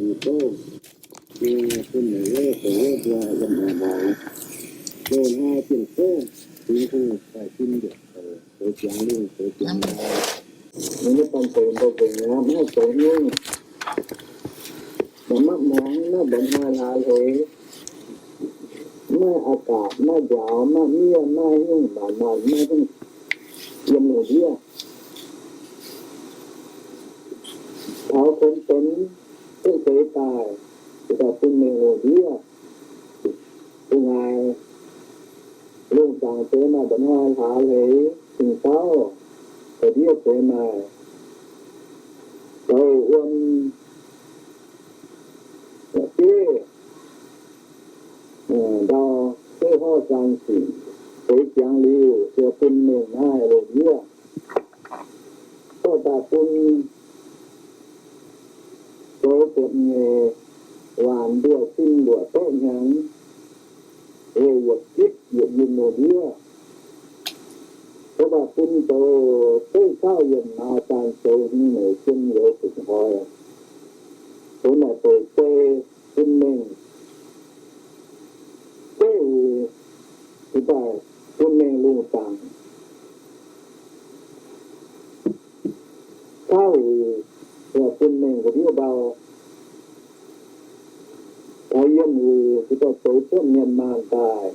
Ninh gorngv, yie bun meih lov zoux wuov mbuo yiem haaix muangx, loz-hnoi zienh zouv, Tin-Hungh daaih sin mbuoqc zoux, zoux ziangx lungh zoux ziangx ndau. Ninh maiv banh zeic mbuo nzengc aqv, maiv haih zoux nyungc. Maiv muangx, maiv mba'hnoi hlaax hleix, maiv a'gapc, maiv njaaux, maiv miev, maiv hingh maanc maanc, maiv hingh yiem lungh ndiev. Taux kuonx benx cuotv seix daaih, daaih bun mengh lungh ndiev, bun ngaih lungh zaangc deix maaih mba'hnoi hlaax hleix, cingx dauh da'ndiev deix maaih zoux wuom, bieiv ndau, bieiv horv zaang sic, seix ziangx liuz, ziouc bun mengh naaiv lungh ndiev. Dorh daaih bun zoux buatc nyeic waanc mbuoqc cin mbuoqc baeqv hnyangx, weic yietc zipv yietc yunh lungh ndiev. Dorh daaih bun zoux zeiv cauv yiem naaiv daan zoux hmz meic zien youz fitv hnoi. Zoux naaic beic zei bun mengh zeiv uix, daaih bun mengh lungh zaangc cauv uix, yaac bun mengh ga'ndiev ndau. Taux yiem uix, daaih zoux cuotv mienh maanh daaih,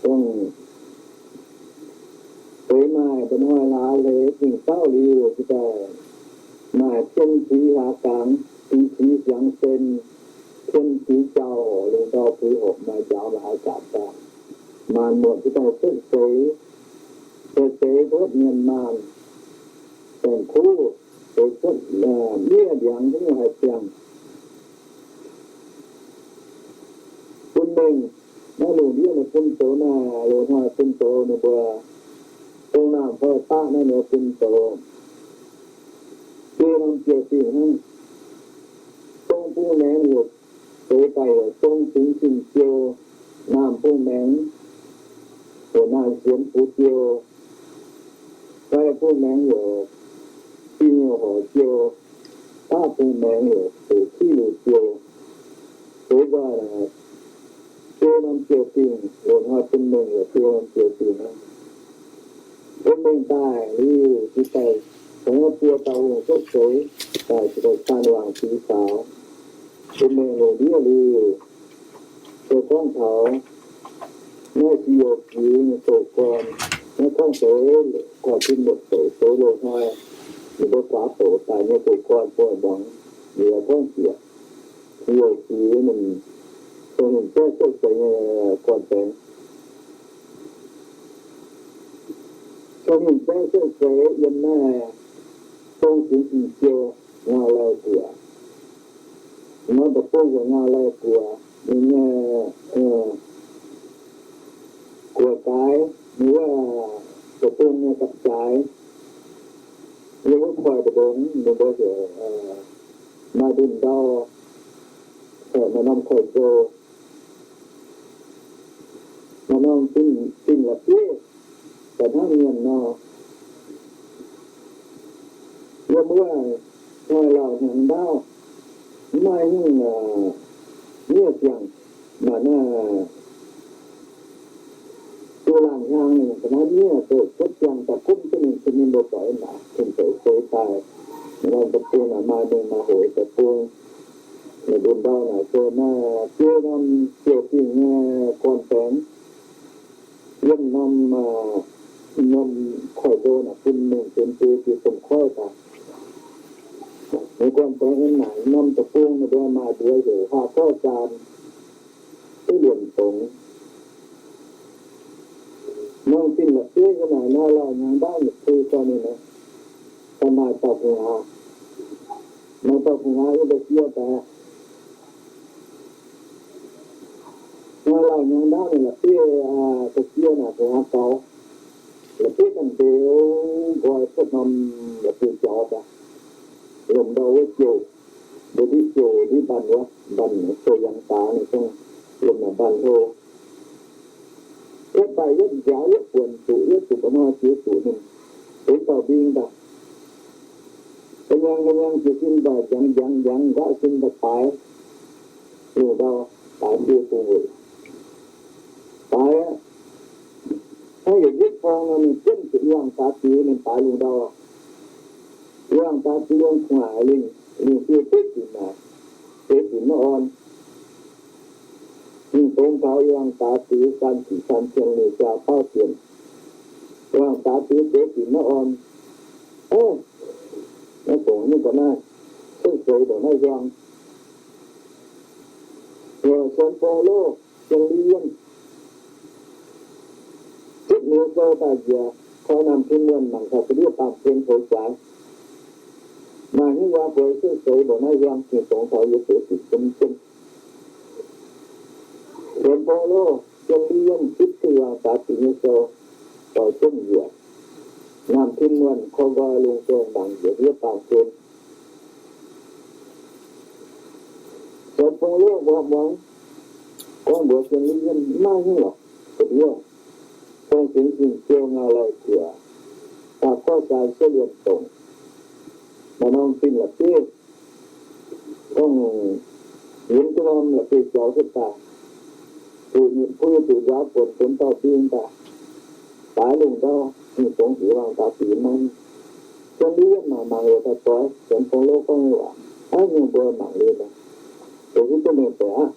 dongh deix maaih mba'hnoi hlaax hleix cingx dauh liuz, daaih maaih cien qix hlaax gangx, qix qix siangx sen, cien qix jauv horc, lungh ndau puix hopc, maaih njaaux maaih a'gapc daaih, maanc muotc daaih cuotv seix, cuotv seix cuotv mienh maanh, baengh kuv, seix cuotv miev ndiangx, mv haih ziangh. Bun mengh naaiv lungh ndiev ninh bun zoux naaiv, loz-hnoi bun zoux ninh mbuo dongh naamh fai baqv naaiv ninh bun zoux biei norm ziouc dingh hnangv. Dong bung maengx yaac zoux daaih yaac dong cingx zinh ziou, naamh bung maengx yaac naamh sienx fux ziou, fai bung maengx yaac zinh horc ziou, baqv bung maengx yaac hoqc kiv luc ziou. Zoux nqoi biei norm ziouc dingh, loz-hnoi bun mengh yaac biei norm ziouc dingh aqv. Bun mengh daaih liuz, jiex daaih caux buo dauh hungh cuotv seix, daaih jiex daaih caan wangc fingx faaux. Bun mengh lungh ndiev liuz, se gorngv taux naaiv se youh fiuv nyei douz-gorn, naaiv gorngv zoux gorx-tin mbuo douz, zoux loz-hnoi ninh mbuo guaax douz daaih nyei douz-gorn bun muangx. Liuz gorngv jiex youh fiuv ninh cong-hingh jaiv cuotv seix nyei gorn-baengx. Cong-hingh jaiv cuotv seix yiem naaiv dong cingx zinh ziou, ngau lai guoqv. Norm deic-bung yaac ngau lai guoqv. Ninh nyei guoqv-gaaix, ninh wuov deic-bung nyei gapv-zaaix, yiem wuov koiv-deic-bung, ninh mbuo heuc maaih ndunh ndau, maaih norm koiv-nzou, maaih norm zinh la'bieiv, daaih hnangv mienh nor. Yiem wuov hnoi lauh hnyangx ndaauv, mv maaih hingh miev ziangh, maaih naaiv duqv laanh hnyangx ninh ga'naaiv miev doqc cuotv ziangh daaih gomv jienv ninh, bun ninh mbuo buatc naaic, bun zoux seix daaih. Norm deic-bung naaic maaih mengh maaih hoc deic-bung. Ninh ndunh ndau naaic se naaiv biei norm ziouc dingh nyei gorn-baengx. Yiem norm, norm koiv-nzou naaic bun mengh benx biei biei domh koiv daaih. Ninh gorn-baengx yiem naaic norm deic-bung ninh mbuo maaih mbuox heuc huaax zorv zaan, duqv liemh dongz. Norm zinh la'bieiv yiem naaic hnoi lauh hnyangx ndaauv yietc pui gorn ninh, daaih maaih dauh gu'nguaaz, maaih dauh gu'nguaaz yiem da'jiex daaih. Hnoi lauh hnyangx ndaauv ninh la'bieiv da'jiex naaic gu'nguaaz gaux, la'bieiv ganh mbeux nqoi cuotv norm la'bieiv jaux daaih, lomh ndau wuov jouh, mbuo ndiev jouh ndiev mbanh wuov, mbanh jouh yangh daaix ninh zungv lomh naaic mbanh hlo. Yietv daaih yietv nziaaux yietv buonc zuqc, yietv zuqc mba'hnoi jiex zuqc ninh benx dauh mbing daaih. Njang njang jiex sin daaih, njangx njangx njangx nqaqv sin daaih baaix lungh ndau, baaix biei bung weic. Baaix aqv, hnangv yietc yietv forng nor, ninh jienv zuqc i waangh daax dix, ninh baaix lungh ndau. I waangh daax dix lungh kuv haic lingh, lingh biei beiv ginc naaic, beiv ginc maiv orn. Ninh dongz taux i waangh daax dix san zic san cien, ninh jaa bauv dienc. I waangh daax dix beiv ginc maiv orn. Ov, naaiv dongc nyungc ga'naaiv, cuotv seix ndongc naaiv hiuang. Sienx fong loh, sienx li yienh, zipv muoz sou daaih njiec, koi naamh tim muonh mangc taux ga'ndiev baamh gen hoz jaaix. Maaih hnyouv yaac bueix cuotv seix ndongc naaiv hiuang, cingx dongz taux yie seix dinc jienv jienv. Sienx fong loh, sienx li yienh, zipv i waangh daax dix nyei sou, doix jienv njiec, naamh tim muonh koi nqoi lungh gong mangc njiec ga'ndiev baamh gen. Sienx fong loh mbuo muangx, gorngv mbuox sienx li yienh maiv hnyouv lorqc. Ga'ndiev dongh-zingx sin ziou ngau lai guoqv, daaih gorngv saan suov liemh dongc, maaih norm zinh la'bieiv, gorngv yie mv duqv norm la'bieiv jaux cuotv daaih, zuqc nyutc bui zuqc nzaaux buonc, zuqc dauh mbing daaih, baaix lungh ndau, ninh dongz zuqc i waangh daax dix maiv. Sienx li yienh mangc mangc liuz daaih doix, sienx fong loh gorngv nyei waac, aav nyungc mbuo mangc liuz daaih, dongh hiuv duqv mengh baeqc aqv.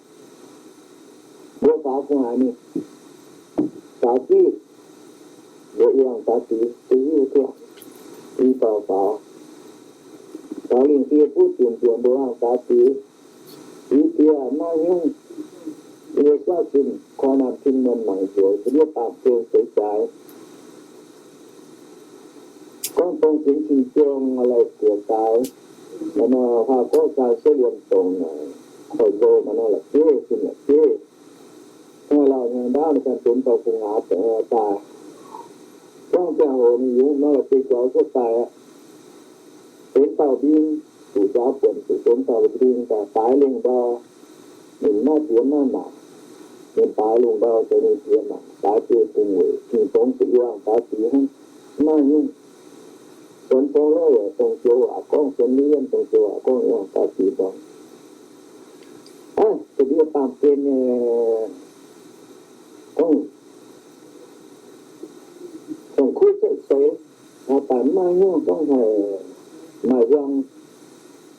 Mbuo faaux gu'nguaaic mingh, faaux div, mbuo i waangh daax dix duqv hiuv duqv, i faaux faaux, faaux lingh dieh buv dien njiec mbuo i waangh daax dix, i dieh maiv hnyouv, yie suav zinh koi naamh tim muonh mangc njiec ga'ndiev baamh gen seix jaaix. Gorngv dongh-zingx sin ziou ngau lai guoqv daaih, maaih nor huaah gorngv saan suov liemh dongc naaic, koiv nzou maaih nor la'bieiv, zinh la'bieiv. Hnoi lauh hnyangx ndaauv ninh ganh dunx dauh gu'nguaaz daaih. Gorngv ziangh hoc ninh yungz nor la'bieiv jaux cuotv daaih aqv. Dunx dauh mbing, zuqc nzaaux buonc zuqc dunx dauh mbing daaih baaix lungh ndau. Ninh maiv diex maiv mangc, ninh baaix lungh ndau zoux ninh diex mangc, baaix biei bung weic, ninh dongz zuqc i waangh daax dix hnangv, maiv nyungc. Sienx fong loh yaac dongh joux waac gorngv, sienx li yienh dongh joux waac gorngv, i waangh daax dix dongh. Aav, ga'ndiev baamh gen nyei gorngv, dongh kuv cuotv seix, aa, daaih maiv hnyouv gorngv haih maaih hiuang,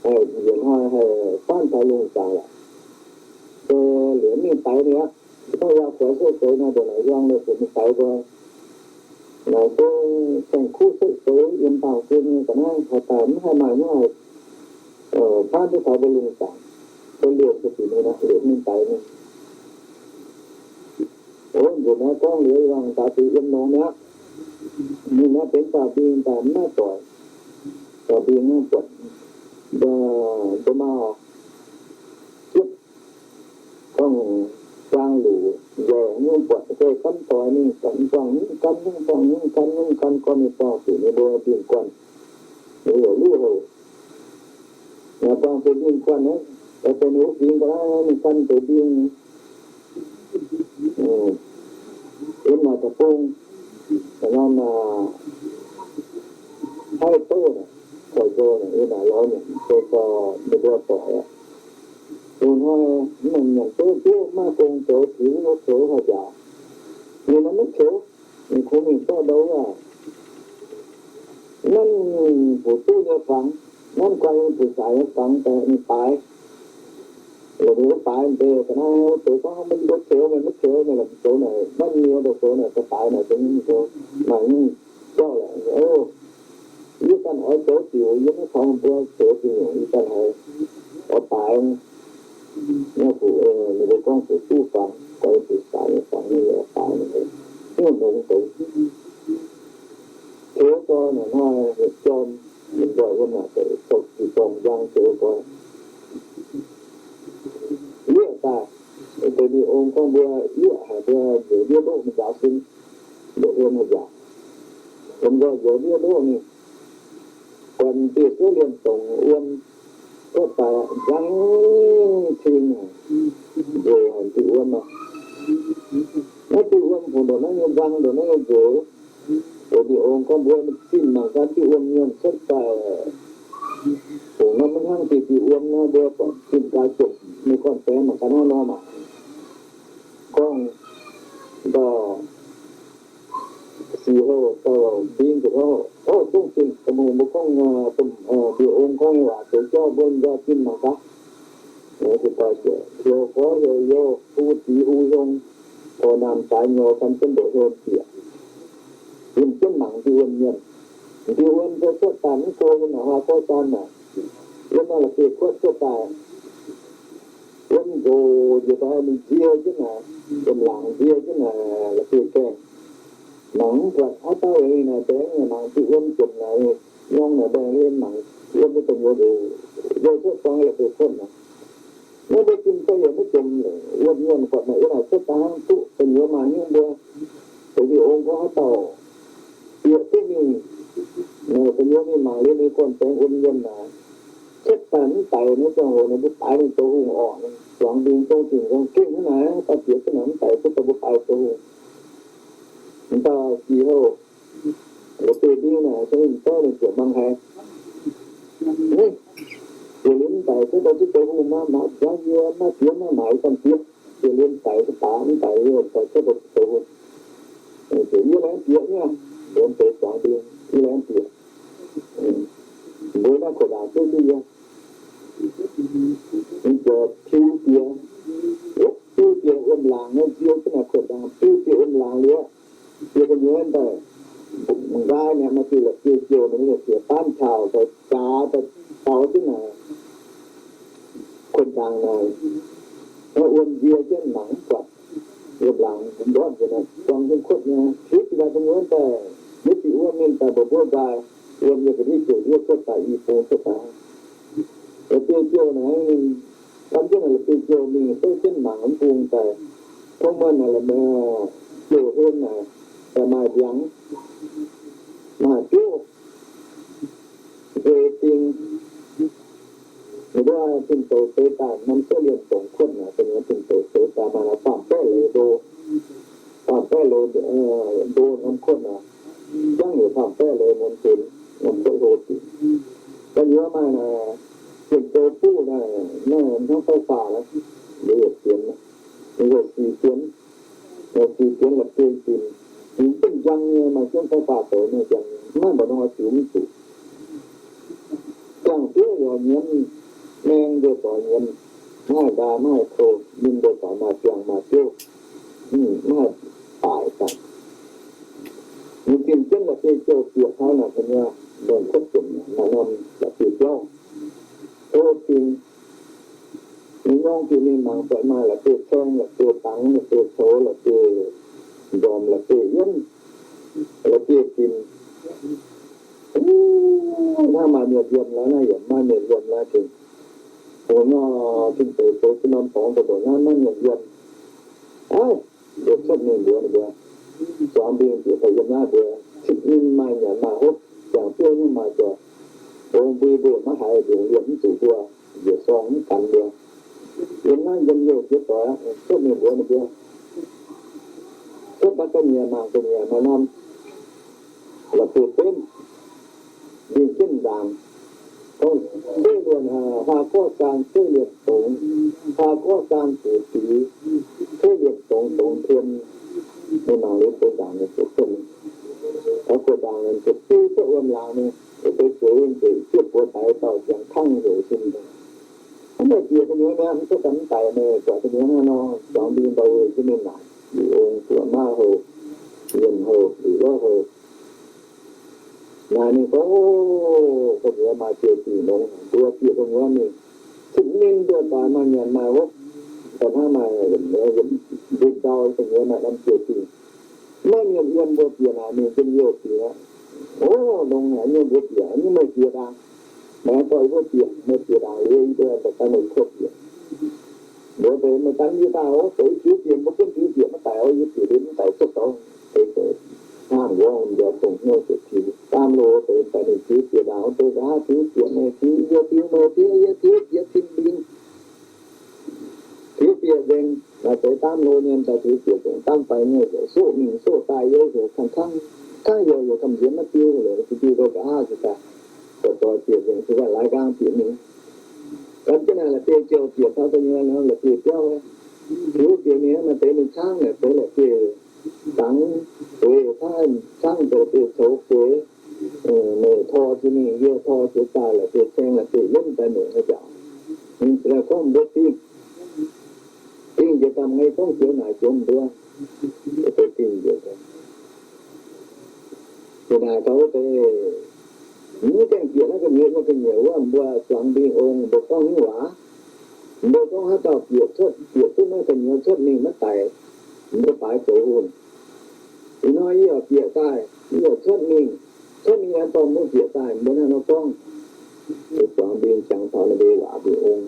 haih njiec hnoi haih faanv taux lungh zaangc lorqc. Se liuz mingh daix ninh aqv. Gorngv yaac kuaix cuotv seix nor, ndongc naaic hiuang nor, zuqc mingh daix nqoi. Naaic se saeng-kuv cuotv seix yiem baamh gen nyei ga'naaiv, taux daaih mv haih maaih hnyouv faanv duqv taux mbuo lungh zaangc. Se liuz se bieqc ninh aqv, liuz mingh daix ninh. Ov, nzunc naaiv gorngv liuz, i waangh daaix deix yiem longx mi'aqv. Ninh naaiv benx dauh mbing daaih mv maiv doic. Dauh mbing naaiv buatc, mbuo, mbuo maaih ziepv, gorngv zaang luc nzauh nyungc buatc ga'deix gamv doic mingh, gamv buangh nyungc gan, nyungc buangh nyungc gan, nyungc gan gorn mingh buangh zuqc ninh mbuo mbing guanh. Ninh heuc luv houc. Naaic buangh zuqc mbing guanh naaiv, daaih deix ninh wuov fingx ga'naaiv ninh gan deix mbing. Yiem naaic deic-bung, norm haih douv naaic, koiv-nzou naaic, yiem naaic lorz nyanc se dorh ninh mbuo doic aqv. Loz-hnoi mv nyanc nyanc douv duqv maiv gong zoux, tiux zoux haaix njaaux. Ninh naaiv maiv zoux, ninh kungx mingh zorqv ndau wuov, nanv fu'juv nyei fangx, nanv guai nyei fu'zaaix nyei fangx daaih ninh baaix. Lorqc, ninh wuov baaix deix ga'naaiv wuov deix gorngv, maiv zoux, meih maiv zoux, meih lomc zoux naaic, nanv nyei daaih zoux naaic, daaih baaix naaic, zoux nyei zoux, maaih nyungc jauv lorqc. Ov, yie ganh oix zoux diuc, yie maiv caux mbuo zoux diuc, yie ganh haiz oix baaix. Naaiv fuqv, ninh mbuo gorngv fu'juv fangx, guai fu'zaaix nyei fangx, ninh oix baaix, ninh mbuo nongx douz. Tov gorn naaic hnoi, jorm, ninh mbuo yiem naaic deix, zorqv jiex jorm njang tov gorn. Yieqv daaih, deix mingh ong gorngv mbuo yieqv haic, mbuo nziex ndiev ndoqv mingh nzaaux sin, ndoqv wuom haaix nzaaux. Lomh nzoih nziex ndiev ndoqv mingh, guanh dieh suov liemh dongc wuom cuotv daaih nzang cing, nzueic haic diuh wuom aqv. Naaiv diuh wuom funx ndongc naaiv nyei nzang, ndongc naaiv nyei nzueic. Deix mingh ong gorngv mbuo zinh mangc gaax diuh wuom nyuonh cuotv daaih, Dongh norm maiv hnangv diuh diuh wuom nor, mbuo buatc zinh gaax jomc, ninh gorn-baengx mangc gaax hnangv nor maah. Gorngv ndau six houh, dau mbing ziepc houh, houh zungv zinh, da'hmz mbuo gorngv, mbiungc ong gorngv nyei waac zoux jauv mbuo nzauh zinh mangc gaax. Heuc gorx heuc youz, hu ziqc hu hiong, taux naamh zaaix nyouz gan jienv ndoqc hlo bieqc. Yiem jienv mangc diuh wuom mienh. Diuh wuom se cuotv daaih mv go nyei naaic, haa gorx zaan naaic, yiem naaiv la'bieiv-kuotv cuotv daaih. Wuom nzoc njiec daaih ninh nzie jienv naaic, wuom-laangc nzie jienv naaic la'bieiv-gaengh. Mangc mv buatc haaix dauh yaac naaic mbaengx, mangc diuh wuom jomc naaic, nyorng naaic mbaengx, mangc wuom nyei gu'nyuoz ndoqc hlo cuotv buangh la'bieiv-kuotv naaic. Naaiv mbuo zinh fai yaac maiv jomc wuom mienh buatc naaic, yiem naaic cuotv daaih hnangv duqv gu'nyuoz maaih hnyouv mbuo. Dongh diuh ong gorngv haaix dauh bieqc duqv mingh, gu'nyuoz mingh mangc liuz ninh gorn-baengx wuom mienh naaic, cuotv daaih mv daic nyei ziangh hoc naaic, mbuo baaix ninh zoux hungh orqc. Zuangx mbing zong zingh nzong gengh hnangv naaic, haaix dauh bieqc cuotv naaic mv daic, cuotv daaih mbuo baaix zoux hungh. Mv dauh six houh, la'bieiv-mbing naaic se ninh zorqv ninh ziouc mangc haiz, Naaiv, bieqc liuz mv daic cuotv daaih duqv zoux hungh maah, mangc gaax yie maiv bieqc, maiv maaiz ganh bieqc. Bieqc liuz mv daic, mv daic, mv daic, yie daaih cuotv daaih duqv zoux hungh. Ziouc yie laengz bieqc nyei, mbuox deix zuangx mbing, yie laengz bieqc. Mbuo naaiv kuotv ndaangc zuov duqv yie. Ninh ziouc piu bieqc, piu bieqc wuom-laangc naaiv, nzie jienv naaic kuotv ndaangc, piu bieqc wuom-laangc liuz, bieqc gu'nyuoz daaih, nqaai mi'aqv, maaih diuh la'bieiv-jouh, ninh ziouc baamv taux daaih, jaax daaih, daux jienv naaic kuotv ndaangc naaic, wuom nzie jienv mangc mv buatc. Wuom-laangc ndortv njiec naaic buang jienv kuotv nyei, piu bieqc daaih gu'nyuoz daaih, yietv diuh wuom ninh daaih mbuoqc mbuov nqaai, wuom nyei ga'ndiev ziouc ndiev cuotv daaih, i bung cuotv daaih. La'bieiv-jouh naaic, ninh gan jienv naaic la'bieiv-jouh mingh beuv jienv mangc mv bung daaih, tong muonh naaic, jouh hlen naaic, daaih maaih ndiangx, maaih biouv, nzueic dingh. Ninh mbuo tin-douc zeix daaih norm cuotv liemh dongc kuotv naaic, gu'nyuoz tin-douc zeix daaih maaih naaic faam-baeqv leiz ndo, faam-baeqv leiz ndo norm kuotv naaic, jangv heuc faam-baeqv leiz norm kuotv hlo diuc. Gu'nyuoz maaih naaic, Zien-Zou Buv naaic, naaiv hnangv faix faah naaiv, liuz yietc sienx, liuz yietc sienx, yietc sienx la'bieiv-binc, binc jienv njang nyei, maaih jienv faix faah douz nyei njang nyei, maiv maaih mba'hnoi ziux mv zuqc. Jangx-biouv yaac nyiemz, maeng mbuo doix nyiemz, maiv haih nqaai maiv haih kou, ninh mbuo doix maaih biangh maaih biouv, maiv haih baaic daaih. Ninh zinh jienv la'bieiv-jouh bieqc taux naaic gu'nyuoz, ndongc kuotv jomc naaic norm la'bieiv-biauv, tov ding. Ninh nyorng bieqc mingh mangc buatc maaih la'bieiv-caeng, la'bieiv-dangx, la'bieiv-coux, la'bieiv-nzormc, la'bieiv-yienv, la'bieiv-binc. Hnangv maaih mienh yiem lorqc naaiv, yaac maaih mienh yiem lorqc gengh. Hungh nor, tin-deic zoux jienv norm dorngx daaih ndongc naaiv maiv mienh yiem. Aav, mbuo cuotv mingh mbuox ninh mbuo, zuangx mbing bieqc daaih yiem naaiv mbuo, cipv ninh maaih nyanc maaih hopv, jangx-biouv nyei maaih zoux, bong mbui mbuo maiv haiz, mbiungc liemh mv zuqc mbuo, njiec sorng mv ganx mbuo. Yiem naaiv yiem youh jiex doic aqv, cuotv mingh mbuox ninh mbuo. Cuotv daaih ga'nyiec mangc ga'nyiec maaih norm la'bieiv-benv, mingh jienv ndaangc, gorngv, Zeiv Liemh, Huaa Gorqv Zaang Zeiv Liemh Dongz, Huaa Gorqv Zaang Zuqc Zuiz, Zeiv Liemh Dongz Dongz Tien. Ninh mangc liuz deix ndaangc ninh ziouc cuotv, taux guoqv ndaangc ninh ziouc biu cuotv wuom-laangc mingh, deix zueiz nzeic, zieqv buoz daix dauh ziangx kangv heuc sin. Mv meih bieqc gu'nyuoz mi'aqv, mv cuotv daaih mv daic, meih buatc gu'nyuoz hnangv nor, zuangx mbing ndau-weih jienv ninh naaic, Liuc Ong, Buoqc Mauv Houh, Yienh Houh, Liuc Lorqv Houh. Naaic ninh gorngv, O, gu'nyuoz maaih jiex dingc longx, mbuo bieqc gu'nyuoz mingh, cipv ninh mbuo doic maaih nyanc maaih hopv, daaih hnangv maaih ndunh ndau gu'nyuoz maaih norm jiex dingh. Maiv mienh yiem, mbuo bieqc naaic mingh jienv youh dingc aqv. O, longx haic nyei, mbuo bieqc, nyei meih jiex ndaangc. Meih dorh yie mbuo bieqc, meih bieqc ndaangc liuz yie mbuo daaih gan meih kuotv bieqc. Mbuox deix meih gan yie daaih oc, zoux yie tiux bieqc, mbuo gunv tiux bieqc maiv daic oc, yie bieqc liuz mv daic cuotv douz. Deix zoux hnangv nqorngv nziaaux dongh hnyouv ziouc tiux. Daamh loz deix daaih ninh tiux bieqc ndaangc, deix nqa'haav tiux bieqc meih, tiux yie, tiux meih, tiux yie, tiux bieqc tin-mbing. Tiux bieqc nzengc, maaih deix daamh loz nyei daaih tiux bieqc nzengc, daamh faix nyei heuc soqv mingh soqv daaih, yie heuc kangv kangv, kangv youh heuc gamh nziex maiv diu, heuc diu nqa'haav ziouc daaih. Doix bieqc nzengc, se laaix nqaang bieqc mingh. Gan jienv naaic la'bieiv jouh bieqc taux da'nyeic nor, la'bieiv biauv, hiuv bieqc mingh, maaih deix ninh caangv naaic deix la'bieiv dangx, weic faav caangv deix la'bieiv coux feix, meih tor jiex mingh, yie tor jiex daaih, la'bieiv caeng, la'bieiv yienv daaih nongc haaix jaax. Ninh ziouc gorngv mbuo dingh, dingh njiec daaih, meih gorngv joux naaic joux mbuo, dingh njiec. Ih naaic gauh wuov deix, mv gaengh bieqc naaiv ga'nyiec nyei ga'nyiec wuov, mbuo zuangx mbing ong, mbuo gorngv hnyouv waac. Mbuo gorngv haaix dauh bieqc cuotv, bieqc duqv naaiv ga'nyiec cuotv mingh maiv daic, mbuo baaix zoux hungh. Ih hnoi yie yaac bieqc daaih, yie yaac cuotv mingh, cuotv mingh yaac dorh mbuo bieqc daaih, mbuo naaiv nor gorngv. Zuangx mbing jangx taux ninh mbuo waac mbing ong.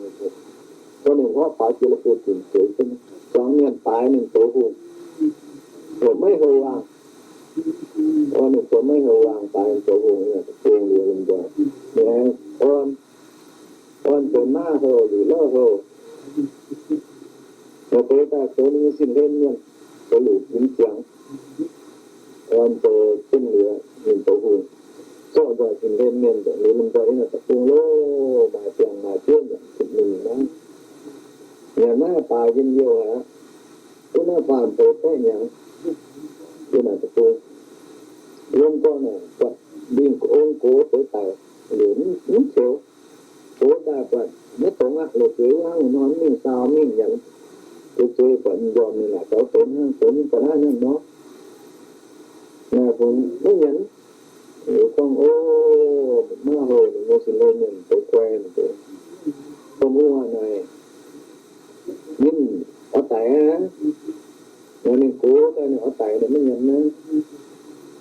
Gorngv ninh horpc faaux jiex la'bieiv-ginc zueiz jienv, zuangx mienh baaix ninh zoux hungh, zoux maiv houh waangh. Ninh zoux maiv houh waangh, baaix ninh zoux hungh, deic-bung liuz nzoih, ninh aengx orn, orn zoux naaiv houh liuz lorh houh. Maaih deix daaih zoux ninh nyei sin-hlen mienh, zoux liuz ginx ziangx, orn zoux jienv liuz ninh zoux hungh, zorqv nzoih sin-hlen mienh nzengc liuz, lomh nzoih yiem naaic deic-bung loh, maaih biangh maaih biouv nyanc zuqc ninh naaiv. Nyanc naaiv baaix njien-youh aqv. Duqv naaiv faam-feix baeqv hnyangx yiem naaic deic-bung. Yiem gorn naaic buatc mingh ong gox deix daic, liuz mv, mv zoux. Gox daaih buatc maiv dongz aqv, liuz zueiz wuov hnangv nor mingh saau mingh nyanc. Zueiz zueiz buatc m'njormh ninh naaic gaux deix hnangv, zoux nyungc ga'naaiv hnangv nor. Naaic fungx maiv nyanc. Liuz gorngv, o, maiv houh, ninh nyei sin-hlen mienh zoux guai deix. Domh hungh aac, naaic ninh oix daic aqv. Naaic ninh gox daaih ninh oix daic, ninh maiv nyanc naaiv.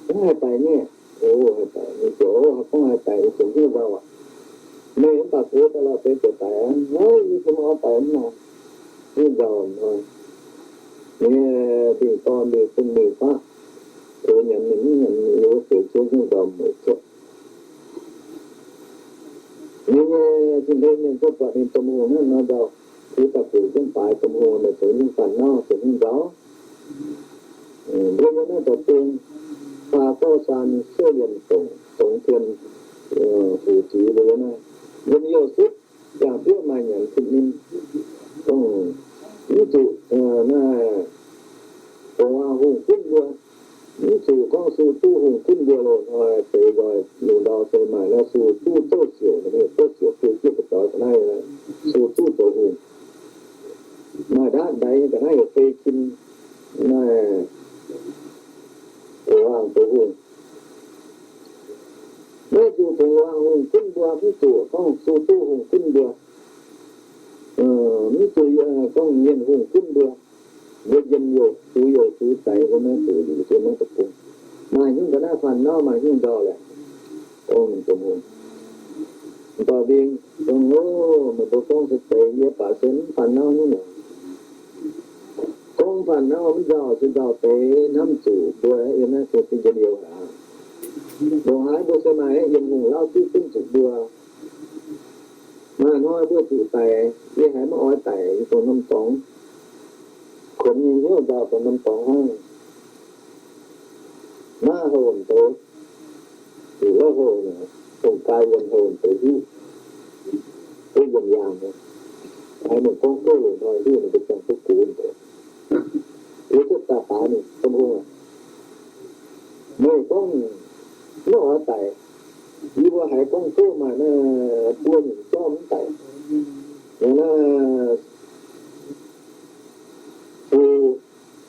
Mv haih daic nyei. O, haih daic. Ninh ziouc, o, gorngv haih daic, ninh ziouc hnyouv nzauh aqv. Meih mv baac gox daaih lorh deix ziouc daic aqv. Naaiv yie ziouc maiv oix daic mv nor. Hnyouv nzauh hnoi. Ninh nyei dingh dorn mingh bun mingh faqv. Gox nyanc ninh mv nyanc, ninh wuov deix ziouc hnyouv nzauh mueic cuotv. Ninh nyei sin-hlen mienh ziouc buatc ninh domh hungh naaiv nor nzauh, yie daaih bungx jienv baaix domh hungh, meih zoux nyungc faanh nauv, zoux nyungc nzauh. Mbuo yiem naaiv deic-bung, faa gorx saan, suov liemh dongc, dongx tien, fuc zuiz mbuo yiem naaiv, yiem youh sutv, jangx biouv maaih nyanc zipv ninh. Dongh mv zuqc naaiv dongh waac hungh gunv mbuo, mv zuqc gorngv su duqv hungh gunv mbuo loz-hnoi deix nzoih lungh ndau se maaih naaiv su duqv zouv siouc, zouv siouc fei jienv ga'doix ga'naaiv, su duqv zoux hungh. Maaih ndaatv ndaix nyei ga'naaiv yaac fei kin, maaih dongh waac zoux hungh. Maiv zuqc dongh waac hungh gunv mbuo, mv zuqc gorngv su duqv hungh gunv mbuo, mv zuqc gorngv mienh hungh gunv mbuo. Mbuo njien-youh, zuqc youh zuqc daix, mbuo maiv zuqc liuc, mbuo maiv zuqc bung. Maaih hnyouv ga'naaiv faanh nauv, maaih hnyouv nzauh lorqc. Dongh, dongh, dongh mbing, dongh, o, meih mbuo gorngv se deix, yie baac se mv faanh nauv hnyouv nor. Gorngv faanh nauv mv nzauh, se nzauh deix hnamv zuqc mbuo yiem naaiv se njien-youh aqv. Ndongc haaix mbuo se maaih yiem hungh lauv duqv gunv zuqc mbuo. Maaih hnoi mbuo zuqc daic, yie haiz maiv oix daic, yie dongh norm dorngx. Kuonx nyei hnyouv nzauh dongh norm dorngx hnangv. Naaiv houh deix, zuqc wuov houh, dongh gai yiem houh deix hiuv, duqv yiem yaangh. Haiz mienh gorngv gouv loz-hnoi hiuv, ninh mbuo ziangh duqv gux deix. Yie ziouc daaih baaix ninh, Domh hungh aac, meih gorngv maiv oix daic, yie mbuo haiz gorngv gouv maaih naaiv buo nyungc jauv mv daic. Naaiv fu,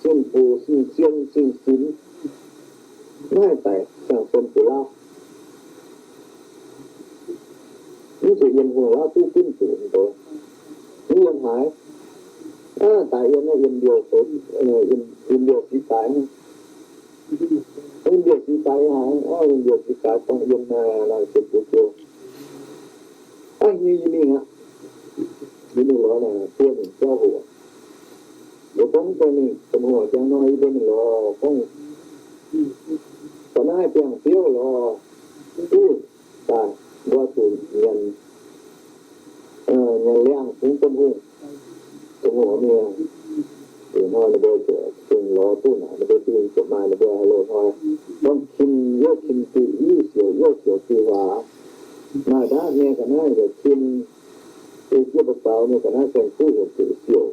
sin fu, sin sien, sin sinx, maiv haih daic, ziangh sen gu'lauv. Mv zuqc yiem hungh lauv duqv gunv zuqc ndoqc. Mv yiem haaix? Aav, daaih yiem naaiv, yiem mbiouh, yiem mbiouh six daaih. Yiem mbiouh six daaih haaix? Aav, yiem mbiouh six daaih gorngv yiem naaiv, naaiv se buo jouh. Aav, yie, yie mingh aqv. Yie mingh lorz naaic buo nyungc jauv hoc. Mbuo gorngv daaih mingh, domh hoc jangx nor, yie mbuo mingh lorz gorngv, baac naaiv biangh biouv lorz duqv daaih, mbuo zuqc nyanc, nyanc liangh bungx domh hungh. Domh hoc mingh, ih hnoi ninh mbuo ziouc gengh lorz duqv naaic, ninh mbuo gengh ziouc maaih ninh mbuo loz-hnoi gorngv kin youv kin diuh, iuv siouc youv siouc diuh waac. saeng-kuv heuc zuqc siouc.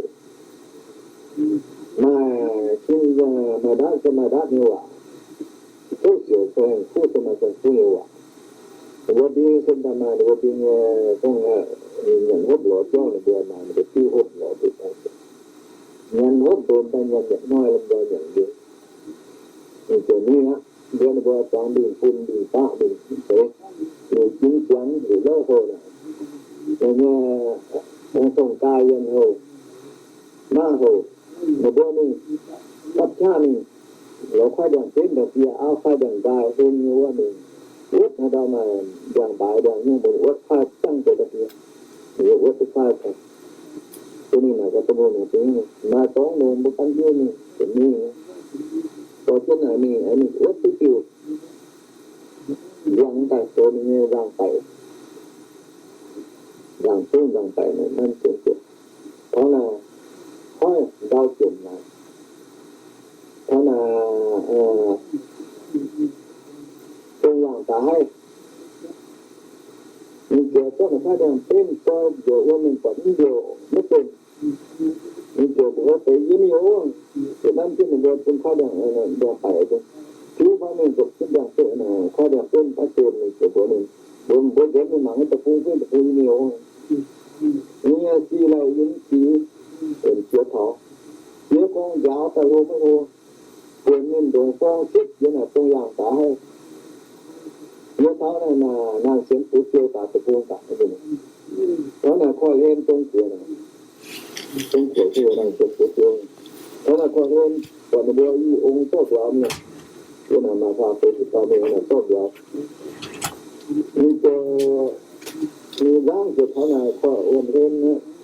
Maaih cin, maaih ndaatv se maaih ndaatv nyei waac. Tov siouc se saeng-kuv se maaih saeng-kuv nyei waac. Ninh mbuo mbing se daaih maaih ninh mbuo mbing nyei gorngv, nyanc hopv lorz jauv ninh mbuo maaih ninh mbuo diuv hopv lorz mbuo daaih. Nyanc hopv ndomh daaih nyanc nyanc hnoi lomh nzoih nyanc mbing. Ninh ziouc mingh aqv. Mbuo ninh mbuo zuangx mbing fun mbing baqv mbing zeix, liuz jingx ziangx liuz louv houh naaic, ninh nyei dongh gaaih yienh houh, maiv houh, ninh mbuo mingh dapv qaqv mingh lorz kuaaiv ndiangx-benv daaih fiev auv, kuaaiv ndiangx-nqaai hlen nyei wuov mingh wuotv haaix ndau maaih ndiangx-mbaaix ndiangx-nyungc mbuo wuotv kuaaiv jangv deix daaih fiev, wuotv duqv kuaaiv daaih. Bun ninh naaic gaax, dongh mbuo mingh fingx maaih dorngx longx mbuo ganh hiuv mingh, mingh. Dorh jienv naaic mingh, mingh wuotv duqv diuh ndiangx daaih zoux ninh nyei nzangc-baeqc, nzangc-zungv nzangc-baeqc naaic nanv zienx zienx. Taux naaic, hoiv ndau jomc naaic, taux naaic, dongh yaangh daaih haih, ninh ziouc zorqv naaic kuaaiv ndiangx-benv zoi njoux wuom mienh buatc mv liouh maiv zengc. Ninh ziouc mbuox deix, yie mingh oc. Ziouc nanv jienv ninh mbuo bun kuaaiv ndiangx, ndiangx-baeqc, tiuv kuaaiv mingh nzopc jienv ndiangx-benv, kuaaiv ndiangx-benv maiv zengc. Ninh ziouc mbuox ninh, mbuox mbuo nzuonx mingh mangc naaiv deic-bung, deic-bung yie mingh oc. Ninh nyei si laih yie mv sic, benx jiex taux, jiex gorngv njaaux daaih hlo maiv hlo, buonc ninh ndongc gorngv setv jiex naaic dongh yaangh daaih haih. Jiex taux naaic, naaic sienx bux ziou daaih deic-bung daaih. Taux naaic korv-hlen dong guoqv, dong guoqv ziouc naaic sienx bux ziou. Taux naaic korv-hlen, buatc ninh mbuo i ong zorqv mbiauz mingh, yie naaic maaih faah feix ziepc dauh mingh naaic zorqv mbiauz. Ninh ziouc, ninh nzangv ziouc taux naaic korv-hlen,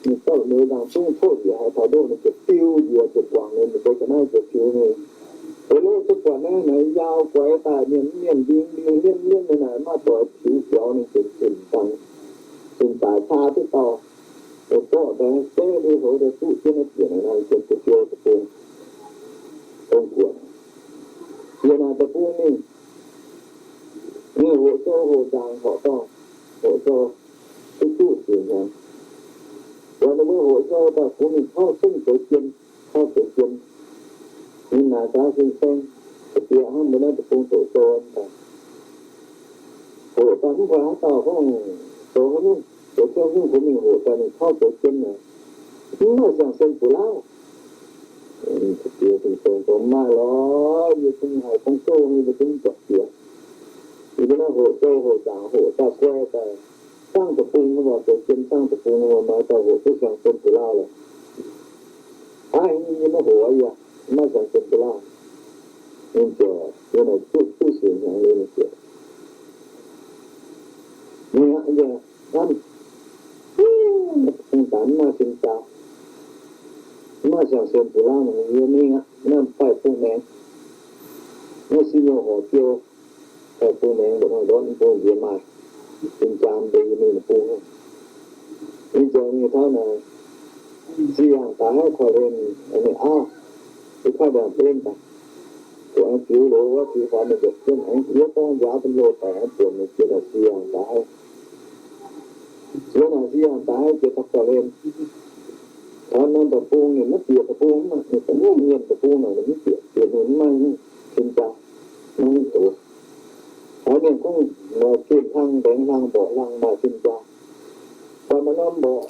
ninh zorqv ninh nzangc-zungv tov njiec haaix taux ndoqv, ninh ziouc diu njiec ziouc guangc ninh, ninh mbuo ga'naaiv ziouc tiux ninh. Deix lorqc, duqv buatc naaiv naaic yaau guaix daaih, mienh mv mienh, mbing mbing mienv mienv nyei naaic, maiv doix tiux biaux, ninh ziouc zunc dangx, zunc daic caa duqv dauh, zorqv daaih beiv lui-houx daaih duqv jienv naaiv bieqc naaic, naaiv sienx bux ziou deic-bung, dong guoqv. Yie naaic deic-bung mingh, mingh hoqc sou hoqc nzaangc horqc dorngh, hoqc sou duqv duqv ziec hnyangx. Yaac ninh mbuo hoqc sou daaih kungx mingh kauv zengv zoux jien, kauv zoux jien. Ninh naaic gaax fin-saeng, da'bieqc hnangv mbuo naaiv deic-bung doqc sou daaih, hoqc daaih mv baac haaix dauh gorngv zoux haaix nyungc, zoux ziouv nyungc kungx mingh hoqc daaih mingh kauv zoux jien naaic, mv maaih siang-sen buoz-lauv. Da'bieqc fin-saeng gorngv, maaih lorqc, yie zungv haiz gorngv gouv nyei, yie zungv mv buatc jiex. Yie mbuo naaiv hoqc sou hoqc nzaangc hoqc daaih guai daaih, zaangv deic-bung wuov, zoux jien zaangv deic-bung wuov, maaih dauh hoqc duqv siang-sen buoz-lauv lorqc. Aav, yie maiv hoqc aqv, yie maiv siang-sen buoz-lauv. Ninh ziouc, yie naaic zuqv duqv siec hnyangx liuz ninh ziouc mingh aqv. Yie hnamv, daaih mv maaih sin jaa, mv maaih siang-sen buoz-lauv nor, yie mingh aqv. Naaiv faix bung maengx, naaiv si nyouh horc jiou, faix bung maengx mbuoqc hnoi ndortv mv bung nziex maaih sin jaa mv deix, yie mingh ninh bung. Ninh ziouc mingh taux naaic, si yaangh daaih haiv korv-hlen, ninh auv, se kuaaiv ndiangx-benv daaih, ziouc aengx ziux loz wuov, ziux faaux mingh njiepc jienv aengx yie gorngv njaaux domh loz daaih aengx buonc ninh jiex naaic si yaangh daaih haiv. Jiex naaic si yaangh daaih haiv jiex taux korv-hlen, taux norm deic-bung ninh maiv bieqc deic-bung, ninh daaih mv mienh deic-bung naaic ninh mv bieqc, bieqc ninh mv maaih sin jaa, maiv hiuv doz. Haiz mienh gorngv, gemh hlang, mbaengx hlang, mborqv hlang, maaih sin jaa. Daaih maaih norm mborqv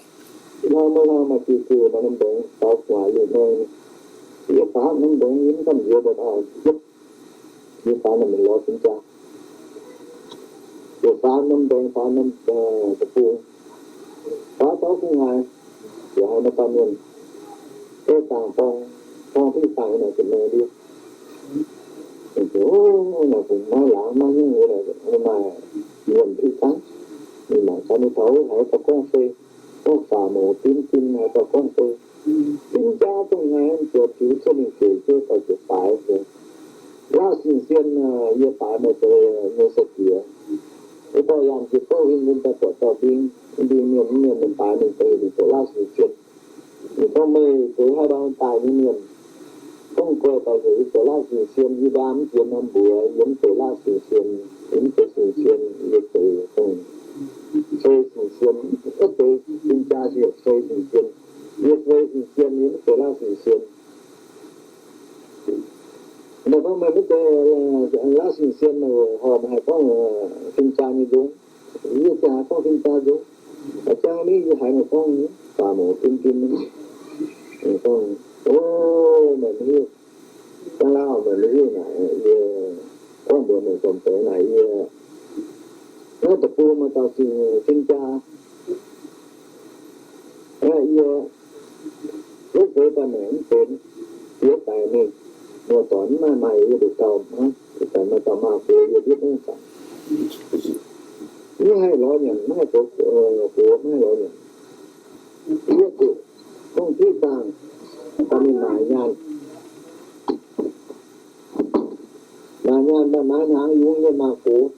hlang, maaih hlang, maaih diuh diuh, maaih norm mbaengx faaux gu'nguaaic liuz maengx. Yie faaux norm mbaengx yie mv gamh nziex daaih, yietv yie faaux norm mbaengx lorz sin jaa. Yie faaux norm mbaengx, faaux norm deic-bung, faaux taux gu'nguaaic, yaac haiz maaih dauh mienh, ga'zaangc borng, borng diqv zaangc yie naaic ziepc maengx ndiev. Naaic bungx maiv laangz maiv hnyouv, maaih mienh diqv zaangc. Ninh mangc gaax ninh taux haiz dauh gorngv se, gorngv faaux mouz dimv dimv, haiz dauh gorngv se, sin jaa dongh naaiv ziouc tiux cuotv mingh gec jienv daaih ziouc baaix se, Lauv Sing Sien, yie baaix meih zoux nyei sai-diex. Wuov dauh yangh jiex gouv hingh, ninh daaih buatc dauh mbing, mbing mienh, mienh baaix ninh daaih, ninh zoux Lauv Sing Sien. Ninh gorngv, meih zoux haaix ndau daaih nyei mienh? Gorngv guai daaih heuc yie zoux Lauv Sing Sien. Yie ndaam mv jiex norm mbuox, yie mv zoux Lauv Sing Sien, yie mv zoux Sing Sien, yie zoux dongh Fei Sing Sien. Mv deix sin jaa se heuc Fei Sing Sien. sien, yie mv zeiz Lauv Singx Sien. Meih gorngv meih mv zeiz Lauv Singx Sien, meih horpc meih haih gorngv fin-jaa nyei nzung. Yie ziangh haaix gorngv fin-jaa nzung? Ziangh mingh yie haiz meih gorngv baac mouc dim dim. Gorngv, o, meih mv hiuv. Janx-Laauv, meih mv hiuv naaic, yie gorngv mbuox meih domh deix naaic, yie naaiv deic-bung maaih dauh fin-jaa. Yie lov zoux daaih maengc mv benx, diex daic mingh, muoz-doic mv maaih maaih yie nduqc dauh hnangv, diex daic maaih dauh maa gox yie ndiev mv gaax. Mv haih lorz nyanc, mv haih gox, mv haih lorz nyanc. Yie zuqc gorngv diqv zaangh daaih mingh maaic nyaanh. Maaic nyaanh daaih maaiz hnaangx yungz yie maa gox.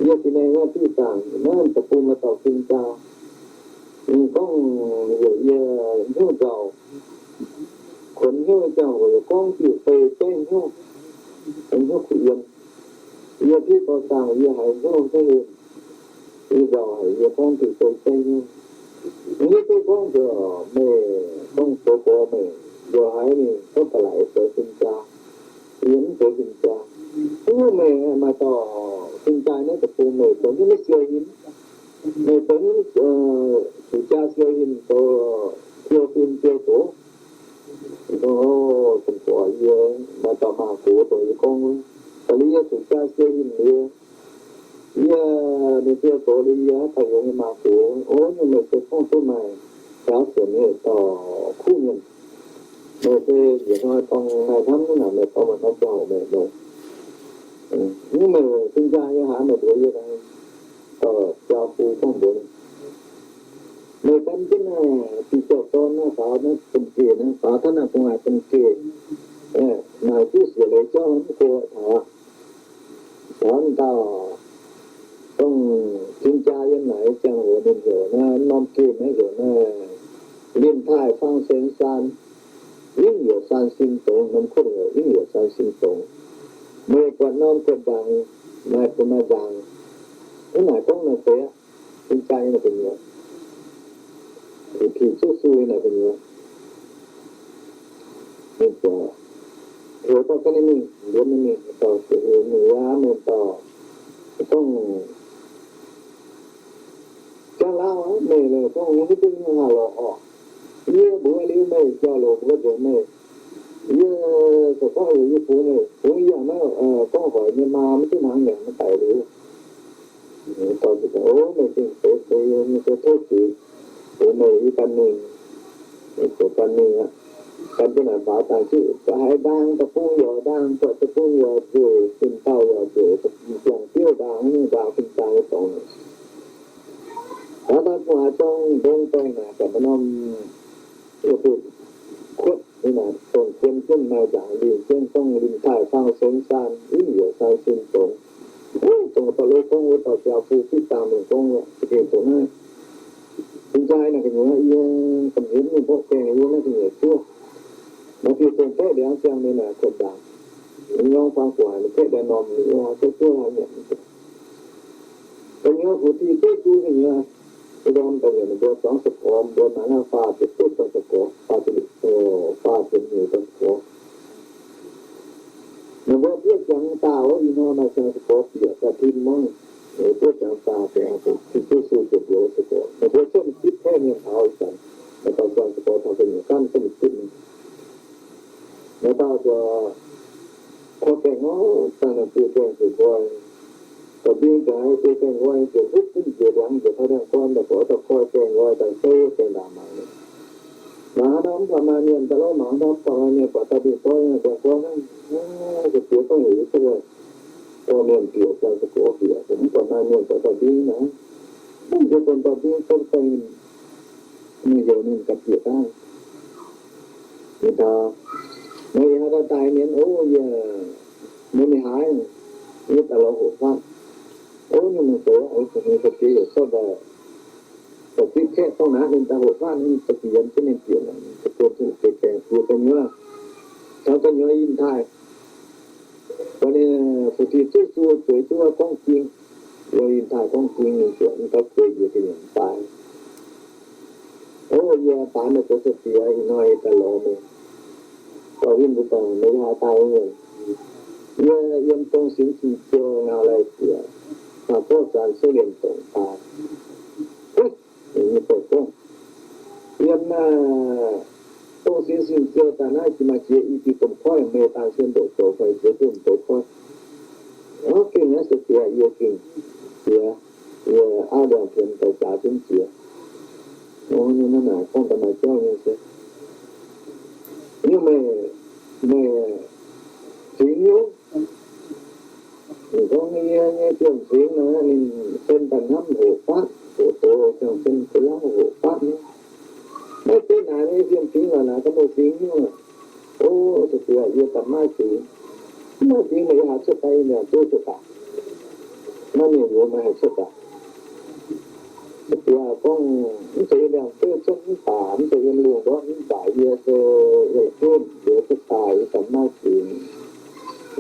Yie jiex mingh wuov diqv zaangh naaiv deic-bung maaih dauh fin-jaa. Ninh gorngv heuc yie hnyouv nzauc, kuonx hnyouv ziangh hoc gorngv diuh fei jaiv hnyouv, hnyouv kuh yiem. Yie diqv dorh zaangh yie haiz hnyouv hnyouv hlen. Yie nzauc haic, yie gorngv diuh fei jaiv hnyouv. Yie duqv gorngv mbuox meih, gorngv zoux gorx meih nzauc haiz mingh gorngv da'laic zoux fin-jaa, yie mv zoux fin-jaa. Mv hiuv meih maaih dauh fin-jaa naaiv deic-bung, meih zoux hnyouv mv siou hinh, meih zoux hnyouv zuqc jaa siou hinh zoux siou fin siou zoqc. Gorngv, o, zungv gorx yie maaih dauh maa gox dongh yie gorngv, da'li yie zuqc jaa siou hinh liuz, yie ninh siou zoqc liuz yie haaix dauh yungz nyei maa gox. O, nyungc meih se gorngv duqv maaih jaax zuonc nyei dauh kuv mienh. Meih se njiec hnoi dorng maaih hnamv naaic, meih dorng maaih hnamv ziangh hoc meih, meih, nyungc meih fin-jaa yie haiz meih mbuox yie, dauh biaa fu gorngv mbuox meih gan jienv naaiv diuh jauv-dorn naaiv faaux naaiv domh geh naaiv, faaux taux naaiv gu'nguaaic domh geh, naaic duqv siec leiz jauv mv go taux, taux dauh dongh fin-jaa yiem naaic ziangh hoc ninh heuc naaiv norm gemh naaiv heuc naaiv Linh Thai Fang Sen San, Inh Yuoqc San Sin Dongx, norm kuotv heuc Inh Yuoqc San Sin Dongx. Meih buatc norm guoqv nzaangc, maaih buonc maaih nzaangc, hnangv naaic gorngv naaic deix aqv. Fin-jaa naaic gu'nyuoz, Fu-Ti Zuqv Su naaic gu'nyuoz, ninh buatc heuc dauh ga'naaiv mingh, mbuox ninh mingh, dauh heuc ninh aqv, mienh dauh gorngv, Janx-Laauv aac, meih gorngv hiuv duqv nyei haah lorqc orqc? Yie mbuox liuz meih jauv-louc mbuox nzengc meih. Yie zoux gorngv heuc yie bungx meih, bungx yie yangh naaiv gorngv hoic nyei maa maiv duqv hnaangx nyanc maiv daic liuz. Dorh njiec daaih, o, meih gengh zoux, zoux, meih zoux tov zuiz, bungx meih yie gan mingh, zoux gan mingh aqv. Gan jienv naaic faaux dangh jienv haiz ndaang deic-bung yaac ndaang, buatc deic-bung yaac nzueic, fin-dauh yaac nzueic, ziangh biouv ndaang, ndaang fin-jaa nyei dorngx. Faaux daaih gu'nguaaic zorng mbong baengh naaic, buatc maaih norm kuotv, naaic dongh zien jienv maaih nzaangc lingh jienv gorngv Linh Thai Fang Sen San, Inh Yuoqc San Sin Dongx. Dongh dauh lo gorngv wuov dauh biaa fu fiqv zaangh mienh gorngv wuov, za'gengh dongh naaiv. Fin-jaa naaic gu'nyuoz yie gamh hemx mingh mborqv gaengh yie naaiv gu'nyuoz zuov. Maaih diuh dongh baeqv ndiangx ziangh ninh naaic kuonx ndaangc. Ninh nyorng fangx gu'nguaaic ninh baeqv ndiangx norm, yie zuov zuov haaix nyanc. Gu'nyuoz Fu-Ti Zuqv Su gu'nyuoz, ndorm daaih yaac ninh mbuo zuangx za'gorx, mbuo naaic naaiv faah ziepc betv dauh za'gorx, faah ziepc, faah ziepc nyeic dauh za'gorx. Ninh mbuo buov ziangx daaih wuov, ih hnoi maaih ziangx za'gorx bieqc daaih tim mungv. Ninh mbuo buov ziangx daaih, Fu-Ti Zuqv Su ziepc njoux za'gorx. Ninh mbuo cuotv m'sitv kaeqv mienh taux ih zanc, maaih dauh ziangx za'gorx taux gu'nyuoz gaanv cuotv m'sitv mingh. Maaih dauh ziouc korv gaengh nor, daaih naaic bieqc gaengh zuqc nqoi. Da'mbing ziouc haiz bieqc gaengh nqoi, ziouc hutv jienv njiec ndiangx, njiec taux ndiangx-goiv daaih, buatc dauh koi gaengh nqoi daaih souv gaengh ndaangc mangc. Mangc haaix nor mv buatc maaih mienh, daaih lorz mangc haaix nor mv buatc maaih mienh, buatc dauh mbienv goiv, mbienv goiv hnangv. Aav, za'gengh gorngv heuc yie duqv dorh mienh bieqc, ziangh za'gengh bieqc, mv buatc maaih mienh, buatc dauh mbing naaic. Mv nziex bun dauh mbing souv gaengh mingh heuc ninh ganh bieqc daaih. Ninh taux, meih haaix dauh daaih mienh? O, yie, meih mingh haaix? Yie daaih lorz hoqc fatv. O, nyungc mienh zoux, o, ninh ga'sie heuc zorqv daaih, zorqv zipv kaeqv dorngx naaiv, ninh daaih hoqc fatv, ninh daaih bieqc yiem jienv ninh bieqc, ninh daaih bun jienv bieqc gaengh bieqc gu'nyuoz, taux gu'nyuoz Inh Taaih. Mbuo ninh Fu-Ti Zuqv Su zueiz jienv wuov gorngv jing, mbuo Inh Taaih gorngv jing, ninh zuqc mv gauh zueiz njiec ga'nyiec daaih. O, yie baaix meih zoux sai-diex, ih hnoi daaih lorz meih. Dorh yie mbuo daaih, meih haaix dauh nyei? Yie yiem Dongh Singx Sin-Ziou ngau lai-jiex, maaih gorngv zanc Sou Lienh Dongc daaih. Yiem naaiv Dongh Singx Sin-Ziou daaih naaiv jiex maaih jiex i diuh domh koiv, meih dangh cien ndoqc zoux fai jiex duqv domh koiv. Gengh naaiv sai-diex, yie gengh jiex, yie auv ndiangx-pienx daaih jaax jienv jiex. Naaiv naaic gorngv daaih maaih jauv nyei se. Nyungc meih, meih fingx nyungc? Ninh gorngv, yie nyei fiem-fingx naaic, ninh sen daaih hnamv hoqc fatv, hoqc doz, ziangh sen kuh lauv hoqc fatv nyei. Maiv zeiz naaic nyei fiem-fingx lorqc, naaic daaih meih fingx nyungc? O, sai-diex, yie daaih maiv fingx. Maiv fingx meih haih cuotv daaih, yie liangh duqv cuotv daaih. Maiv mienh youz meih haih cuotv daaih. Sai-diex gorngv, mv zeiz yie liangh duqv cuotv mv baac, mv zeiz yiem lungh ndortv mv baac, yie se yietc zungv liuz cuotv daaih, yie daaih maiv fingx.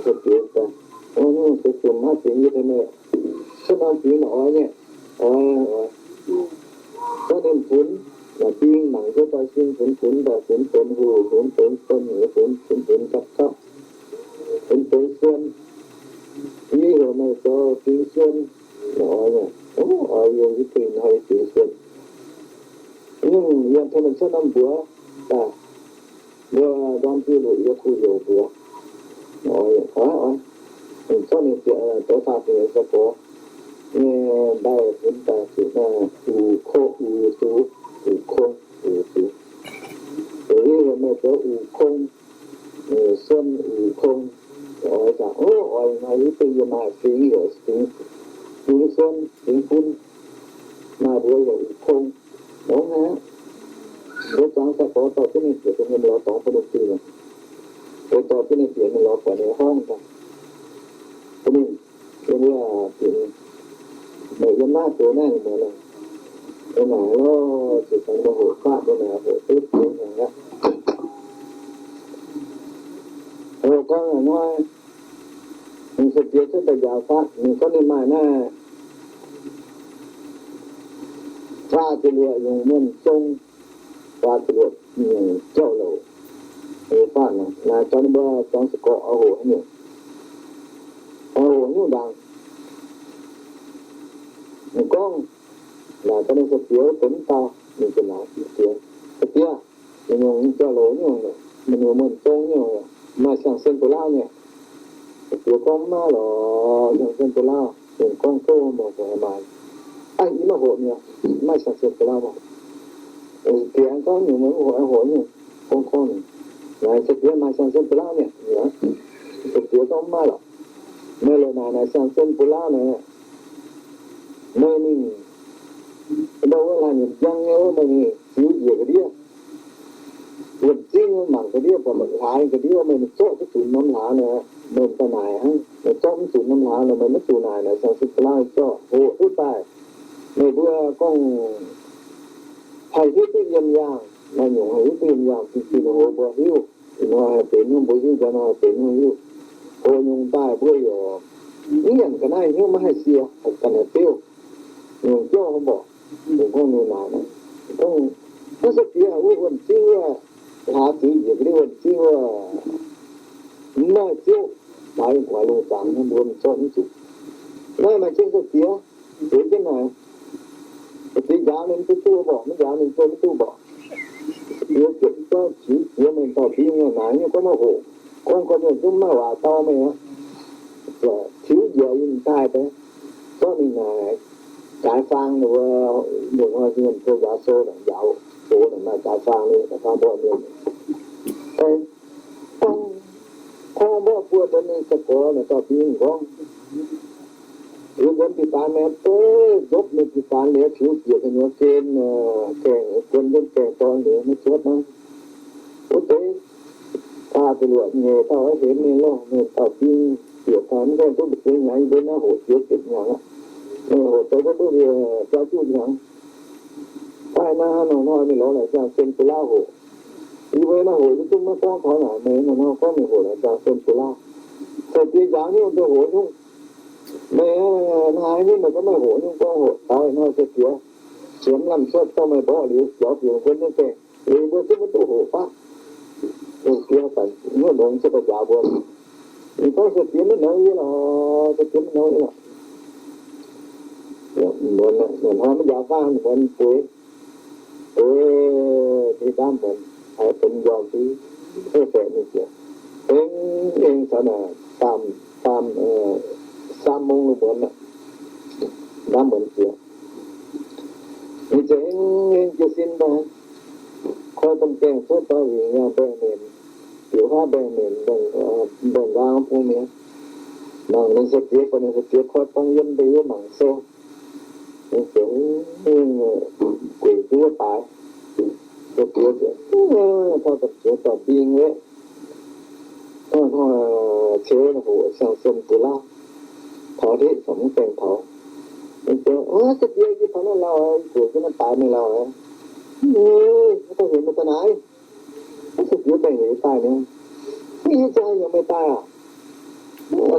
Sai-diex daaih, o, nyungc se fiem maiv fingx, yie tengx meih cuotv norm fingx naaic oix nyei. Oix, oix. Gorngv ninh funx, naaic ding mangc jienv daaih sin funx funx daaih funx benx huv, funx benx suon, funx funx funx gapv gapv, funx benx suon. Yie heuc meih zoux fingx suon. Oix nyei. O, oix, yie hiuv duqv hnoi fingx suon. Nyungc yie tengx meih cuotv norm mbuox daaih. Mbuo ndorm diuh luoqc yie kuh heuc mbuox. Oix, oix. Ninh zorqv ninh zieqc, douz faah zieqc sai-gorx nyei mbaih funx daaih zuqc naaiv Uc Kong, Uc Zuqc, Uc Kong, Uc Zuqc. Heuc yie heuc meih zoux Uc Kong, Suon Uc Kong. Oix, zanc, o, oix, hnoi yie duqv yie maaih fingx heuc fingx, fingx suon, fingx bun. Maaih mbuox heuc Uc Kong. Longx aqv. Mbuo zuangx sai-gorx dorh jienv ninh bieqc dongh mienh lorz dorngx bun ninh diuh. Mbuo dorh jienv ninh bieqc mienh lorz buatc ninh horngv daaih. Bun ninh, bun ninh, meih yiem naaiv zoux naaiv nyei mbuox nor. Mbuo naaic lorh, ziouc daaih mbuo hoqc fatv, mbuo naaic hoqc duqv ziex hnyangx aqv. Hoqc gorngv hnoi, ninh sai-diex cuotv daaih njaaux fatv, ninh gorngv ninh maaih naaiv faah ziepc luoqc nyungc muonh zong, faah ziepc luoqc nyungc jauv-louc. Faah naaic, naaic zoux ninh mbuo zuangx sai-gorx oix hoqc haaix nyungc, oix hoqc haaix nyungc ndaangc. Ninh gorngv, naaic daaih ninh sai-diex benx mv dauh, ninh ziouc naaic sai-diex, sai-diex, meih nyungc jauv-louc nyungc, meih nyungc muonh zong nyungc, maaih siang-sen buoz-lauv nyei? Sai-diex gorngv, mv maaih lorqc, siang-sen buoz-lauv. Ninh gorngv, gouv mbuo maaih. Aa, yie maiv hoqc nyei, maiv siang-sen buoz-lauv maah. Sai-diex gorngv nyungc, meih mv hoqc, hoqc nyungc? Gorngv, gorngv nyungc. Naaic sai-diex maaih siang-sen buoz-lauv nyei? Sai-diex gorngv, mv maaih lorqc. Meih lorqc naaic, naaic siang-sen buoz-lauv naaic, meih mingh ndau wuov laanh yietc jangv nyei wuov, meih mingh ziux njiec ga'ndiev, wuonh zingv wuov, mangc ga'ndiev, buatc hlaax ga'ndiev, meih mingh zorqv duqv zunc norm hlaax nor, meih daaih naaic hnangv. Meih zorqv mv zunc norm hlaax nor, meih maiv zuqc naaic, naaic siang-sen buoz-lauv zorqv hoqc duqv daaih. Meih mbuo gorngv haih hiuv duqv yiem yaangh, maaih nyungc haih hiuv duqv yiem yaangh, zinh zinh hoz mbuo hiuv. Ih hnoi haih benx nyungc mbuo hiuv, njang hnoi haih benx nyungc hiuv. Hoqc nyungc daaih mbuo yaac mv nyanc ga'naaiv hnyouv, maiv haih sie, haih ganh haih beuv. Nyungc jauv mborqc, ninh gorngv ninh naaic, gorngv, naaiv sai-diex wuov wuonh zingv wuov, hlaax ziux njiec ga'ndiev wuonh zingv wuov, mv maaih ziouv, hlaax yiem gu'nguaaz lungh zaangc, mbuo mv zorqv mv zuqc. Naaiv maaih jienv sai-diex, zueiz jienv naaic. Sai-diex njaaux ninh duqv duqv mborqc, maiv njaaux ninh duqv mv duqv mborqc. Sai-diex ziepc jauv qiex jiez, meih dauh fingx naaic nyei gorngv maiv hoqc, gorngv gorqv-mienh zungv maiv waac dau meih aqv. Tiux njiec yie daaih deix, zorqv ninh naaic jaaix faang, mbuo mbuo hnoi mienh mbuo njaaux sou naaic, njaaux sou naaic maaih jaaix faang nyei, jaaix faang mbuo mienh. Gorngv, gorngv mborqv buo deix mingh sai-gorx naaic dauh fingx gorngv, liuz nzuonx diuh faanx maengx beiv nzopv ninh diuh faanx liuz, tiux njiec gu'nyuoz gen, gaengh guon jienv gaengh dorn liuz maiv cuotv hnangv. Wuov deix faah ziepc luoqc nyeic dauh hemx ninh loh, ninh dauh fingx bieqc daaih mv gaengh duqv mbu'ziex hnyangx, yie mbuo naaiv hoqc jiex ziepc hnyangx aqv. Ninh hoqc zoux duqv mbuo biaa juqv hnyangx. Daaih naaiv hnoi-hnoi mingh lorz naaic siang-sen buoz-lauv hoqc. Yie mbuo naaiv hoqc yie zungv maiv gorngv taux naaic, meih hnoi-hnoi gorngv mingh hoqc naaic siang-sen buoz-lauv. Sai-diex njaaux nyungc, dongh hoqc nyungc. Meih naaiv nyungc meih gorngv meih hoqc nyungc, gorngv hoqc taux ih hnoi sai-diex Sienx lamh cuotv dongh meih mborqv liuz, jauv bieqc bun ninh gaengh, liuz mbuo zungv maiv duqv hoqc faqv. Lungh ndiev daaih hnyouv longx cuotv daaih njaaux mbuo. Ninh gorngv, Sai-diex maiv nouz yie lorqc, sai-diex maiv nouz yie lorqc. Muonz, muonz hnoi maiv njaaux dangh, muonz bueix, bueix ti ndaamv muonz, haiz benx njormh div, haiz baeqc mingh jiex. Heng heng caux naaic daamh, daamh, saam mong lungh muonz aqv, ndaamv muonz jiex. Ninh ziouc heng heng jiez sin daaih, koi domh gaengh cuotv dorh wingc yangh mbaengx-menc, diuc haav mbaengx-menc, mbaengx-nqaang bung mi'aqv. Mangc ninh sai-diex, buatc ninh sai-diex koi dorng yiem daaih yiem mangc sou. Ninh ziouc gueic duqv wuov daaix. Sai-diex ziouc taux domh qiex dorh mbing wuov, hnoi-hnoi ceix hoqc siang-sem gu'lauv, taux hlitv caux mv gaengh taux. Ninh ziouc, Ov, sai-diex, yie taux naaiv lauh, yie gueic jienv naaiv daaix mingh lauh. Mv daaih heuc meih daaih naaic. Sai-diex daaih heuc yie daaih ni. Mv, yie ziangh heuc meih daaih aac.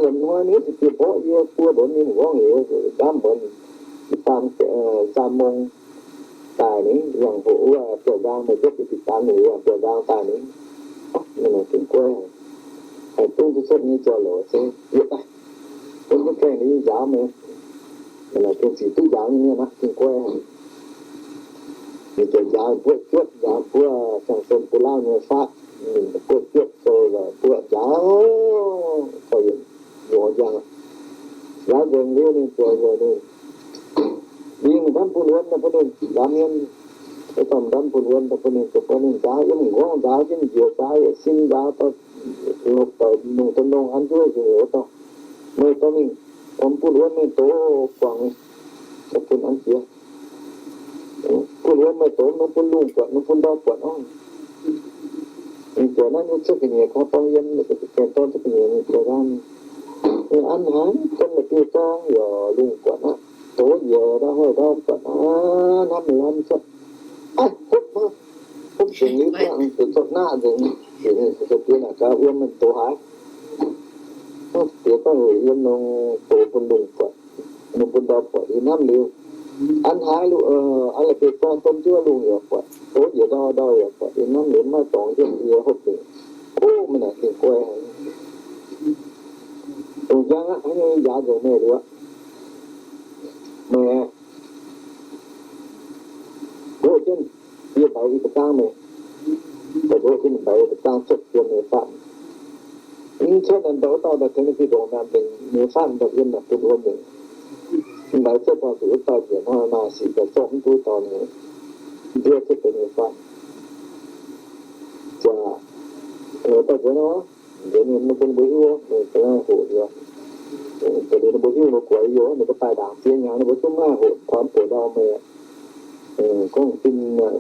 Lamh hnoi ni sai-diex mborqv yie buo ndonx mingh m'nqorngv heuc ndaamv muonz, zaam, zaam mong daaih ni, yangh hoc wuov biauv-nqaang, meih mbuo bieqc daaih ni, yangh biauv-nqaang daaih ni. Ov, mv nor gengh guai haic. Haih dungv duqv cuotv nyei jauv-louc se yietc daaih. Bun mv gaengh ninh njaaux meih. Mv nor gengh zic duqv njaaux nyei mienh aqv, gengh guai haic. Ninh ziouc njaaux buoqv juotv, njaaux buoqv siang-sem gu'lauv nyei faatv. Ninh buoqv juotv sou, buoqv njaaux, corc yietc nqorngv njang. Njaaux nzengc liuz ninh ziouc heuc ninh, mingh ndamv bun wuom daaih bun ninh, nzaaux mienh, wuov dauh ndamv bun wuom daaih bun ninh, ziouc bun ninh nzaaux yiem m'nqorngv, nzaaux jienv njiec, nzaaux yietc sin, nzaaux dorh longc, dorh longc an jienv wuov dauh. Meih dorh mingh, dorh bun wuom mingh dox guangc, bun an jiex. Bun wuom meih dox nor bun lungh buatc, nor bun ndau buatc orv. Ninh ziouc naaiv nyei cuotv ga'nyiec koi dorng yiem, gaengh dorng cuotv ga'nyiec ninh ziouc gorngv, an haaix, gan la'bieiv-zorng yaac lungh buatc aqv. Dox njiec ndau hoic ndau buatc aqv, hnamv lamh cuotv. Aav, hopv, hopv nzengc liuz, zuqc zorqv naqv nzengc. Diex naaic gaax wuom mienh dox haaix. Diex gorngv heuc yiem nor dox bun lungh buatc, nor bun ndau buatc, yie hnamv liuz, an haaix, an la'bieiv-zorng domh jienv lungh yaac buatc, dox njiec ndau ndau yaac buatc, yie hnamv liuz maiv dorngx jienv yie hopv nzengc. Ov, meih naaic gengh guai haic. Longc njang aqv, haaix nyungc njaaux nzengc meih liuz aqv. Meih aeqv, ndoqv jienv yie mbaix i da'gaang meih. Daaih ndoqv jienv mbaix i da'gaang cuotv yiem meih faatv. Mv cuotv naaic, ndau wuov dauh daaih tengx ninh fih ndongc naaic nzengc, meih faatv daaih yiem naaic bun wuom nzengc. Mbaix cuotv daaih zuqc wuov dauh njiec hnoi maaih sic daaih zorqv mv duqv dauh nyei, nduov cuotv deix meih faatv. Jaax, daaih nzengc nor, nzengc ninh bun mbuo hiuv, meih ga'naaiv hoqc yie. Daaih liuz ninh mbuo hiuv mbuo guaix yie, ninh mbuo daaih ndaangc ziex hnyangx ninh mbuo zungv maiv haih hoqc, kuonx buoc ndau meih. Gorngv fin,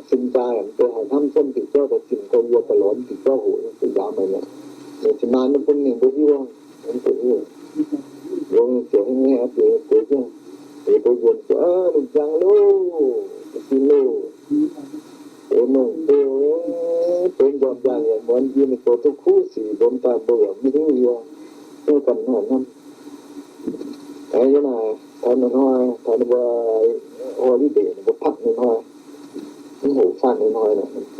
fin-jaa mv deix haih hnamv jienv diuc jauv daaih zimh gorx yie daaih lorz diuc jauv hoqc, zuqc njaaux meih mi'aqv. Meih cin-maah mv bun ninh mbuo hiuv, mv bun hiuv. Longx ziouc hengx hengx diex bueix jienv, diex bueix njiec, lungh njang loh, sin loh. Deix longx beu, deix nqormh njang yaac muonz yie mingh zoux duqv kuv sic, mbuo daaih mbuo yaac mv hiuv yie. Mv ganh hnoi hnamv. Taux yie naaic, taux ninh hnoi, taux ninh mbuo holiday ninh mbuo patv ninh hnoi, mv hoqc faanv ninh hnoi naaic,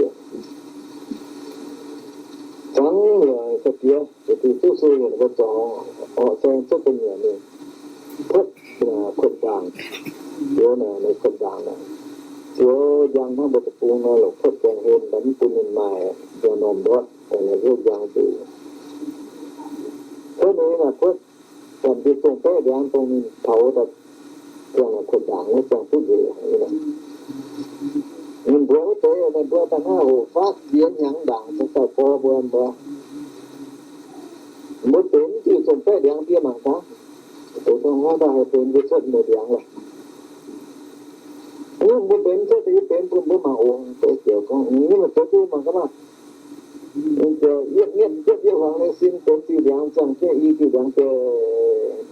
zangv yaac sai-diex, yaac diuh duqv su yaac ninh mbuo zuangx orqc saeng cuotv da'nyeic mingh, puotv, kuotv ndaangc, yie naaic, ninh kuotv ndaangc naaic, ziouc njang hnangv mbuo deic-bung nor, longc puotv gaengh hlen, mv bun ninh maaih njang-normh ndortv, longc hnyouv njang zuqc. Puotv ninh naaic puotv Zanc mbuo zong baeqv ndiangx dongh ninh taux daaih ziangh kuonx ndaangc wuov ziangh duqv nzueic. Ninh mbuox wuov deix, ninh mbuo daaih naaiv hoqc faatv ziex hnyangx ndaangc, cingx daaih gorx mbuo, mbuo, mbuo benx diuh zong baeqv ndiangx ndie mangc gaax. Deix dongh hnangv daaih haih benx mbuo cuotv mbuo ndiangx lorqc. Mbuo benx cuotv deix, yie benx bun mbuo mangc oc. Deix ziouc gorngv, ninh mbuo zoux duqv mangc gaax maah. Ninh ziouc yietv mietv yietv yietv huangx nyei sin, benx diuh ndiangx ziangh jienv i diuh ndiangx deix,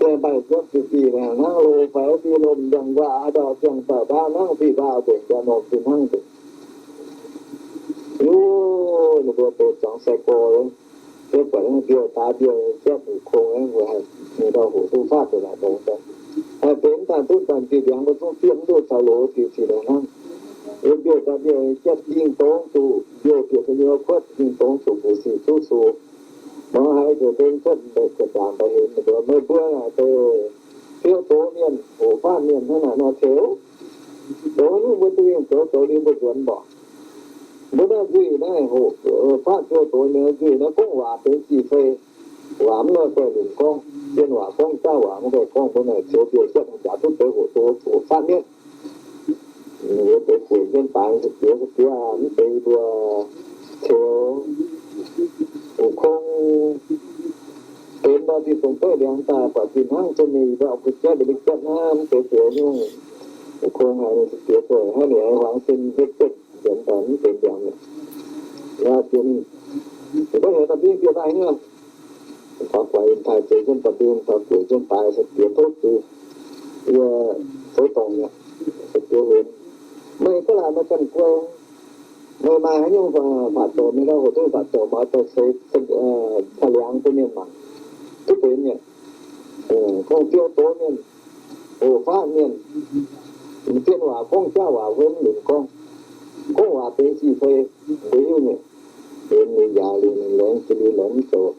deix mbaih ziepv diuh diuh hnangv loz faix diuh lomh ndiangx nquaah a'ndau ziangh daaih ndaav hnangv diuh ndaav nzengc, njang-normh diuh hnangv nzengc. Yie, ninh mbuo deix zuangx sai-gorx, ziepv buatc naaiv mbiouh daaih mbiouh ziepv haic kong, mbuo haih mingh ndau hoqc duqv faatv deix naaic dongh daaih. Haih benx daaih duqv zanc diuh ndiangx mbuo zungv fiev mv duqv caux loz diuh diuh hnangv. Yiem mbiouh daaih mbiouh jatv dingh dongz zuqc mbiouh bieqc gu'nyuoz kuotv dingh dongz zuqc mbuoqc sic zuqv sux. Mangc haaix zoux dongh cuotv mbaeqc cuotv ndaangc daaih hemx mbuo, meih mbuo naaic deix fiou doz mienh, hoqc faatv mienh hnangv naaic nor ceux. Zoux nyungc mbuo duqv mingh zoux, zoux liuz mbuo nzuonx mborqc. Mbuo naaiv nzuih naaiv hoqc faatv fiou doz mienh nzuih naaiv gorngv waac benx sic fei. Waac mv nor guaih lunc gorngv, zien waac gorngv, jaav waac mv guaih gorngv, mbuo naaic ceux mbiouh jatv haaix jaax duqv deix hoqc doz hoqc faatv mienh. Mbuo deix gueic jienv baaix se diex se diex mv deix mbuo ceux hoqc kong benx nor, zinh dongh beiv liangx daaih buatc zinh hnangv zunv ninh yie mbuo oix kuh jatv mbuo nyei jatv hnangv mv deix diex nyungc. Hoqc kong haiz ninh se diex zoih hnangv ninh aengx huangx sin mv deix jatv nzuonx daaih mv benx liangx mi'aqv. Yaac diex ninh, ninh mbuo heuc daaih mbing bieqc daaih nyei. Faaux guaix yiem taaih zeix jienv daaih mbing, faaux gueic jienv baaix se diex tov zuiz, yie zoux dorngc mi'aqv, se diex hlen. Meih ga'laaic meih ganh guai, meih maaih haaix nyungc fatv zoux, meih ndau hoc duqv fatv zoux maux daaih ceix ca'liangx bun mienh mangc, duqv benx mi'aqv. Kungx fiou doz mienh, hoqc faatv mienh, m'zien waac gorngv, jaav waac huotv mv lunc gorngv, gorngv waac benx sic fei, mbuo hiuv nyei. Benx ninh yaac liuz ninh laengz jiex liuz laengz mv zoux.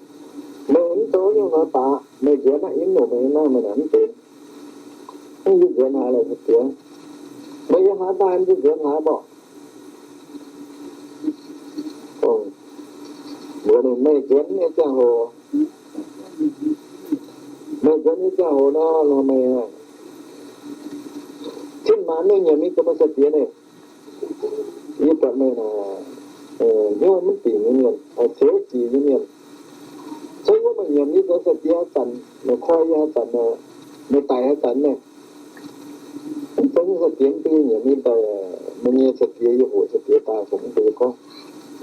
Meih mv zoux nyungc nor baac meih nzuonx naaiv, yie mv longc meih nyei naaiv, meih naaic mv benx. Mv nzuonx haaix lorqc, se diex. Meih yiem haaix daaih, mv nzuonx haaix mborqc. Mbuox ninh, meih nzuonx nyei ziangh hoc, meih nzuonx nyei ziangh hoc nor, nor meih cin maanc mienh nyiemc mingh zoux meih sai-diex naaic. Yie buatc meih naaic hnyouv mv dingc nyei mienh, ceux sic nyei mienh. Cuotv wuov meih nyiemc yie zoux sai-diex haaix zanc, meih koi yie haaix zanc, meih daic haaix zanc naaic. Mv zeiz nyei sai-diex mv dungx nyiemc yie daaih, meih nyei sai-diex, yie hoqc sai-diex daaih fungx mv dungx gorngv.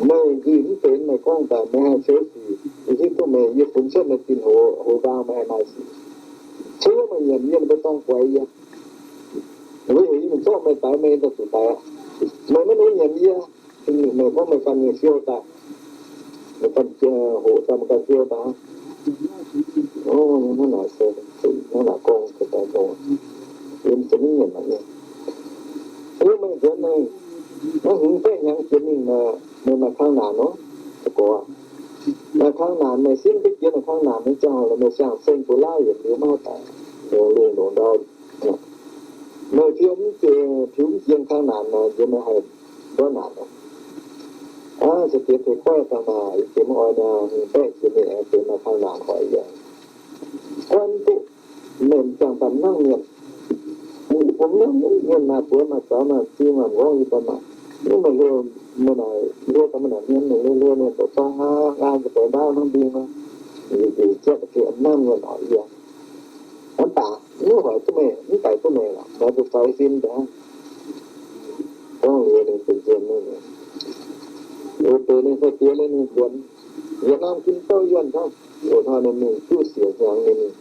Meih nzuih mv benx meih gorngv daaih meih haih ceux sic, yie hiuv duqv meih, yie funx cuotv meih zinh hoz, hoz nqaang meih haih maaih sic. Cuotv wuov meih nyiemc yie, ninh mbuo dorng guaix yie. Ninh mbuo heuc yie mingh zorqv meih daix, meih daaih zuqc daix aqv. Meih maiv dungx nyiemc yie, meih gorngv meih ganh nyei fiou daaih, meih ganh hoqc daaih meih ganh fiou daaih. Ov, hnangv naaic se, hnangv naaic gorngv se daaih gorngv, yie mv zeiz mv nyiemc aqv nyei. Wuov meih nzuonx meih, naaiv hmz baeqv hnyangx jiex mingh, meih maaih kang naanc nor, gorx, maaih kang naanc, meih simv duqv jiex maaih kang naanc nyei ziangh hoc, meih siang-sen buoz-lauv yietc liuz maiv daic, longc lungh longc ndau. Meih fiou mv jiex, tiux mv jiex kang naanc nor, nziex meih haih ndortv naanc aqv. Aav, se diex teix goiv dangh maah, yie jiex mv oix nor, hmz baeqv jiex mingh aengx deix maaih kang naanc hoic yie. Goiv mv duqv, meih m'jangc daaih mv hnangv mienh. Bun mv hnangv mienh maaih buoz maaih zaux maaih zing maaih m'nqorngv yie daaih maah. Mv meih hluo, meih naaic hluo daaih meih naaic mienh, meih hluo hluo mienh doqc zorng aqv, nqaang za'gengh ndaauv hnangv mbing nor, yie ziouc ziepv da'gengh mv hnangv mienh oc yie. Mv baac mv hoic duqv meih, mv daic duqv meih lorqc, meih zuqc faix fim daaih. Gorngv liuz ninh benx nzuonx nyei, liuz deix ninh sai-diex liuz ninh nzuonx. Yietc norm jin douh yienh hnangv, loz-hnoi ninh mingh juqv siec hnyangx ninh mingh,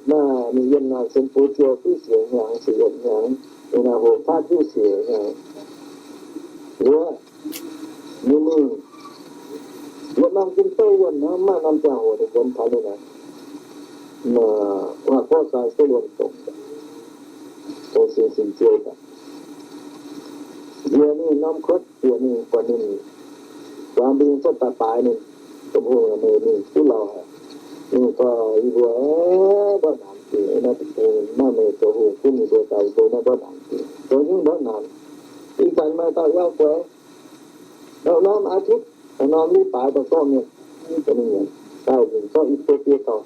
naaiv ninh yienh naaic cien buz ziouc juqv siec hnyangx, siec yietc hnyangx, ninh naaic hoqc faatv juqv siec hnyangx. Liuz ninh mingh yietc norm jin douh yienh hnangv, maaih norm ziangh hoc ninh nzuonx taux ninh naaic, waac-gorv sai se liemh dongc, dongh sin sin ziou daaih. Nziex ninh norm kuotv, bieqc ninh, buatc ninh zuangx mbing cuotv daaih baaix ninh, Domh hungh, meih mingh duqv lauh haic. Ninh gorngv, yie mbuo mborqv naanc dingc, naaiv deic-bung maaih meih zoux hungh gunv yie mbuo daaih, yie mbuo naaiv mborqv naanc dingc. Zoux nyungc mborqv naanc? Ih zanc maaih dauh yauv guaix, norm aav zutv, norm liv baaix daaih zorqv mienh, daaih nzunc zorqv i buo biei gauh.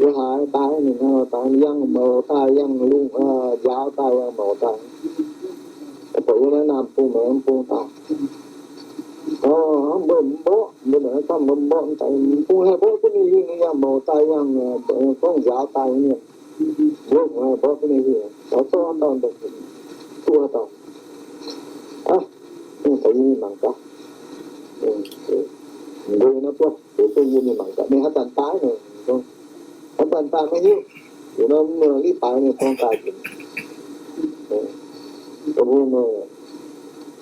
Yie haiz daaih ninh hnangv daaih yangh mouz daaih, yangh lungh nziaaux daaih, yangh mouz daaih. Buatc yie naaiv naamh bung maengx bung daaih. Mbuo mv mborqv, mbuo naaiv camv mbuo mv mborqv daaih, bung haih mborqv duqv ninh hingh, yangh mouz daaih, yangh gorngv nziaaux daaih nyei mienh. Mbuo haih mborqv duqv ninh hingh, caux zorqv dauh, duqv dauh. Aav, ninh caux yie mingh mangc gaax. Mbuo naaiv buov, heuc duqv yie mingh mangc gaax, ninh haaix zanc daaih nor. Haaix zanc daaih maiv hiuv. Yie norm liv baaix ninh gorngv daaih nzunc. Mbuo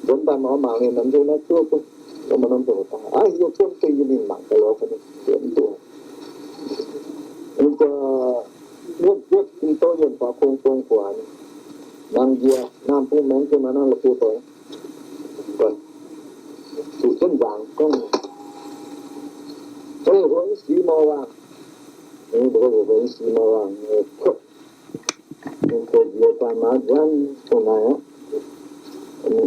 nzuonx daaih mangc, mangc ninh norm nzunc naaiv duqv duqv, norm nzunc daaih. Aav, yie zuov duqv yie mingh mangc gaax lorz bun ninh nzuonx duqv. Ninh ziouc wuotv wuotv jin douh yienh faaux kong dong guaax. Nangv njiec naamh bung maengx jienv maaih naaiv la'buo doic, zuqc jienv nzaangc gorngv, Ei, huonx six mor waangh. Ninh mbuo huonx six mor waangh, kuotv, ninh ziouc njiec daaih maaz nziaamv dongh naaic aqv.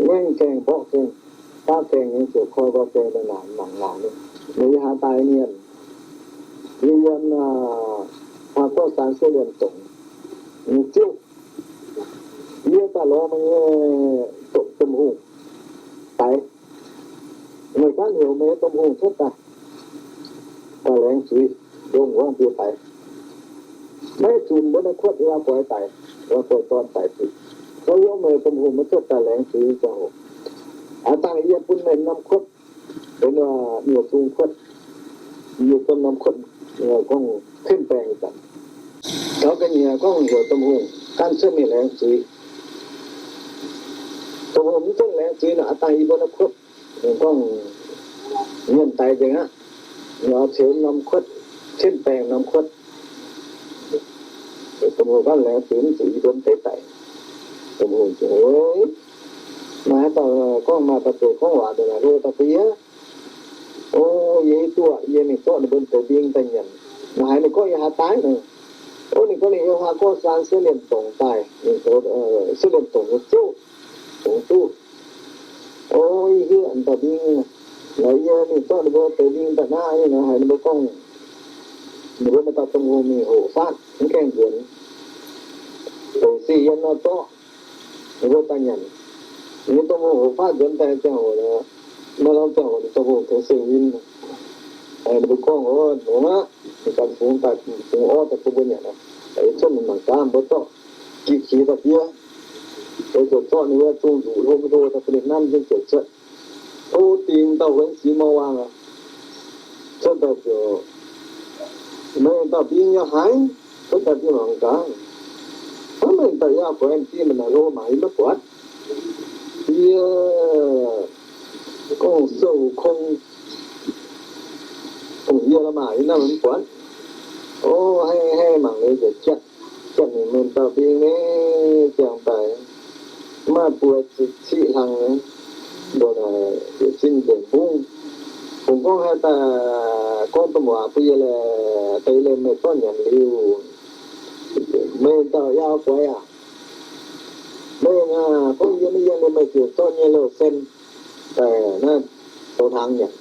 Ngaengv gaengh, mborqv gaengh, baav gaengh nyei, ziouc koi nqoi gaengh daaih naaic mangc naaic, meih yiem haaix daaih mienh? Yie yiem Haa Gorqv Saan Sieqv Lienh Dongc. Ziouv, yie daaih lorz meih nyei domh hungh daix. Meih gaanv heuc meih nyei domh hungh cuotv daaih, daaih laengz zuiz, ndongc wuov mbuo daix. Maiv zunc mbuo naaiv kuotv yie oix guaix daic, oix guaix dorn daic zuqc. Gorngv yie meih domh hungh maiv cuotv daaih laengz zuiz ziangh hoc, aav dangh yie bun meih norm kuotv benx nyei zung kuotv, yie bun norm kuotv gorngv cin-baengh nyei zanc. Taux ga'nyiec gorngv heuc domh hungh gaanv cuotv mingh laengz zuiz. Domh hungh mv cuotv laengz zuiz nor, aav dangh yie mbuo naaiv kuotv gorngv mienh daix nzengc aqv. Oix ceux norm kuotv, cin-baengh norm kuotv. Domh hungh gorngv laengz zuiz mv zuqc yie mbuo mv deix daic. Domh hungh, maaih haaix dauh gorngv maaih ba'zeic gorngv waac ndongc naaic hlo daaih bun yie? O, yie hiuv duqv, yie mingh zorqv ninh mbuo deix mbing daaih nyanc. Maaih haaix ninh gorngv yiem haaix daaih nor? O, ninh gorngv ninh yiem Haa Gorqv Saan Sieqv Lienh Dongc daaih, Sieqv Lienh Dongc nyei ziouv, dongc duqv. O, yie hiuv dauh mbing, naaic yie mingh zorqv ninh mbuo deix mbing daaih naaiv, haiz ninh mbuo gorngv, ninh mbuo maaih dauh domh hungh mingh hoqc faatv mv gaengh nzuonx, doqc sic yiem nor zorqv, ninh mbuo daaih nyanc. Ninh nyei domh hungh hoqc faatv nzuonx daaih ziangh hoc, maaih norm ziangh hoc ninh domh hungh tengx seng win, ninh mbuo gorngv, O, longx aqv, ninh ganh fungx daaih, fungx orv daaih bun mbuo nyanc aqv. Cuotv mingh mangc gaax, mbuo zorqv gi qiex daaih fiev, mbuo ziouc zorqv ninh wuov zungh nzuqc hlo mv hlo daaih bun ninh nanv jienv ziouc cuotv. O, dingc dauh huonx six mor waangh aqv. Cuotv daaih ziouc, Meih dauh mbing yiem haaix? Cuotv daaih fiev mangc gaax. Hnangv meih dauh yauh guaix m'diuh mbuo naaic hlo mangc yie maiv buatc. Yie gorngv sou kong, dongh yie la'maah yie naaiv maiv buatc. O, haih haih mangc liuz nzengc jatv, jatv ninh meih dauh mbing nyei ziangh daaih, maaih buo ciqv hlang nyei, mbuo naaic yietc zinh nzengc mbungv. Fungc gorngv haih daaih gorngv domh waac bun yie laeh, daaih yie leih meih zorqv nyanc liuz, meih dauh yauh guaix aac, meih aac gorngv yie maiv yiem liuz meih ziouc zorqv nyei louh sen daaih naaiv zoux hnaangx nyanc.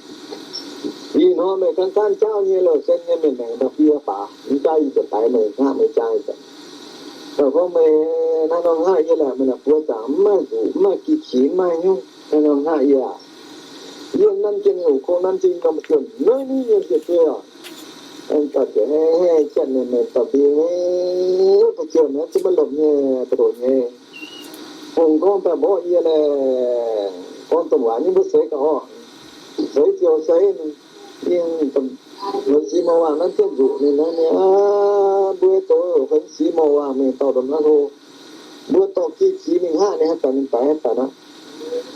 Ih hnoi meih gaanv gaanv jaauv nyei louh sen nyei mienh maengc ndau-fie baac, mv jaauv yie ziouc daix meih, hngaqv meih jaa. Daaih gorngv meih naaiv nor hngaqv yie laeh, meih naaic buoz zaangc mv maaih nzuqc, mv maaih gi qiex, mv maaih hnyouv, naaiv nor hngaqv yie aac. Yie nanv jienv hoc kong, nanv jienv norm juonh, noiv niv nyei jiex duei oc. Daaih ziouc haih haih jatv ninh meih dauh mbing nyei, daaih ziouc naaiv zungv maiv lomh nyei, da'lonx nyei. Fungc gorngv daaih mborqv yie laeh, gorngv domh waac nyei mbuo seix gaax orqc. Seix ziouc seix, yie huonx six mor waangh nanv jienv nzuqc ninh naaiv, ninh aav, mbuo douz huonx six mor waangh mingh dorh ndongc naaiv hlo. Mbuo dorh gi qiex mingh hngaqv ninh, haaix zanc ninh daix haaix zanc aqv.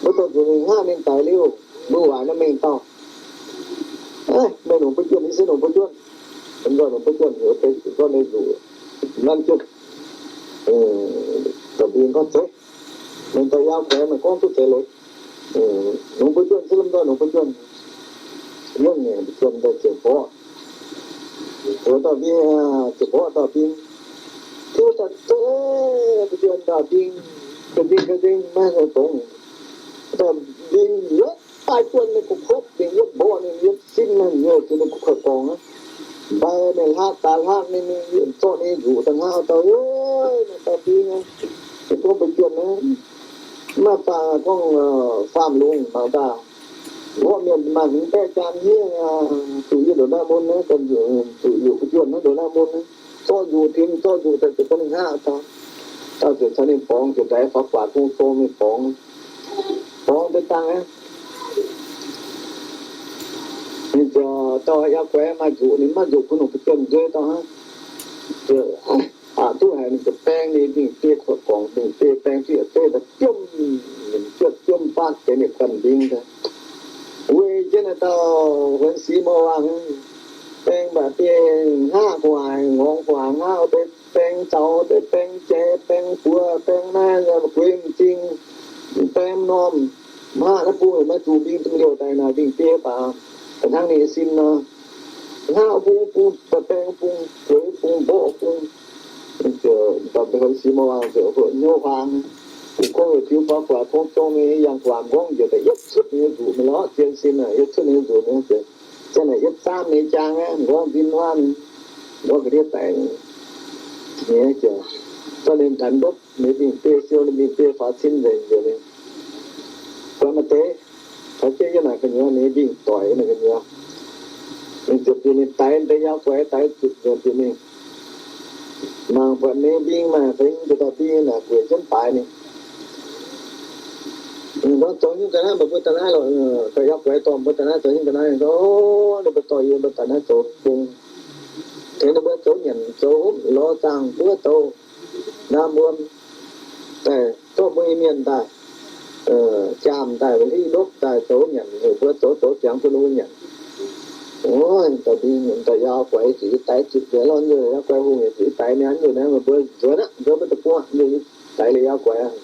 Mbuo dorh nzuqc mingh hngaqv ninh daix liuz, mbuo waaic naaiv mengh dauh. Meih longc buo juonh, yie se longc buo juonh. Mv nzoih longc buo juonh, heuc deix zuqc gorngv ninh nzuqc nanv jienv. Zoux mbuo gorngv zeiz, mengh dauh yauh guaix maaih gorngv duqv zeiz leiz. Longc buo juonh se lomh nzoih longc buo juonh. Yiem ngaengc buo juonh daaih ziouc mborqv, heuc dauh mbing, ziouc mborqv dauh mbing. Tiuv daaih zeiv buo juonh dauh mbing, ga'nzing ga'nzing maiv hnyouv dongz. Dauh mbing yietv daaih juonh ninh gu'kuotv, mbing yietv mborqv ninh, yietv simv ninh nyei zuqc ninh gu'kuotv gorngv aqv. Mbaih ninh hlaqv daaih hlaqv ninh, ninh yietv zorqv ninh nzuqc daaih hnangv dauh, Ov, naaiv dauh mbing aqv, ninh gorngv buo juonh aqv. Mv maaih faam gorngv, faam-lungh mangc daaih. Mborqv mienh maaih hmz baeqv jaan hniev, zuqc yie ndongc naaiv mun naaiv, zuqc yuqc buo juonh naaiv ndongc naaiv mun naaiv, zorqv nzuqc tengx zorqv nzuqc daaih ziouc bun ninh hnangv dauh. Dauh ziouc caux ninh borngz, ziouc ndaix faaux guaax gong-zoh mingh borngz, borngz deix dangh aqv. Ninh ziouc dauh yauh guaix maaih nzuqc, ninh maiv nzuqc bun longc buo juonh nzueiv dauh hnangv. Ziouc aqc duqv haic, ninh ziouc baeng ninh mingh biei kuotv gorngc, mingh biei baeng duqv yietc zeiv daaih biomv, ninh ziouc biomv faatv deix ninh ganh mbing daaih. Weic jienv naaiv dauh huonx six mor waangh, Baeng mv baac biei hngaqv gu'nguaaic, ngorngx gu'nguaaic hngaqv, deix baeng zaux, deix baeng jai, baeng buoz, baeng naaiv, gueix m'zing, baeng m'normh, mv hngaqv naaiv bung maiv zuqc mbing duqv liouh daaih naaic, mbing biei baac hnangv ninh nyei sin nor. Hngaqv bung, bung, baeng bung, gueix bung, mborqv bung. Da'beiv sic mouc waangc ziouc hnyouv huaang, bungx gorngv yietc diuh faaux guaax tong zong nyei yangh guaax gorngv njiec daaih yietv cuotv ninh nyei nzuqc mingh lorz zien sin, yietv cuotv ninh nyei nzuqc mingh. Ziang naaic yietv zaamv ninh nyei jaang aqv, m'nqorngv nzin huaang, m'nqorngv ga'ndiev daic nyei. Ninh ziouc zorqv ninh ganh ndopv, ninh mbing biei siou, ninh mbing biei faaux cin nzengc njiec mingh. Buatc maaih deix taux jienv yiem naaic gu'nyuoz, ninh mbing doic naaic gu'nyuoz. Ninh ziouc bieqc ninh daix deix yaauv guaix daix zuqc nzengc bieqc mingh. Mangc buatc ninh mbing maaih feix njiec daaih mbing naaic gueic jienv baaix ninh. Ninh gorngv, zoux nyungc ga'naaiv meih mbuo daaih naaiv lorqc, daaih yaauv guaix dorh mbuo daaih naaiv zoux nyungc ga'naaiv. Ninh gorngv, ninh mbuo dorh yie mbuo daaih naaiv zoux bung. Tengx ninh mbuo zoux nyanc zoux hopv lorz zaangh buov douz, ndaam wuom, daaih zorqv mbuo nyei mienh daaih, jaam daaih, hiuv ndopv daaih zoux nyanc, heuc mbuo zoux zoux ziangx bun ninh mbuo nyanc. Daaih mbing daaih yaauv guaix zuqc yie daix zuqc nzengc lorqc, nzunc yaauv guaix hungh yaac zuqc yie daix mi'aqv. Nzunc naaiv meih mbuo nzuonx aqv, nzuonx mbuo deic-bung aqv, nzunc yie daix liuz yaauv guaix aqv.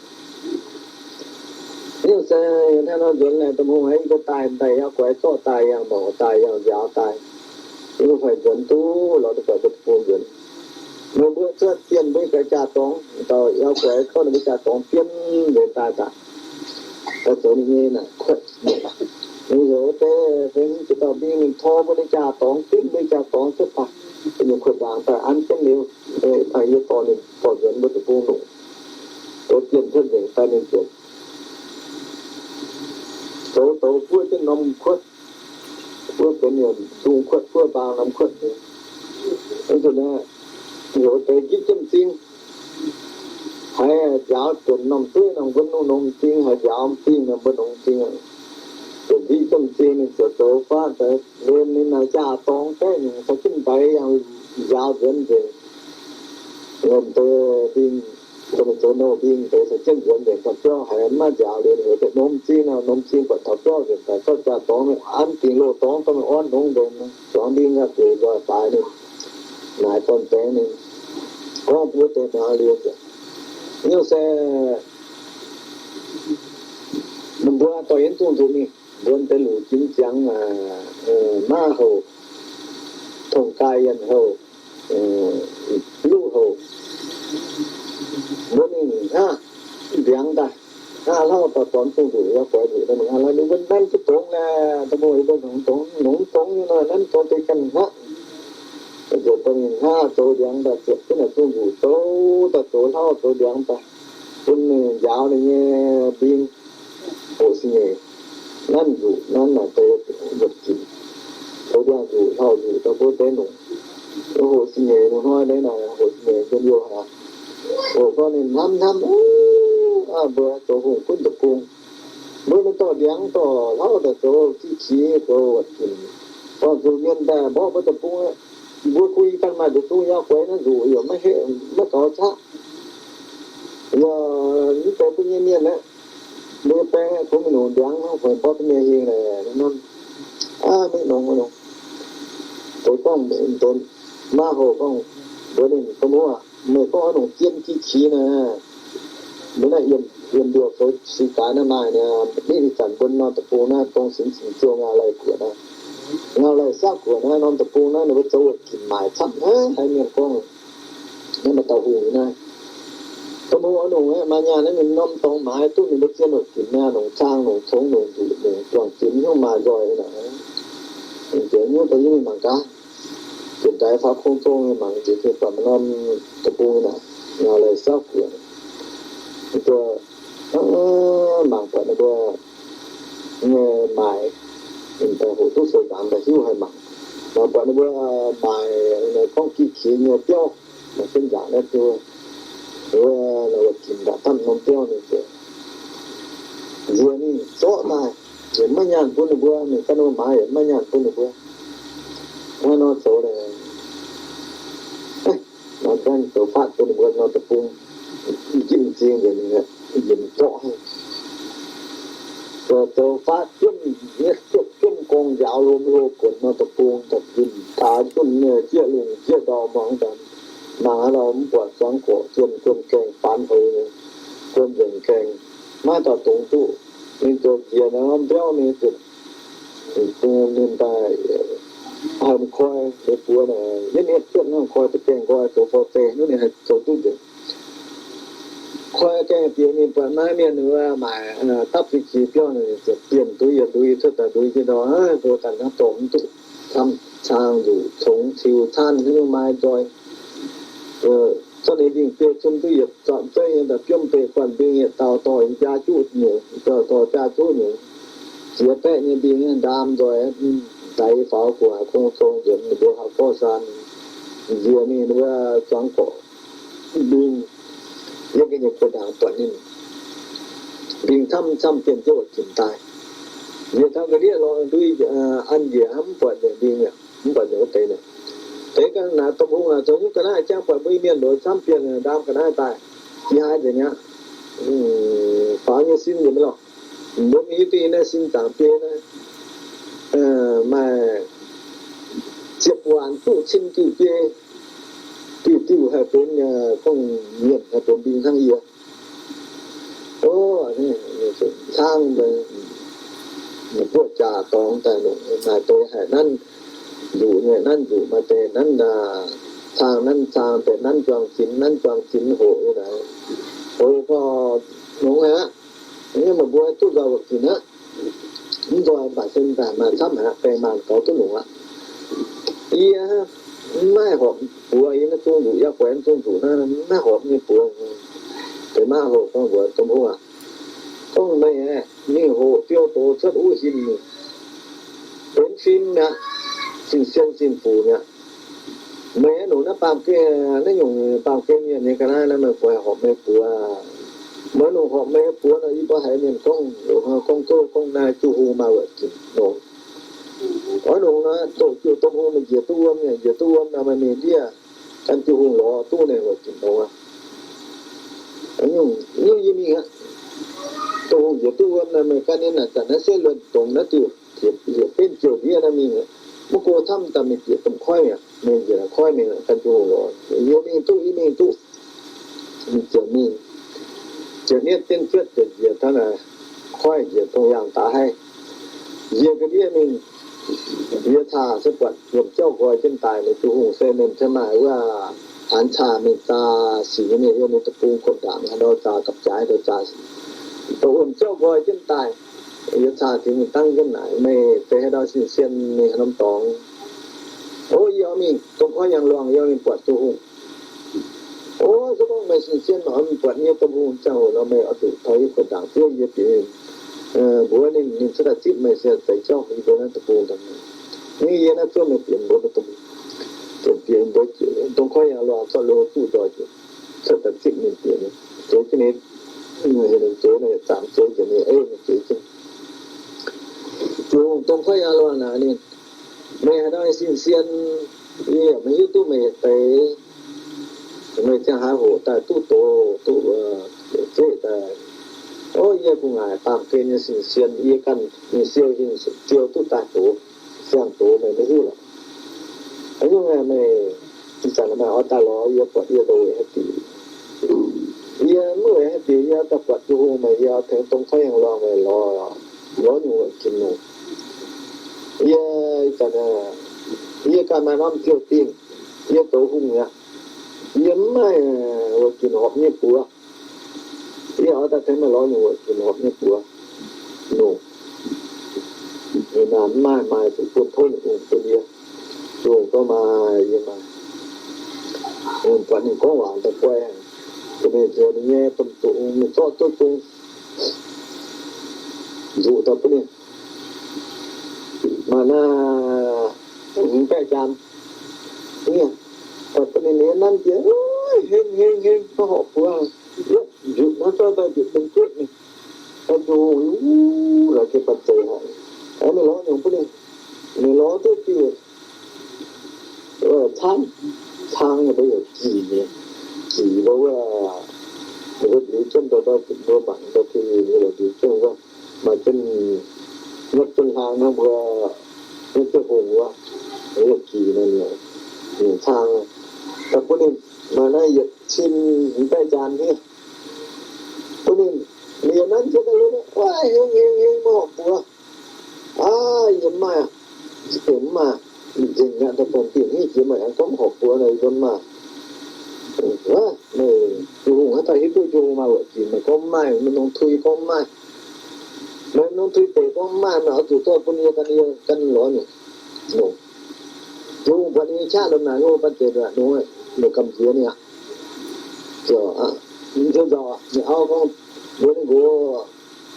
Nyungc se hnangv nor nzuonx laengz da'hmz hungh aqv, yie mbuo daaih daaih yaauv guaix zorqv daaih yangh mouc daaih yangh nziaaux daaih, yie mbuo fai nzuonx duqv lorz duqv guaix mbuo deic-bung nzuonx. Meih mbuo cuotv bienh mbuo nyei guaix jaa-dorngx, dauh yaauv guaix gorngv ninh mbuo jaa-dorngx bienh nzuonx daaih daaih, daaih zoux ninh nyei naaic kuotv. Ninh heuc deix feix hmz jiex dauh mbing mingh tor mbuo nyei jaa-dorngx, dimv mbuo nyei jaa-dorngx cuotv daaih, ninh nyei kuotv ndaangc daaih an jienv liuz, yie dorh ninh dorh nzuonx mbuo deic-bung longc, zoux bienh cuotv nzengc daaih ninh ziouc zoux douz buov jienv norm kuotv, buov benx yietc ndung kuotv, buov mbaang norm kuotv. Mv zuqc naaiv, heuc deix nqipv jienv m'zing, haiz nziaaux buonc norm dueiv nor mbuo nongx m'zing, haiz nziaaux m'zing nor mbuo nongx m'zing. Ziouc nqipv jienv m'zing ninh ziouc zoux faatv daaih, liemh ninh naaic jaa-dorngx baeqv nyungc caux jienv mbaix yangh nziaaux nzuonx nzengc. Liemh deix mbing, zoux ninh zoux nouh mbing deix caux jienv nzuonx nzengc, taux biauv haiz maiv nziaaux liuz, heuc deix norm m'zing nor, norm m'zing buatc taux biauv nzengc daaih, zorqv jaa-dorngx mingh an dingc loz-dorngx dorh mingh orn longx nzengc. Zuangx mbing ga'gueic nzoih baaix ninh, naaic dorn-baengx ninh, gorngv mbuo deix hnaangx liuz nzengc. Nyungc se mbuo dorh yienx zungh nzuqc mingh, mbuo deix luc jimv ziangx, maiv houc, tongh gaaih yienh houc, luv houc, mbuo mingh hngaqv ndiangx daaih, hngaqv hlauv daaih dorh zungh nzuqc, yaac guaix nzuqc daaih mingh hngaqv hlauv. Ninh mbuo nanv duqv dongz laeh, da'mungh yie mbuo nongx dongz, nongx dongz nyei nor, nanv dongz deix ganh hngaqv. Nzuqc daaih mingh hngaqv zoux ndiangx daaih ziepc jienv naaic zungh nzuqc zoux daaih zoux hlauv zoux ndiangx daaih, bun ninh njaaux ninh nyei mbing hoqc sin nyeic, nanv nzuqc nanv naaic deix wuotc ginc, zoux ndiangx nzuqc hlauv nzuqc daaih mbuo deix nongc. Hoqc sin nyeic, lungh hnoi deix naaic hoqc sin nyeic njien-youh haic. Hoqc gorngv ninh hnamv hnamv, mbuo zoux hungh gunv deic-bung, mbuo maiv dorh ndiangx dorh hlauv daaih zoux jiv qiex zoux wuotc ginc, dorh nzuqc mienh daaih mborqv mbuo deic-bung aqv. Mbuo guh i ganh maaih nduqc zungh yaac guaix naaiv nzuqc yaac maiv heqv maiv gaux qaqv. Yaac mv zeiz mbuo nyei mienh aqv. Mbuo nyei baeng aqv, kungx mingh longc ndiangx hnangv, fai mborqv duqv mienh hingh naaic, hnamv, aav, maiv nongx, maiv nongx. Deix gorngv, deix maiv hoc gorngv, mbuox ninh, Dongh wuov, meih gorngv oix longc zien jiv qiex naaic, mbuo naaiv yiem, yiem mbiouh zoux sui gaax naaiv maaih niaa, nitv ih zanc mbuo norm deic-bung naaiv dongh singx cing ziouh ngau laih guoqv naaiv, ngau laih sapv guoqv naaiv norm deic-bung naaiv ninh mbuo zoux wuov ginc maaic camv haic, haiz mienh gorngv naaiv maaih dauh hungh naaiv. Dongh wuov oix longc maaih nyaanh naaiv ninh norm dorngx maaiz duqv ninh mbuo zien wuov ginc naaiv, longc zaang, longc congx, longc nzuqc, longc juang-ginx hnyouv maaih nzoih naaic. Nzengc hnyouv daaih yie mingh mangc gaax. Jiex ndaix faaux kong zong nyei mangc nziex jienv buatc maaih norm deic-bung naaic, ngau laih sapv guoqv. Mangc buatc ninh mbuo nyei maaic, ninh daaih hoqc duqv sou nzaanx daaih hiuv haih mangc. Mangc buatc ninh mbuo maaic gorngv jiv qiex nyei biauv, mangc jienv nzaanx naaiv duqv, wuov, wuov ginc ndaapv damv norm biauv ninh ziouc nziex mingh zorqv daaih, yietc maiv nyaanh bun ninh mbuo, ninh ganh maaiz yietc maiv nyaanh bun ninh mbuo. Hnangv nor zoux naaic, maaih ganh zoux faatv bun ninh mbuo nor deic-bung, njimv m'zing nzengc, yietc zorqv hnangv. zoux faatv jomv, nyetv jomv, jomv gorngv njaaux lomh hlo buonc nor deic-bung daaih nzunh taaix nzunh nyei jieqv lungh jieqv ndau muangx daaih, mangc haaix dauh mv buatc zuangx gorqv jien guon gaengh faanx heix nyei, guon nzengc gaengh, maiv dauh dongz duqv. Ninh ziouc njiec naaiv norm mbiauv ninh ziouc, ninh daaih haih koi, ninh buoz naaic yietv nietv jienv hnangv koi da'gaengh nqoi zoux fou zeih, ninh haih zoux duqv nzengc. Koi gaengh bieqc ninh buatc naaiv mienh wuov maaic dapv fui-qiex biauv, ninh ziouc bienh nduiz yietc nduiz cuotv daaih nduiz jienv ndau, mbuo ganh hnangv dorh mv duqv camv, caang nzuqc congx ciux caanv haaix nyungc maaih nzoih. Zorqv ninh lingh biei cun duqv yietc zornc zeiv nyei daaih biomv deix guanh mbing yietc dauh dorh jaa juqv nyungc, dorh jaa juqv nyungc, ziex baeqv nyei mbing ndaam nzoih, daix faaux gu'nguaaic kong cong nzuonx ninh mbuo haaix gorx saan, nziex mingh wuov zuangx gorqv mbing, yiem ga'nyiec buo ndaangc buatc ninh mbing camv camv bienh jienv wuov ginc daaih. Njiec taux ga'ndiev lorz ndui an njiec hnangv mv buatc nzengc mbing aqv, mv buatc nzengc wuov deix aqv. Deix ga'naaiv domh hungh aac, zoux nyungc ga'naaiv jangv buatc mbuo Iu-Mienh loz camv bienh ndaam ga'naaiv daaih, yie haiz nzengc aqv. Faaux nyei sin nzengc maiv lorqc. Mbuo mingh hiuv duqv naaiv sin zaangc biei naaiv, maaih ziepc waanc duqv cin diuh biei, diuh diuh haih benx, gorngv mienh haih benx mbing hnangv yie. O, hlaang, buoqv jaax dorngx daaih longc maaih deix haih nanv nzuqc nyei, nanv nzuqc maaih deix nanv, caang nanv caang deix, nanv juang zinx nanv juang zinx hoqc nyei naaic. Hoqc gorngv longx aqv. Meih mbuo duqv nzoih wuov ginc aqv. Mv nzoih mv baac se daaih maaih camv haic, baeng maanh gaux duqv longx aqv. Yie maiv horpc buoz, yie naaiv zungv nzuqc, yie guaix zungv nzuqc naaiv, maiv horpc nyei buoz. Deix maiv hoqc gorngv mbuox domh hungh aqv, gorngv meih aeqv, mingh hoqc biou doz cuotv wuov hinc, benx fim mi'aqv, sin-sien sin-fuc mi'aqv. Meih aeqv, longc naaiv baamh gen, naaiv nyungc baamh gen mienh nyei ga'naaiv naaiv, meih mbuo haih horpc meih buoz. Meih longc horpc meih buoz nor, yie mbuo haiz mienh gorngv, gorngv gouv gorngv naaiv jiu hungh maaih wuoqc ginc longx. Oix longc nor, doqc jiu domh hungh meih njiec duqv wuom, njiec duqv wuom nor, meih mingh ndiev gan jiu hungh lorz duqv ninh wuoqc ginc longx aqv. Nyungc yie mingh aqv. Domh hungh njiec duqv wuom nor, meih gan ninh naaic zanc naaiv se luonx dongz naaiv diuh, heuc benv jouh ndiev naaiv mingh. Mv go camv daaih mingh bieqc domh koiv mi'aqv, mingh njiec koiv mingh gan jiu hungh lorz. Yie mingh duqv, yie mingh duqv. Ninh ziouc mingh, ziouc nietv jienv cuotv ziouc njiec taux naaic koiv njiec dongh yangh daaih haiv. Yie ga'ndiev mingh, yie caa se buatc wuom-jauv nqoi jienv daaih, ninh jiu hungh se ninh cien maaih wuov, aanx caa mingh zaa sic nyei mienh yiem ninh deic-bung koqv ndaangc haaix nor zaa gapv-jaaix nor zaa sic. Dongh wuom-jauv nqoi jienv daaih, yie caa tengx mingh dangv jienv naaic, meih deix haaix dauh sin-sien mingh haaix norm dorngx? O, yie oix mingh domh koiv yangh luangh, yie oix mingh buatc jiu hungh. O, se gorngv meih sin-sien oix mingh buatc nyei domh hungh ziangh hoc nor, meih oix zuqc taux yie koqv ndaangc fiev yie bieqc mbuox ninh, ninh cuotv daaih zipv meih se zeix jauv yie mbuo naaiv deic-bung daaih. Ninh yie naaiv zuov meih bieqc mbuox meih domh, bieqc mbuox domh koiv yangh luangh zorqv loz duqv nzoih, cuotv daaih zipv ninh bieqc, zoux jienv ninh, ninh zoux naaic zanc zoux njiec ninh ei ninh zoux jienv. Ziouc domh koiv yangh luangh naaic ninh, meih haaix dauh sin-sien, yie yaac maiv hiuv duqv meih yietc deix. Meih ziangh haaix hoc daaih duqv doz, duqv zeqv daaih? O, yie gu'nguaaic baamh gen nyei sin-sien, yie ganh mingh siou hingh siou duqv daaih doz, siang-doz meih maiv hiuv lorqc. Haaix nyungc meih ih zanc meih oix daaih lorz yie buatc yie ndoh weic haaix diuc? Yie mv weic haaix diuc, yie daaih buatc jiu hungh meih, yie oix tengx domh koiv yangh luangh meih lorz, lorz nyungc wuoqc ginc longx. Yie ih zanc, yie ganh maaih norm ziouc dingh, yie zoux hungh mi'aqv. Yie mv maaih wuoqc ginc horpc nyei buoz. Yie oix daaih tengx meih lorz nyungc wuoqc ginc horpc nyei buoz longx. Ninh naaic mv maaih, maaih zuqc bun tov ninh ungx bun yie. Longx gorngv maaih, yie maaih. Ungx buatc ninh gorngv waac daaih guai haic. Ninh zoux ninh nyei domh zuqc, ninh zorqv duqv zung nzuqc daaih bun ninh. Maaih naaiv hmz baeqv jaan, ninh daaih bun ninh nyei nanv jiex, heng heng heng, maiv horpc buoz, yietv nzutc hnangv zorqv daaih nzutc mengh guoqv mingh. Daaih nzutc wuov laaix gengh banh zeic haic. Ninh lorz nyungc bun ninh, ninh lorz duqv diuh caanv, caang ninh mbuo yaac zic nyei, zic mbuo wuov, ninh mbuo ndiux jienv daaih, mbuo mangc daaih Tin-Hungh mbuo lorz ndiux jienv wuov, maaih jienv, nyetv jienv hlaang hnangv mbuo, nyetv jienv hungh wuov, wuov jiex naaiv nyungc, nyungc cang. Daaih bun ninh maaih naaiv yietc cin mv baeqv jaan hniev. Bun ninh, ninh yaac nanv jienv daaih lo, wuov, heng heng heng, maiv horpc buoz. Aav, yie mv maaih, za'gengh mv maaih. Nzengc aqv, daaih dorn-dienh hniev jiex maaih aengx gorngv mv horpc buoz nor, yie mv maaih. Wuov, meih Ju Hungh haaix dauh hiuv duqv Ju Hungh maaih wuoqc ginc, meih gorngv mv maaih, meih nongx tuix gorngv mv maaih. Meih nongx tuix deic gorngv mv maaih, meih oix zuqc dorh bun yie gan, yie gan lorz nyungc. Ju Hungh buatc ninh nyei qaqv lomh naaic hlo, banh zeic nduqc, nongx, ninh gamh nziex ninh aqv. Ziouc, ninh ziouc nzauc, ninh auv gorngv mbuox ninh nqox,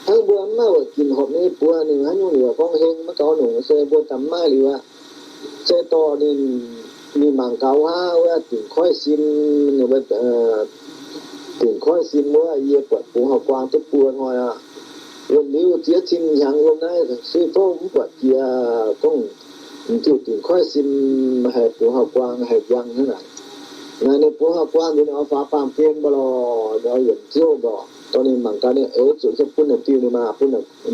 hnangv mbuo mv maaih wuoqc ginc horpc ninh nyei buoz, ninh haaix nyungc liuz gorngv heng maiv gaux nongc, se mbuo daaih mv maaih liuz aqv. Se dorh ninh, ninh mangc gaax wuov, wuov dingc koiv sim, dingc koiv sim wuov, yie buatc bungx hauh guaang duqv buo hnoi aqv. Yiem liuz ziex cin hnyangx yiem naaiv suiv fouv mv buatc jiex, gorngv diuh dingc koiv sim haih bungx hauh guaang haih njang hnangv naaic. Naaic ninh bungx hauh guaang nziex, ninh oix faaux baamh gen mv baac lorqc, ninh oix yietc ziouv mborqc. Dorh ninh mangc gaax, ninh eix zuqc jienv bun naaic diuh ninh maah, bun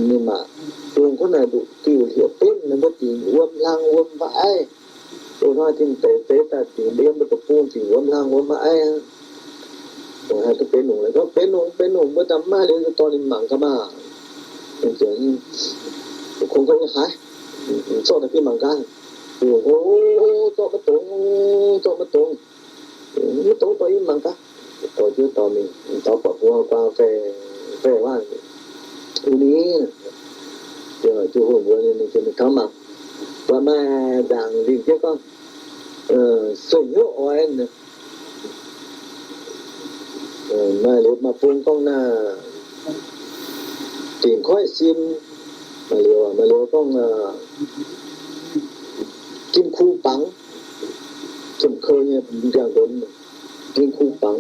ninh maah. Dongh kuv naaic nduqc diuh hlieqv-benv, ninh mbuo dingc wuom hlang wuom fa'aiv. Loz-hnoi dingh deix deix daaih dingc yiem mbuo deic-bung dingc wuom hlang wuom fa'aiv. Haih duqv benx longc, gorngv benx longc, benx longc, mbuo daaih mv maaih liuz dorh ninh mangc gaax maah. Kungx gorngv nyei haaix, zorqv daaih fih mangc gaax. O, zorqv maiv dongz, zorqv maiv dongz. Maiv dongz dorh yie mangc gaax. Dorh jienv dorh mingh, dorh buatc bungx hauh guaang faix, faix waac. Wuov ni, Ju Hungh mbuox ninh, ninh taux mangc, buatc maaih nzaangc lingh jienv gorngv, se hnyouv oix. Maaih liuz maaih bung gorngv naaiv dingc koiv sim, maaih liuz, maaih liuz gorngv กินคูปัง, jiemh kou nyei ndiangx-ndonx, กินคูปัง,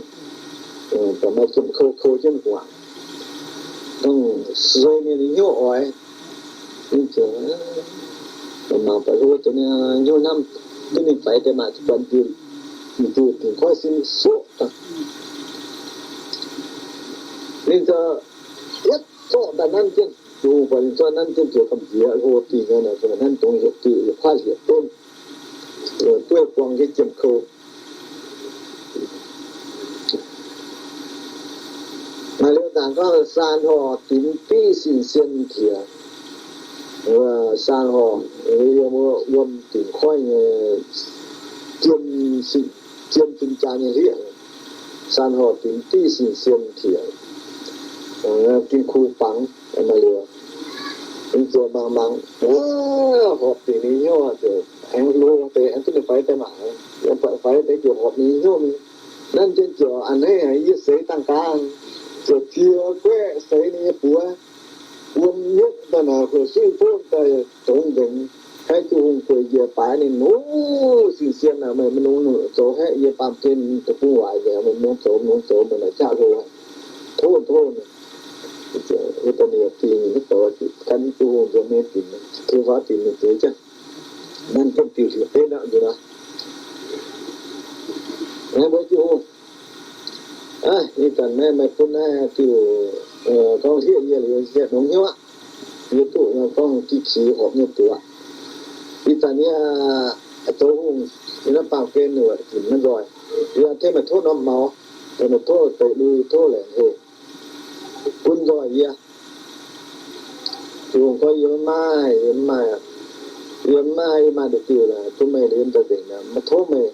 baac maaih jiemh kou kou jienv guangc, dongh suei mienh nyei hnyouv oix. Mangc buatc hlo deix nyei hnyouv hnamv, duqv ninh faix deix maah, buatc diuh, diuh dingc koiv sim soqv. Ninh ziouc yietv zorqv daaih nanv jienv, Ju Hungh buatc ninh zorqv nanv jienv ziouc gamh nziex hlo dingc nyei, nanv dongh yietc diuh yietc kuaatv hlieqv-benv, dueiv buang jienv jiemh kou. Maaih liuz nzaangc gorngv, saan horh dimx div sin sien tiex. Saan horh, wuom dingc koiv nyei, jiem, jiem fin-jaa nyei hlieqv. Saan horh dimx div sin sien tiex, กินคูปัง, maaih liuz, ninh ziouc mangc mangc, horpc dingc ninh hnyouv, ziouc aengx lo deix, aengx duqv ninh faix deix maah, aengx faix deix ziouc horpc ninh hnyouv mingh. Nanv jienv ziouc a'hneiv haic, yie seix dangh gaax, ziouc tie guaeqv seix ninh nyei buoz. Wuom nyetv daaih naaic, huoqc suiv fouv daaih dongz nzengc. Haiz Ju Hungh gueic njiec baaix ninh, Ov, sin-sien aac, meih maiv nungx zoux haeqv yie baamh gen deic-bung waaic nzengc, meih maiv nungx zoux, maiv nungx zoux, meih naaic jaav hlo haic. Tov, tov. Wuov deix ninh dingc, gan Ju Hungh nzuonx nyei dinc, tengx faaux dinc ninh zeix jienv. Nanv jienv diuh hlieqv-benv aqv nzunc aac. Naaiv mbuo Ju Hungh, ih zanc naaiv meih bun naaiv diuh gorngv hlieqv yie liuz, yie nongx hnyouv aqv. Yie duqv gorngv diqv qiex horpc nyei duqv aqv. Ih zanc yie zoux hungh, yie naaiv baamh gen wuov ginc maiv nzoih. Yie tengx meih tov norm maux, tengx meih tov deic lui, tov laengz heh, bun nzoih yie. Yie gorngv yie maiv maaih, yie mv maaih, yie mv maaih, yie maaih nduqc diuh bun meih liemh daaih nzengc aqv. Maiv tov meih,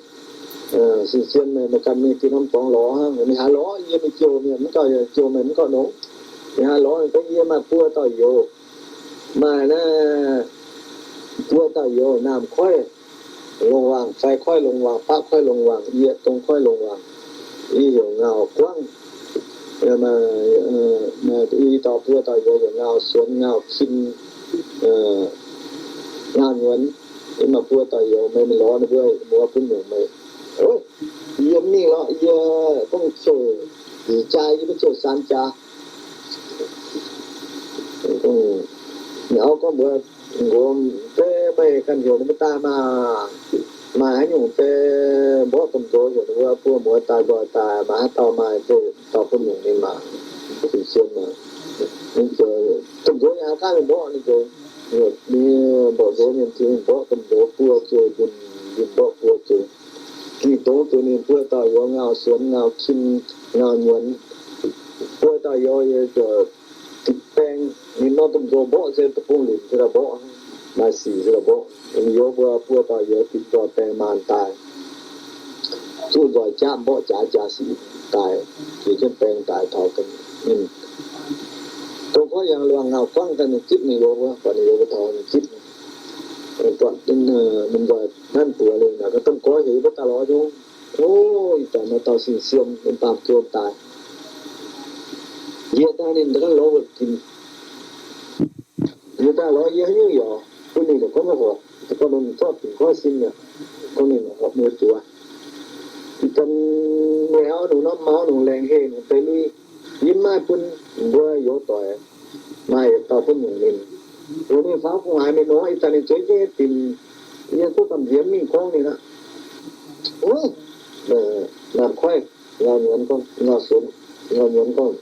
sin-sien meih, meih ganh mingh diuh norm dorngx lorz hnangv. Meih haih lorz yie mingh jouh mienh, mv gauh jouh meih mv gauh nongx. Meih haih lorz gorngv yie maaih buo dauh youz, maaih naaiv buo dauh youz, naamh koiv longc wangc, fai koiv longc wangc, baqv koiv longc wangc, yietc dongh koiv longc wangc. Yie heuc Ngauh Guangv. I dauh buo dauh youz heuc Ngauh Suonx, Ngauh Kim, Ngauh Nyuonx. Yie maaih buo dauh youz, meih mingh lorz ninh mbuo, muoz bun nyungc meih. Yie mv mingh lorqc, yie gorngv ciouh nyic jaa, yie mv ciouh saan jaa. Ninh auv gorngv mbuox nqox, Deix meih ganh heuc ninh mbuo daaih maah. Maaih haaix nyungc deix mborqv domh nzox heuc ninh mbuo buo muoz daaih nzoih daaih, maaih haaix dauh maaih deix dauh bun nyungc ninh maah. Sin-sien maah. Domh nzox yaac haih gaanv mingh mborqv ninh zoux. Ninh mborqv nzox mienh, mborqv domh nzox buo zueiz, ninh mborqv buo zueiz. Ging dongz zueiz ninh buo dauh youz, ngau suonx, ngau cin, ngau nyienz. Buo dauh youz yaac zuqc baeng. Ninh norm domh nzox mborqv se deic-bung lunc se la'mborqv, maaih sic se la'mborqv. Ninh youz mbuo buo dauh youz dingc nzoih baeng maanh daaih. Zuqv nzoih jaav mborqv jaax jaa sic daaih, jiex jienv baeng daaih taux ninh. Dongh gorngv yangh luangh ngau guangv daaih ninh zipv ninh youz mbuo, buatc ninh youz mbuo taux ninh zipv. Buatc ninh nzoih hnangv buoz liuz naaic, domh gorx heuc mbuo daaih lorz nyungc. O, ih zanc naaiv dauh sin siem, baamh gen daaih. Yie daaih ninh daaih lorz wuov ginc. Yie daaih lorz yie haaix nyungc yaac bun ninh daaih gorngv maiv horpc, gorngv ninh zorqv dingc koiv sin mi'aqv, gorngv ninh horpc mueiz zuqc. Ih zanc meih haiz nungc norm maux, nungc laengz heh, nungc deix lui, yie maiv bun mbuo youz doic. Maaih yietc dauh bun nyungc ninh. Ninh faaux gu'nguaaic mienh nor, ih zanc ninh zueiz jienv dinc, yie duqv gamh nziex mingh gorngv ninh aqv. Naamh koiv, ngau nyienz gorngv, ngau suonx, ngau nyienz gorngv,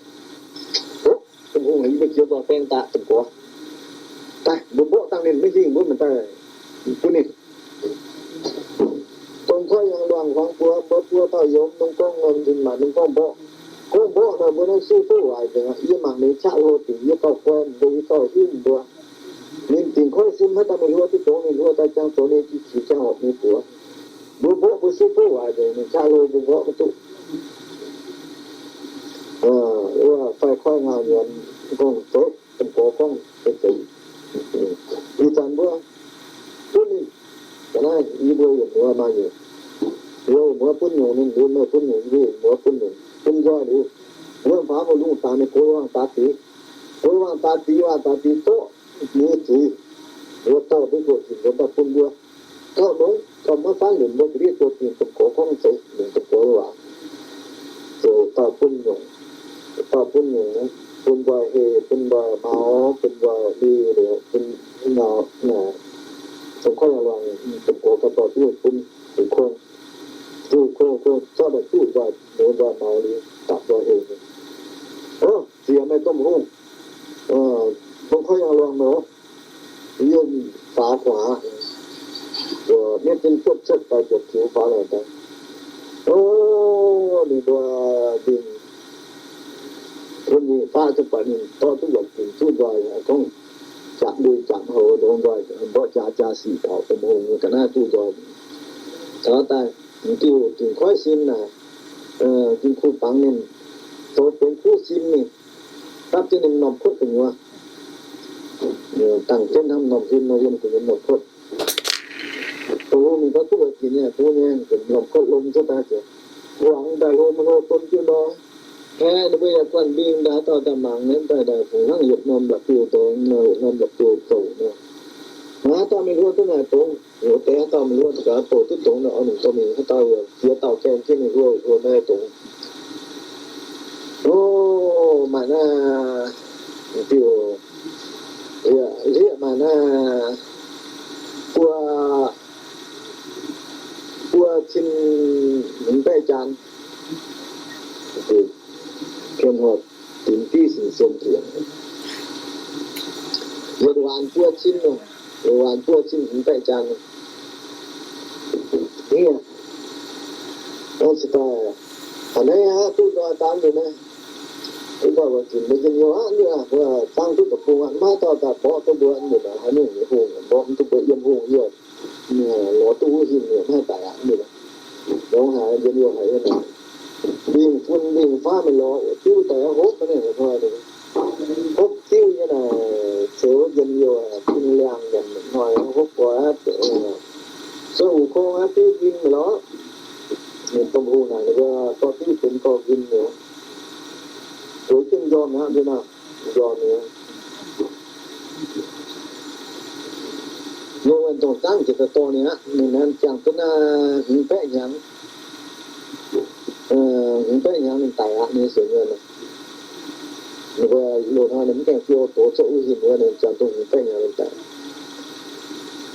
Hopv, domh hungh, yie mbuo jiex nzoih baeng daaih, domh gorx. Daaih, mbuo mborqv dangh ninh maiv hingh, mbuo mangc daaih bun ninh. Dongh koiv yangh luangh hmuangx buoz, mbuo buo dauh youz dongh gorngv nor, ninh maaih dongh gorngv mborqv. Gorngv mborqv nor, mbuo naaiv suv fouv waaic nzengc aqv. Yie mangc ninh qaqv hlo dingc yie gauh guai mbuo, yie gauh hiuv mbuo. Ninh dingc koiv sin haaix dauh mingh hluo duqv dongz, ninh hluo daaih jangx zoux ninh jiex qiex jangx horpc nyei buoz. Mbuo mborqv mbuo suv fouv waaic nzengc, ninh qaqv hlo mbuo mborqv maiv duqv. Wuov fai koiv ngau nyienz gorngv zoux, domh gorx gorngv zoux. Ih zanc mbuo bun ninh, ga'naaiv yie mbuo yietc muoz maaih nyungc. Yie yietc muoz bun nyungc ninh, liuz meih bun nyungc, yie yietc muoz bun nyungc, bun nzoih liuz, wuov faaux mbuo lungh dangx ninh gox waangh daax diex, gox waangh daax diex, waangh daax diex zorqv ninh nyei zuiz, mbuo dorh mbuo buoz-zunc nzuonx daaih bun mbuo. Gauh nongx, gauh maiv faanv lunc mbuo ga'ndiev buoz-zunc, domh gorx gorngv zoux, longc domh gorx nyei waac. Zoux dauh bun nyungc, dauh bun nyungc, bun nzoih heh, bun nzoih maux, bun nzoih li, bun nor, domh koiv yangh luangh, domh gorx gauh dorh duqv bun, duqv kong, duqv kong, kong zorqv daaih duqv nzoih, nzoih maux li, dapc nzoih heh. O, ziex meih domh hungh, domh koiv yangh luangh nor, yiem faaux gu'nguaaic, mienh zinh buotv cuotv daaih ziepc tiux faaux lorqc daaih. O, ninh mbuo mingh bun ninh faav jienv buatc ninh dorh duqv yietc ginc zuqv nzoih, gorngv jangx lui jangx houx ndongx nzoih, mborqv jaax jaa sic taux domh hungh nyei ga'naaiv duqv nzoih. Taux daaih, diuh dingc koiv sin naaic, jin kuv bangc ninh, zoux benx kuv sin ninh, dapv jienv ninh m'normh kuotv gu'nyuoz, dangh jienv hnangv m'normh huin nor yiem gu'nyuoz m'normh kuotv. Dongh mingh gorngv duqv wuov ginc nyei, duqv nyei, m'normh kuotv lom jienv daaih ziouc huangx daaih hlo maiv hlo don jienv nor. Haeqv ninh mbuo yaac guanh mbing daaih, haaix dauh daaih mangc nyei daaih, daaih fungc hnangv yietc norm la'biouh dorngx nor, yietc norm la'biouh zouc nor. Haaix dauh mingh hluo duqv naaic dongz, deix haaix dauh mingh hluo gaax bouc duqv dongz nor, oix nungc dorh mingh, haaix dauh yaac ziex dauh gaeng jienv mingh hluo, hluo naaiv dongz. O, maaih naaiv, diuh, hlieqv maaih naaiv buo, buo cin hmz baeqv jaan, pien horpc dinx div sin sien diex. Yietc waanc buo cin, yietc waanc buo cin hmz baeqv jaan. Hnangv naaiv, a'hneiv aqv, duqv nzoih daan nzunc naaiv. Duqv nzoih wuov ginc mbuo njien-youh aqv, mbuo zaangv duqv deic-bung aqv, maiv dauh daaih mborqv duqv mbuo nzunc naaic, haaix nyungc nyei hungh mborqv mv duqv mbuo yiem hungh yie. Lorz duqv wuov hingh nyungc maiv daic aqv nzunc. Longx haic, njien-youh haic nyei naaic. Mbing fun mbing faav mingh lorz diuv daaih hopv naaiv hnoi, hopv diuv nyei naaic, ceux wuov njien-youh bun liangh nyanc hnoi hopv oix, cuotv wuov kong aqv, diuv nquin mingh lorz. Ninh domh hungh naaic ninh mbuo dorh diuv benx dorh nquin nyei. Zoux jienv njormh aqv, mbuo naaic njormh nyei. Yie wuonh dongh zaangv jiex daaih dorh ninh aqv, ninh naaiv ziangh duqv naaiv hmz baeqv hnyangx, hmz baeqv hnyangx ninh daic aqv, ninh sienx wuonh. Ninh mbuo loz-hnoi ninh mv gaengh fiou doz cuotv wuov hingh wuov, ninh ziangh duqv hmz baeqv hnyangx ninh daic.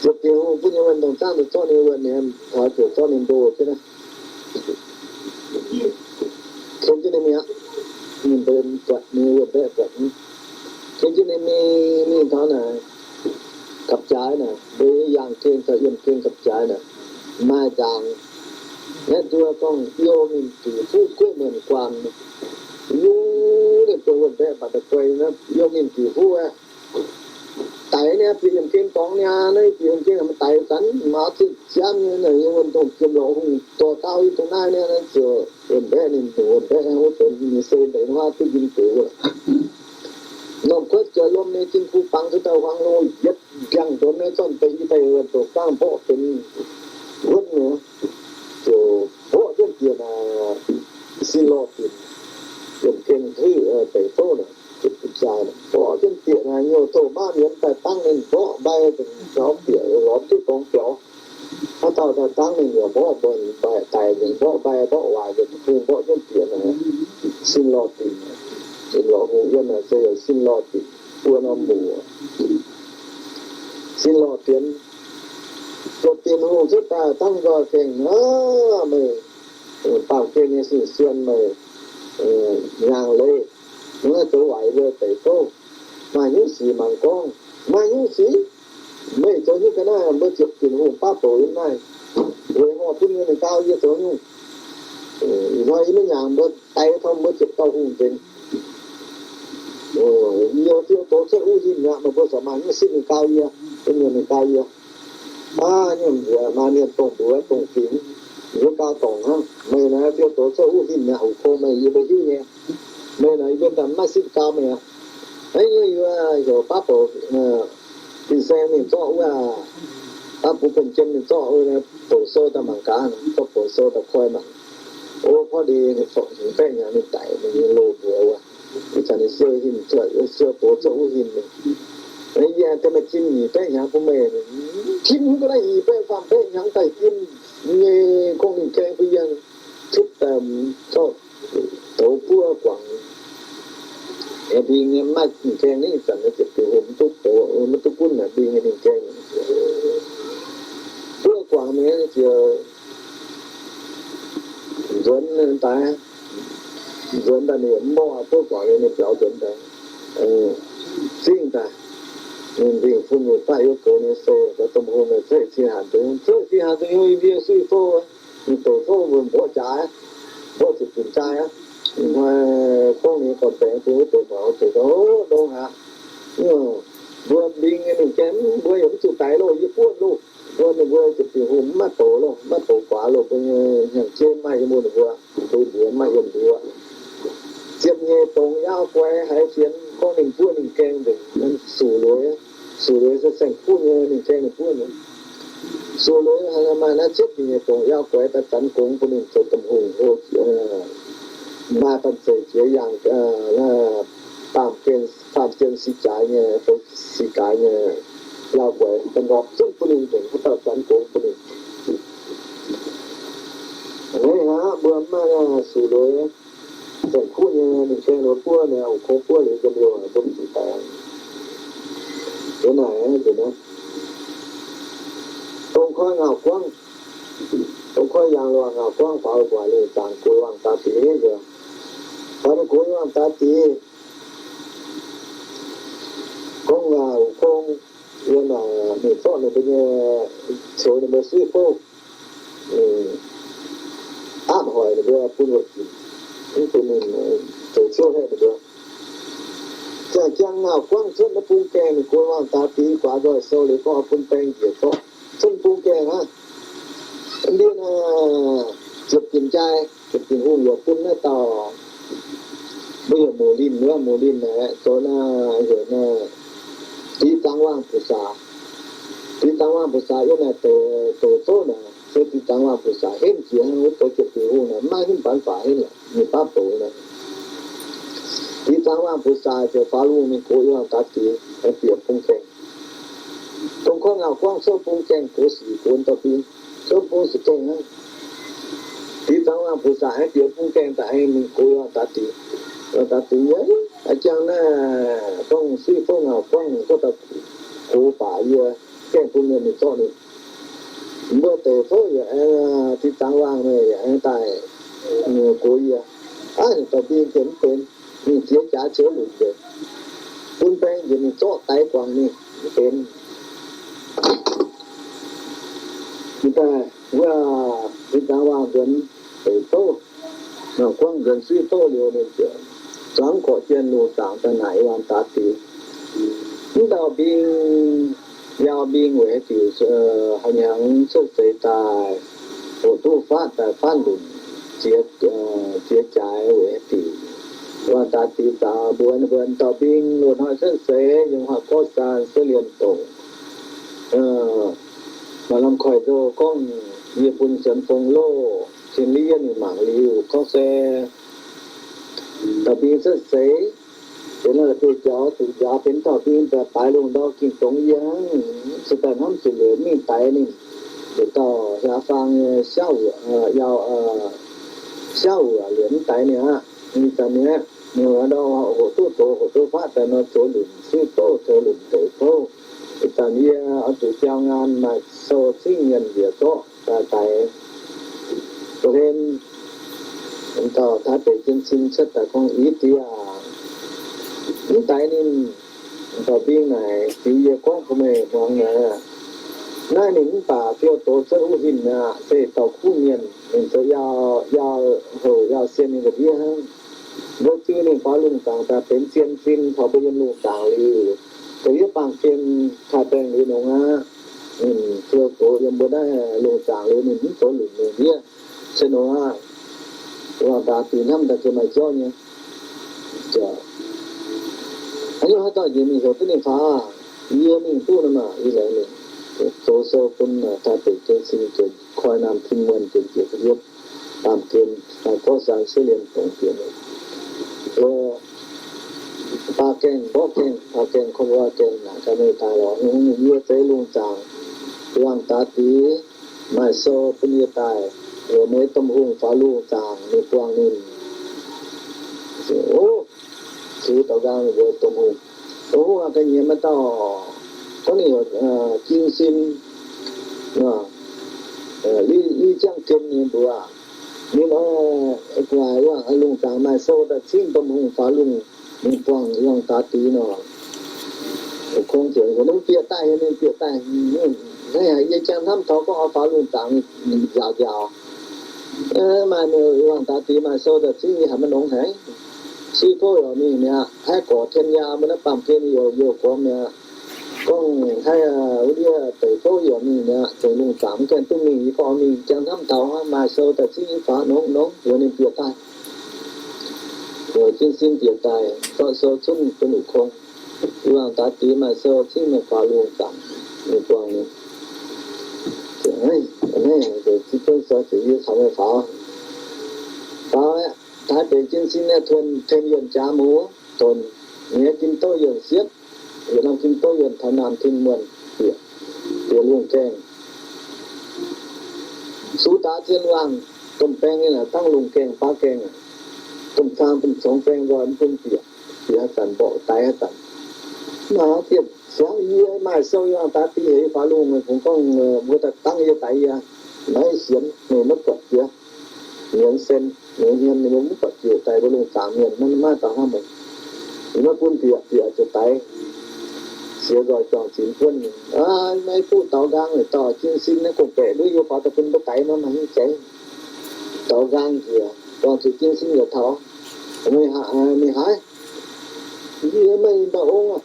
Ziepc diex hungh bun yie wuonh dongh zaangv daaih zorqv ninh wuonh, ninh taux ziouc zorqv ninh ndoh jienv naaiv, ken jienv ninh mi'aqv. Ninh mbuo buatc ninh wuonh baeqv buatc, Ken jienv ninh mingh, mingh taux naaic, gapv-jaaix naaic, mbuo yangh gen, taux yiemh gen gapv-jaaix naaic, maaih nzaangc. Naaiv nduov gorngv youh ninh diuc fuqv gueiv muonc guangc, youh ninh bueix wuonh mbaeqv mbatc daaih guei, youh ninh diuc fuqv aqv. Daix niaa, bieqc yiemh gen dorngx niaa, naaiv bieqc yiemh gen maaih daix zanc, maaz zinh ziangv nyei, naaiv yie wuonh dongh jiem lorqc hungh dorh gauh yie dongh naaiv niaa, naaiv ziouc wuonh mbaeqv ninh, wuonh mbaeqv wuov deix ninh se ndeic huaav duqv njien bueix wuov. Norm kuotv jiex lom nyei, jing kuv bangc zuqc dauh huaang lo yietc ndiangx-nduonx nyei, zornc deix i daaih wuonh doqc dangh mborqv benx wuonv nyei, ziouc mborqv jienv bieqc naaic sin lorh dinc, yiemh gen huiv deic fouv naaic, mborqv jienv bieqc naaic, nyouh doh maiv mienz daaih dangv ninh mborqv mbai, zaux bieqc lorz duqv dorngx biaux. Haaix dauh daaih dangv ninh yaac mborqv mbuo, mbai daic nzengc, mborqv mbai mborqv waaic nzengc, mborqv jienv bieqc naaic, sin lorh dinc. Jiem lorqc hungh yiem naaic se yaac sin lorh dinc, buo norm muoc, sin lorh dinc. Ziouc dinc hungh cuotv daaih dangv nzoih gaengh, Aav, meih baamh gen nyei sin-sien, meih nyaangh leiz, mv haih zoux waaic mbuo deic fouv. Maaih hnyouv sic mangc gorngv. Maaih hnyouv sic? Meih zoux hnyouv ga'naaiv, mbuo ziepc dinc hungh baav bouc yiem naaiv, weic horpc bun ninh gau yie zoux hnyouv. Ih hnoi yie maiv nyaangc mbuo, daix taux mbuo ziepc dauh hungh nzengc. Yie fiou doz cuotv wuov hinh mi'aqv, meih mbuo corc maaih hnyouv sipv ninh gau yie, bun ninh gau yie. Aav, nyungc mbuox maa mienh dongh mbuox dongh fingx, mbuo gau dorngc hnangv. Meih naaiv fiou doz cuotv wuv hinh mi'aqv, hoc kong meih yie mbuo hiuv nyei. Meih naaiv yie mbuo mv baac maiv sipv gau meih aqv. Naaiv yie yaac heuc baav bouc fin-saeng mingh zorqv wuov, baav bungx gomh jiem mingh zorqv wuov bouc sou daaih mangc gaax, zorqv bouc sou daaih koi mangc. O, porv ndie ninh baeqv hnyangx ninh daic, ninh nyei loz mbuox wuov, ih zanc ninh siou hinh cuotv, siou doz cuotv wuv hinh. Yie daaih maaih zinh nyic baeqv hnyangx bun meih. Tim ga'naaiv nyic baeqv faam baeqv hnyangx daaih yiem nyei, gorngv ninh gaeng bun yie cuotv daaih zorqv douz buov guangc. Mbing nyei maiv ninh gaeng, ninh zanc ziepc diuc hungh mv duqv douz, mv duqv gunv naaic mbing nyei ninh gaeng. Buov guangc mingh ziouc nzuonx daaih, nzuonx daaih ninh mborqv buov guangc liuz ninh biaux nzuonx daaih, zingh daaih. Ninh mbing fun ninh baav yie goux ninh se, dongh hungh naaic zeiv cing hanc deix, zeiv cing hanc deix, yie mbuo suiv fouv, ninh deic fouv mbuo mborqv jaax, mborqv zuqc ginc jaax aqv. Hnoi gorngv ninh gorn-baengx bun wuov deix muangx, wuov deix gorngv, Ndongc aqv, mbuo mbing nyei ninh gaeng, mbuo yaac mv zuqc daix loh, yie buonv loh. Mbuo ninh mbuo ziepc diuc hungh mv maaih bouc loh, mv maaih bouc guaax loh, mbuo nyei hnyangx-jeiv mv maaih yiem mbuo, mbuo mbuox mv maaih yiem mbuo. Ziepc nyeic dongc yaau guaix haiz fienx gorngv ninh buonv ninh gaeng nzengc, suc lueiz, suc lueiz se saeng-kuv nyei ninh gaeng ninh buonv. Suc lueiz maaih naaiv ziepc nyeic dongc yaau guaix daaih zanx gongx bun ninh zoux domh hungh, maaih banh zeic jiex yangh, baamh gen, baamh gen si jaaix nyei, si jaaix nyei yaau guaix daaih norm zunv bun ninh nzengc, haaix dauh zanx gongx bun ninh. Hnangv naaiv aqv, mbuo mv maaih suc lueiz, saeng-kuv nyei ninh gaeng lueiz buov, ninh hoc kong buov liuz nzemv youh mbuo mv daix. Yie naaic nzunc naaiv, dongh koi ngauh guangv, dongh koi yangh luangh ngauh guangv faaux buatc liuz zaangc gueix wangh daaih diex nzunc, faaux ninh gueix wangh daaih diex, gorngv hoc kong, yie naaic mingh zorqv ninh mbuo nyei, ceux ninh mbuo suiv fouv, aapv hoic ninh mbuo bun wuoqc ginc, mv bun ninh zoux ciouv haeqv ninh mbuo. Ziangh jiang ngauh guangv cuotv naaiv bung gaengh, ninh gueix wangh daaix diex guaax nzoih sou liuz gorngv bun baeng njiec zorqv cuotv bung gaengh aqv. Ndiev naaic ziepc ginc jaaix, ziepc ginc hungh yaac bun naaiv dauh, mbuo heuc Muc Linh wuov, Muc Linh naaic zoux naaiv heuc naaiv Dix Zangx Wangh Butc Saac. Dix Zangx Wangh Butc Saac yiem naaic deic, deic fouv naaic se Dix Zangx Wangh Butc Saac henv jiex hnangv, wuov deix ziepc ginc hungh naaic maiv henv baanc faaux henv lorqc, ninh baav bouc naaic. Dix Zangx Wangh Butc Saac ziouc faaux lungh mingh gox yiem daaix diex, bieqc bung gaengh. Dongh gorngv ngauh guangv cuotv bung gaengh gox sic gox dauh bing, cuotv bung sic gaengh hnangv. Dix Zangx Wangh Butc Saac aengx bieqc bung gaengh daaih aengx mingh gox yiem daaix diex. Daaix diex nyei, a'jang naaiv gorngv suiv fouv ngauh guangv gorngv daaih gox baac yie gaengh bun mienh mingh zorqv ninh. Mbuo deic fouv yaac aengx, Dix Zangx Wangh naaic yaac aengx daaih gox yie. Aav, dauh bing gengh mv benx, ninh jiex jaax jiex lunc nzengc. bun baeng njiec mingh zorqv daix guangc mingh benx. Ih daaih wuov zinh daaih waangh nzuonx deic bouv, guangv nzuonx suiv bouv liuz ninh ziouc zuangx gorqv jien lungh zaangc daaih naaic Waang Daax Diex, mv dauh mbing, biauv mbing weic haaix diuc, haiz hnyangx cuotv seix daaih, hoqc duqv faatv daaih faatv lunc ziex, ziex jaaix weic haaix diuc. Waang Daax Diex zaux mbuox ninh mbuo, dauh mbing loz-hnoi cuotv seix yiem huaav gorx saan se lienh dongc, maaih lamh koiv nzou gorngv yie bun Suonx Fong Loh, Tin Liev ninh mangc liuz gorngv se dauh mbing cuotv seix, benx la'bieiv-jaux zuqc njaaux benx dauh mbing daaih baaix lungh ndau ging dongz yie hnangv, se daaih hnamv zuqc liuz mingh daix ninh, nduqc dauh hiaang faang nyei siaauv wuoqc, yaac siaauv wuoqc liuz mv daix ninh aqv. Ninh zanc nyei, ninh ndau hoqc duqv doz hoqc duqv faatv daaih nor, zoux lunc suiv bouv, zoux lunc deic bouv. Ih zanc yie oix zuqc biaux ngaanh maaih sou cingv mienh njiec zorqv daaih daix. Da'hlen dauh Taaix Deic Jien Sin cuotv daaih gorngv, Ih diex aac, mv daix ninh. Dauh mbing naaic, Ziux yie gorngv bun meih muangx naaic, naaiv ninh mv baac fiou doz cuotv wuov hin aqv, se dauh kuv mienh. Ninh zoux yaac, yaac houc yaac sien ninh ga'ndiev hnangv. Mbuo ziux ninh faaux lungh zaangc daaih benx zien sin taux mbuo yiem lungh zaangc liuz, ga'ndiev baamh gen taaih baengh liuz nongx aqv. Ninh fiou doz yiem mbuo naaiv lungh zaangc liuz ninh mv zoux lunc lungh ndiev se nongx aqv. Waangh daax dingc hnamv daaih gengh maaih jauv nyei. A'nyungc haaix dauh njiec mingh heuc duqv ninh faaux, yie mingh duqv nor maah, yie laengz mingh. Zoux sou bun taaix deic jien sin, koi naamh tim muonh jiex jiex yietv baamh gen, gorqv saan suiv lienh dongc jiex. Baa gaengh, mborqv gaengh, baa gaengh, koi mborqv gaengh, naaic gaax meih daaih lorz yie zeix lungh zaangc. Waangh daax diex maaih sou bun yie daaih, heuc meih domh hungh faaux lungh zaangc mingh buangh ninh. Ziux daux nqaang mbuox domh hungh, Domh hungh aac, ga'nyiec maaih dauh gorngv ninh heuc Jin Sin, Li Ziangh Gen nyei mbuox aac. Ninh oix guaax lungh zaangc maaih sou daaih cingv domh hungh faaux lungh mingh buangh Waangh Daax Diex nor. Kong ziouc heuc ninh bieqc daaih, heuc ninh bieqc daaih. Hnangv naaic yie jangx hnamv taux gorngv oix faaux lungh zaangc nziaauc nziaauc. Maaih Waangh Daax Diex maaih sou daaih cingv yie haiz maiv longx haic. Suiv bouv yaac mingh mi'aqv, haih gorqv tien nyaam mbuo naaiv baamh gen yaac youh gormx mi'aqv. Gorngv haih wuov ndiev deic bouv yaac mingh mi'aqv, zengc lungh zaangc mv gaengh duqv mingh. Yie gorngv mingh jangx hnamv taux maaih sou daaih cingv yie faaux nongx nongx, heuc ninh bieqc daaih. Heuc Jin Sin bieqc daaih, zorqv sou cunv bun Wuc Kong. Yie Waangh Daax Diex maaih sou cingv meih faaux lungh zaangc mingh buangh ninh. Zipv zunv sou ziouc yie caux meih faaux. Faaux aqv. Taaix deic Jin Sin naaiv tuon ten yienh jaax muoz, donx nyei gim douv yienh siepv, yietc norm gim douv yienh taux naamh tim muonh bieqc, bieqc lungh gaengh. Sux daax zien waangh, domh baeng nyei naaic dangv lungh gaengh baav gaengh aac, domh caang domh congx baeng nzoih mv bun bieqc, bieqc haaix zanc mborqv daix haaix zanc. Maaih dieh siangx yie maaih sou yie Waangh Daax Diex heuc yie faaux lungh, kungx gorngv mbuo daaih dangv yie daix yie. Maiv sienx, meih maiv buatc jiex. Nyienz sen, nyienz hmien ninh mbuo mv buatc jiex daaih mbuo lungh zaangc mienh maiv maaih dauh hnamv meih. Yie maiv bun bieqc, bieqc ziouc daix. Siex nzoih juangc zinx buonv. Maiv duqv daux nqaang, dauh Jin Sin naaiv gorngv-baeqc nduov yie faaux daaih bun mbuo daix nor maaih hnyouv jaiv. Daux nqaang njiec, juangc zuqc Jin Sin yietc taux. Mingh haaix? Yie meih ndau ong aac.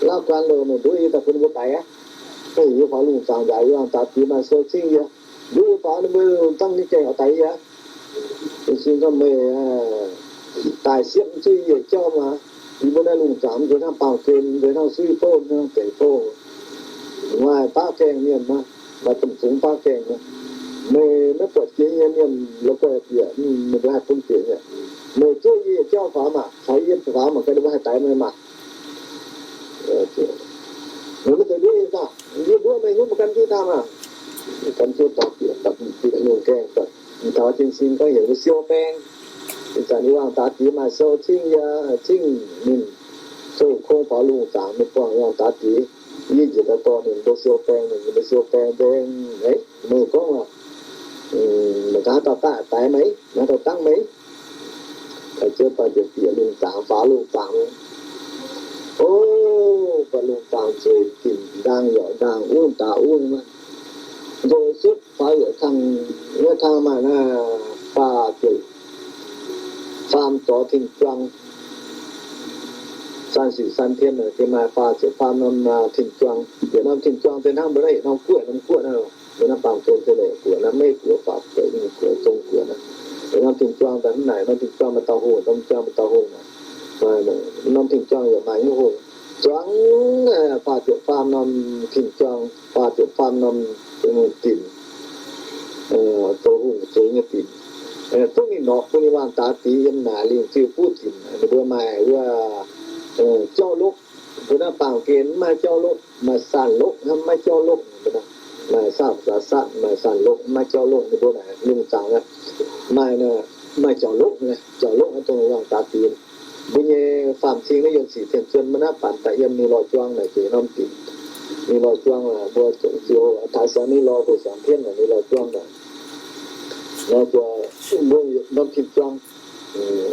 Lauv gan loh meih nduov yie daaih bun mbuo daix aqv. Yie faaux lungh zaangc nzaic, yie Waangh Daax Diex maaih sou cingv yie. Nduov yie faaux ninh mbuo dangv nyei gaengh oix daix yie aqv. Jin Sin gorngv, Meih daaih siepv mv zuqc yie yietc jauv maah. Yie mbuo naaiv lungh zaangc mv nzunc hnangv baamh gen, mv nzunc hnangv suiv bouv, mv nzunc hnangv deic bouv. Maaih baav gaengh mienh maah, maaih domh zungx baav gaengh maah. Meih maiv buatc jiex nyei mienh la'guaih bieqc, ninh mbuo haih bun bieqc nyei. Meih zuov yie yietc jauv faaux maah, caux yie faaux maah, ga'naaiv mbuo haih daix meih maah. Meih maiv zeiz nduov yie daaih, yie nduov meih nyei mv gan jienv daaih maah. Gan jienv daaih bieqc, bieqc lungh gaengh, taux Jin Sin gorngv heuc mbuo siou baeng. Ih zanc yie Waangh Daax Diex maaih sou cingv yie, cingv ninh, sou kong faaux lungh zaangc mingh buangh Waangh Daax Diex. Yie njiec daaih dorh ninh mbuo siou baeng, ninh mbuo siou baeng nzengc. Meih gorngv aac, meih gaax haaix dauh daaih daix meih, haaix dauh dangv meih? Daaih ziouc daaih bieqc bieqc lungh zaangc, faaux lungh zaangc. O, mbuo lungh zaangc zueiz ginc ndaang yaac ndaang, ungv daaih ungv, ndoh sutv faaux yietc kang, yietc kang maaih naaiv faah ziepc faam zorx tin-juang. 三十三天 naaic, maaih faah ziepc faam norm tin-juang. Yietc norm tin-juang se hnangv mbuo naaiv yietc norm guoqv, norm guoqv naaiv, mbuo naaiv baamh gen se leiz guoqv naaiv, Meiv guoqv, Faatc guoqv, Mingh guoqv, Zong guoqv naaiv. Yietc norm tin-juang daaih hnangv naaic, norm tin-juang maaih dauh hungh, norm tin-juang maaih dauh hungh naaic. Norm tin-juang yaac maaih nyei hungh. Zuangx faah ziepc faam norm tin-juang, faah ziepc faam norm dinc, zoux hungh zoux nyei dinc. Zungv ninh norqc bun ninh wangh daaix dix yiem naaic lingh ziu buv dinc. Ninh mbuo maaih wuov jauv lokv, mbuo naaiv baamh gen mv maaih jauv lokv, maaih sanh lokv, mv maaih jauv lokv. Maaih sanh, sanh, maaih sanh lokv, mv maaih jauv lokv. Ninh mbuo naaic lungh zaangc maaih, maaih jauv lokv, jauv lokv dongh wangh daaix dix. Mbuo nyei faam-cing naaiv yuonh sic tien zuon maiv naaiv banc daaih yiem ninh lorh juang naaic jiex norm dinc. Ninh lorh juang naaic mbuo ziouc taux siang ninh lorh, mbuo siang tienv naaic ninh lorh juang naaic. Naaiv mbuo norm tin-juang,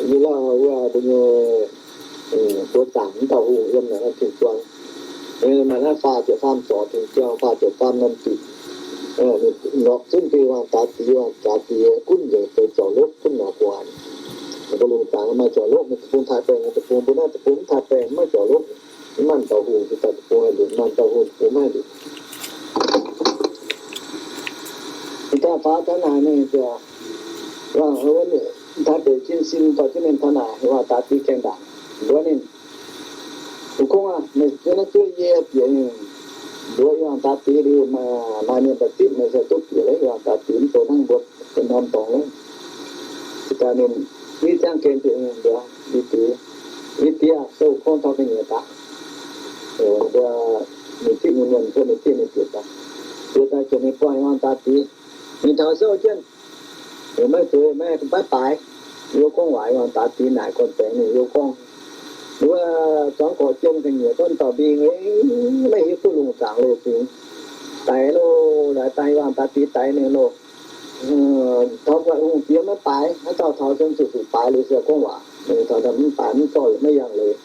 ninh lauh wuov mbuo nyei, mbuo zaangc mv dauh hungh yiem naaic norm tin-juang. Maaih naaiv faah ziepc faam zorc tin-juang, faah ziepc faam norm dinc. Norqc zunv bun wangh daaix dix, wangh daaix dix gunv nzengc zoux jauv lokv gunv norqc gu'nguaaic. Mbuo lungh zaangc maaih jauv lokv, maaih deic-bung taaih baengh, deic-bung mbuo naaiv deic-bung mv taaih baengh, maiv jauv lokv. Mv maaih dauh hungh daaih deic-bung haih lunc, maaih dauh hungh deic-bung mv haih lunc. Daaih faaux taux naaic ninh ziouc wangc, Taiv Deic Jien Sin dorh jienv ninh taux naaic, wangh daaix dix gaengh ndaangc mbuox ninh, Wuov kungx aac, meih zien naaiv duqv yie bieqc mingh mbuox yie wangh daaix dix liuz, maaih mienh daaih zipv meih se duqv bieqc leiz, yie wangh daaix dix mv zeiz hnangv mbuo norm dorngx leiz. Daaih ninh, ninh ziangh gen bieqc mingh mbuox ninh diex, Ninh diex, se wuov kungx taux ga'nyiec daaih. Mbuo, ninh zipv nyei mienh cuotv, ninh zipv ninh bieqc daaih. Bieqc daaih ziouc ninh buangh wangh daaix dix. Ninh taux sou jienv, maiv zueiz, maiv baaix. Yie gorngv waac, wangh daaix dix naaic gorn-baengx ninh yie gorngv, Wuov zuangx gorx jien ga'nyiec gorngv dauh mbing, maiv hiuv duqv lungh zaangc leiz-fingx. Daix loh, daix daaih wangh daaix dix daix ninh loh. Taux buatc hungh diex maiv baaix, haaix dauh taux se zuqc zuqc baaix liuz se gorngv waac. Taux mv baaix mv zorqv maiv yangh leiz.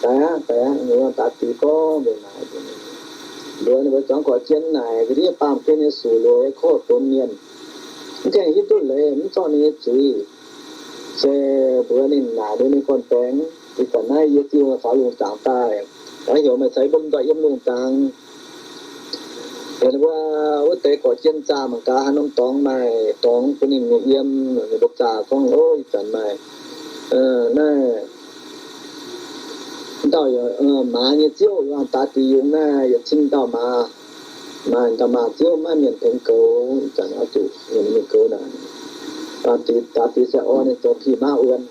Daix aqv, daix aqv, ninh wangh daaix dix gorngv mbuox naaic, mbuox ninh mbuo zuangx gorx jien naaic, ga'ndiev baamh gen nyei suc leiz korv donx mienh, mv gaengh hiuv duqv leiz, mv zorqv ninh nyei zuiz, se mbuox ninh naaic, mbuox ninh gorn-baengx, ih zanc naaiv yie ziouc faaux lungh zaangc daaih, oix heuc meih caux yie lomh nzoih yiem lungh zaangc. Ninh mbuo wuov deix gorx jien zaah mangc gaax haaix norm dorngx maaih dorngx bun ninh yiem. Ninh mbuo zaah gorngv, Ov, ih zanc maaih naaiv dauh maaz nyei ziouv, wangh daaix dix yungz naaiv yietc cin dauh maaz, maaih dauh maaz ziouv maiv mienh tengx goux. Ih zanc oix zuqc mienh mingh goux naaic. Daaix dix se orn ninh zoux pih maiv wuonh,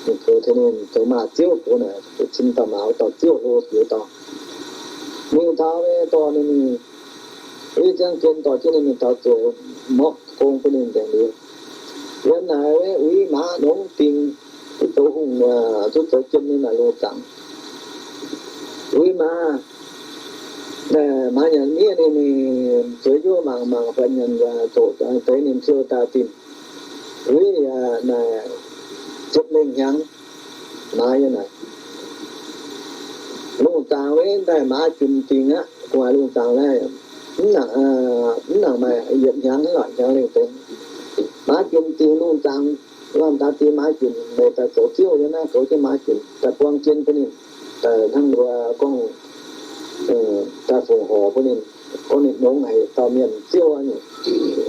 ninh goux tengx ninh zoux maaz ziouv goux naaic, yietc cin dauh maaz, wuov dauh ziouv hlo jiex dauh. Mingh taux dorh ninh mingh, ei ziangh gen dorh jienv ninh mingh taux ziouc mborqv gong bun ninh nzengc liuz, yiem naaic uix maaz longx dingc, duqv zoux hungh, duqv zoux jien nyei naaic lungh zaangc. Uix maaz, maaz nyanc miev ninh, ninh zueiz njuov mangc mangc, buatc nyanc zoqc deix ninh siou daaih dinh. Uix yaac naaic ziepc lengh hnyangx, maaz yiem naaic. Lungh zaangc wuov daaih maaz junc dingc aqv. Gu'nguaaic lungh zaangc naaiv, mv nangc maaih yietc hnyangx, hnyangx lengh deix. Maaz junc dingc lungh zaangc, wangh daaix dix maaz junc, meih daaih zoux ziouv yiem naaiv goux jienv maaz junc, daaih buang jien bun ninh, daaih hnangv mbuo gorngv, daaih fongc horc bun ninh, gorngv ninh nongx haic dauh mienh ziouv aqv.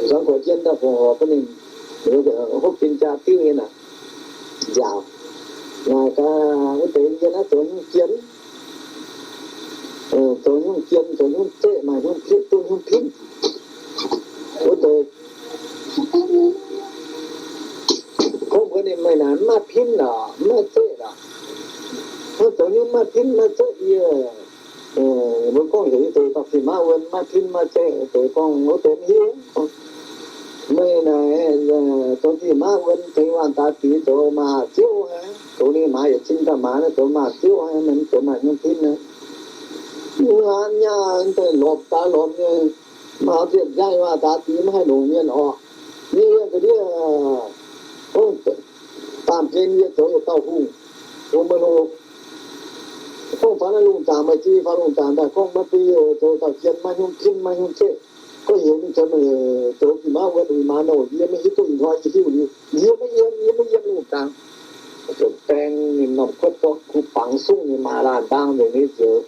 Zuangx gorx jien daaih fongc horc bun ninh, hopv jin jaa diuv nyei naaic, nziaauc. Naaic gaax wuov deix yie naaiv zoux nyungc jien, zoux nyungc jien, zoux nyungc zeqv, maaih nyungc pitv, duqv nyungc pitv. Wuov deix gorngv mbuox ninh, meih naaic mv maaih pitv lorqc, mv maaih zeqv lorqc. Hnangv zoux nyungc mv maaih pitv mv maaih zeqv yie, mbuo gorngv heuc yie deix dorh pih maiv wuonh, mv maaih pitv mv maaih zeqv, deix gorngv wuov deix mv hiuv. Meih naaic zoux pih maiv wuonh tengx wangh daaix dix zoux maaz ziouv aqv, zoux ninh maaz yietc cin dauh maaz naaiv zoux maaz ziouv aqv, meih mv zeiz maaih nyungc pitv aqv. Mv haan nyaah daaih lorpc daaih lorpc nyei, maaz ziepc nzangv wangh daaix dix maiv haih longc mienh orqc. Yie yiem ga'ndiev gorngv baamh gen yie zoux yietc dauh hungh, hungh maiv hlo. Gorngv faaux naaiv lungh zaangc, maaih ziex faaux lungh zaangc daaih gorngv maiv bun yie zoux dauh jien, maiv hnyungv tin, maiv hnyungv ceqv. Gorngv heuc mingh zoux, zoux fih maauh wuonx uix maaz nouh, yie maiv hiuv duqv ih hnoi yie hiuv liuz, yie maiv yiem, yie maiv yiem lungh zaangc. Ziouc baeng ninh norm kuotv zorqv kuv bangx sungv ninh maaih laanh mbaang nzengc nyei ziouc,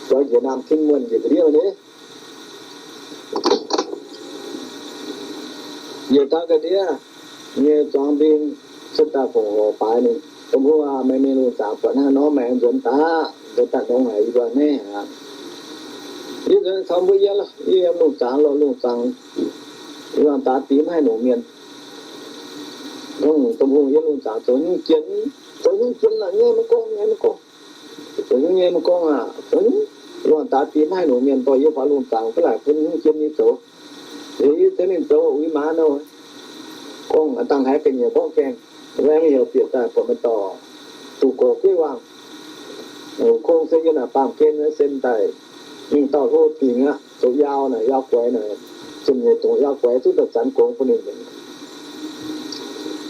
zoux njiec naamh tin muonh njiec ga'ndiev nyei. Njiec taux ga'ndiev nyei zuangx mbing cuotv daaih fongc horc baaix ninh, Domh hungh aac, meih mingh lungh zaangc buatc hnangv nor, meih aengx nzuonx daaih, nzuonx daaih nongx haic yie mbuo naaiv aqv. Yie nzuonx caux mbuo yiem, yie yiem lungh zaangc lorqc, lungh zaangc yie waangh daaix diex maiv haih nongc mienh. Gorngv Domh hungh yiem lungh zaangc zoux hnyouv jien, zoux hnyouv jien lorqc, nyei maiv gorngv, nyei maiv gorngv. Zoux hnyouv nyei maiv gorngv aqv. Zoux hnyouv, yie waangh daaix diex maiv haih nongc mienh, dorh yie faaux lungh zaangc fai laaic bun hnyouv jien nyei zoux. Liuz yie tengx ninh zoux uix maaz nouh. Gorngv dangh haiz ga'nyiec mborqv gaengh, maiv heuc bieqc daaih buatc maaih dauh duqv gorx gueiv waangh, kong se yie naaic baamh gen sen daaih, mingh dauh hlo dingc aqv, zoux yaau naaic, yaau guaix naaic, ziepc nyeic dongc yaau guaix zuqc daaih zanx gongx bun ninh.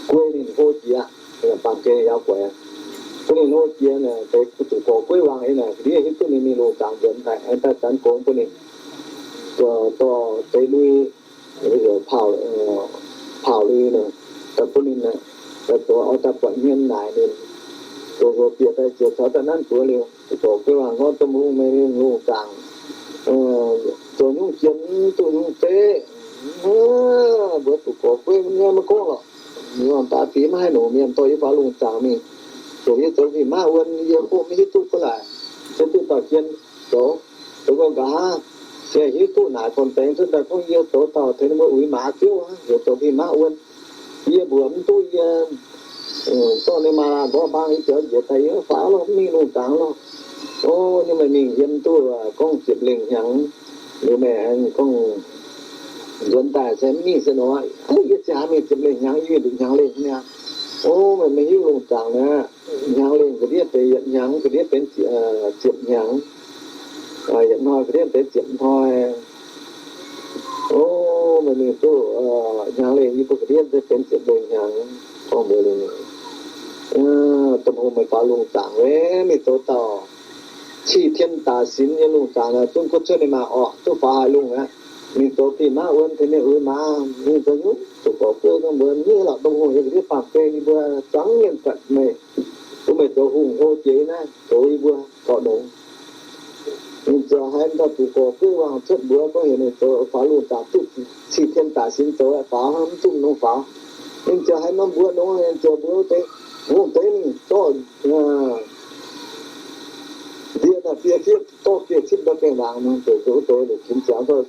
Guei ninh hlo jiex, baamh gen yaau guaix, bun ninh hlo jiex naaic, deix duqv gorx gueiv waangh nyei naaic, ga'ndiev hiuv duqv ninh mingh lungh zaangc nzuonx daaih, aengx daaih zanx gongx bun ninh. Dorh deix lui, heuc paauh lui naaic, daaih bun ninh, daaih zoux oix daaih buatc hmien naaic ninh, zoux bieqc daaih ziouc caux daaih nanv buoz liuz, duqv gorx gueiv waangh gorngv, Domh hungh, meih mingh lungh zaangc zoux hnyouv jien, duqv hnyouv zeiv. Mbuo duqv gorx gueiv nyei maiv gorngv lorqc. Yie waangh daaix diex maiv haih nongc mienh, dorh yie faaux lungh zaangc mingh, heuc yie zoux fih maauh wuonx, yie mbuo maiv hiuv duqv, baac laaic se duqv dauh jien zoux. Zoux gau nqa'haav se hiuv duqv naaic gorn-baengx cuotv daaih gorngv yie zoux dauh tengx ninh mbuo uix maaz ziouv aqv, heuc zoux fih maauh wuonx. Yie mbuox mv duqv yie, zorqv ninh maaih laanh mborqv mbaang yie ziouc njiec daaih yie faaux lorqc, mv mingh lungh zaangc lorqc. O, nyei meih mingh yiem duqv gorngv ziepc lengh hnyangx, liuz meih aengx gorngv nzuonx daaih se mv mingh se nor, yie ziouc haaix mingh ziepc lengh hnyangx, yie mingh nduqc hnyangx lengh niaa. O, meih maiv hiuv lungh zaangc naaic, hnyangx lengh ga'ndiev deix yietc hnyangx, ga'ndiev benx ziepc hnyangx, yietc hnoi ga'ndiev deix ziepc hnoi. O, meih mingh duqv hnyangx lengh, yie mbuo ga'ndiev se benx ziepc lengh hnyangx. Gorngv mbuox ninh, Domh hungh, meih faaux lungh zaangc wuov, mingh zoux dauh cih tien daaix sinx nyei lungh zaangc naaic, zungv kuotv cuotv ninh maaih orqc, zungv faaux haaix lungh aqv. Mingh zoux fih maauh wuonx tengx ninh uix maaz, mingh zoux hnyouv zuqc gorx gueiv gorngv mbuox ninh lorqc, Domh hungh, yie ga'ndiev baamh gen yie mbuo zuangx mienh buatc meih, bun meih zoux hungh hlo jiex naaiv, zoux yie mbuo gauh nongx. Ninh ziouc haiz dauh duqv gorx gueiv waangh cuotv mbuox gorngv heuc ninh zoux faaux lungh zaangc duqv cih tien daaix sinx zoux aqv, faaux hnangv mv duqv nongx faaux. Ninh ziouc haiz norm mbuox nongx, ninh ziouc mbuox deix, hungh deix ninh zorqv ndie daaih fiev fiev dorv fiev cipv ndau gaengh laangz nor, ziouc zoux deix liuz qinx ziangx dorh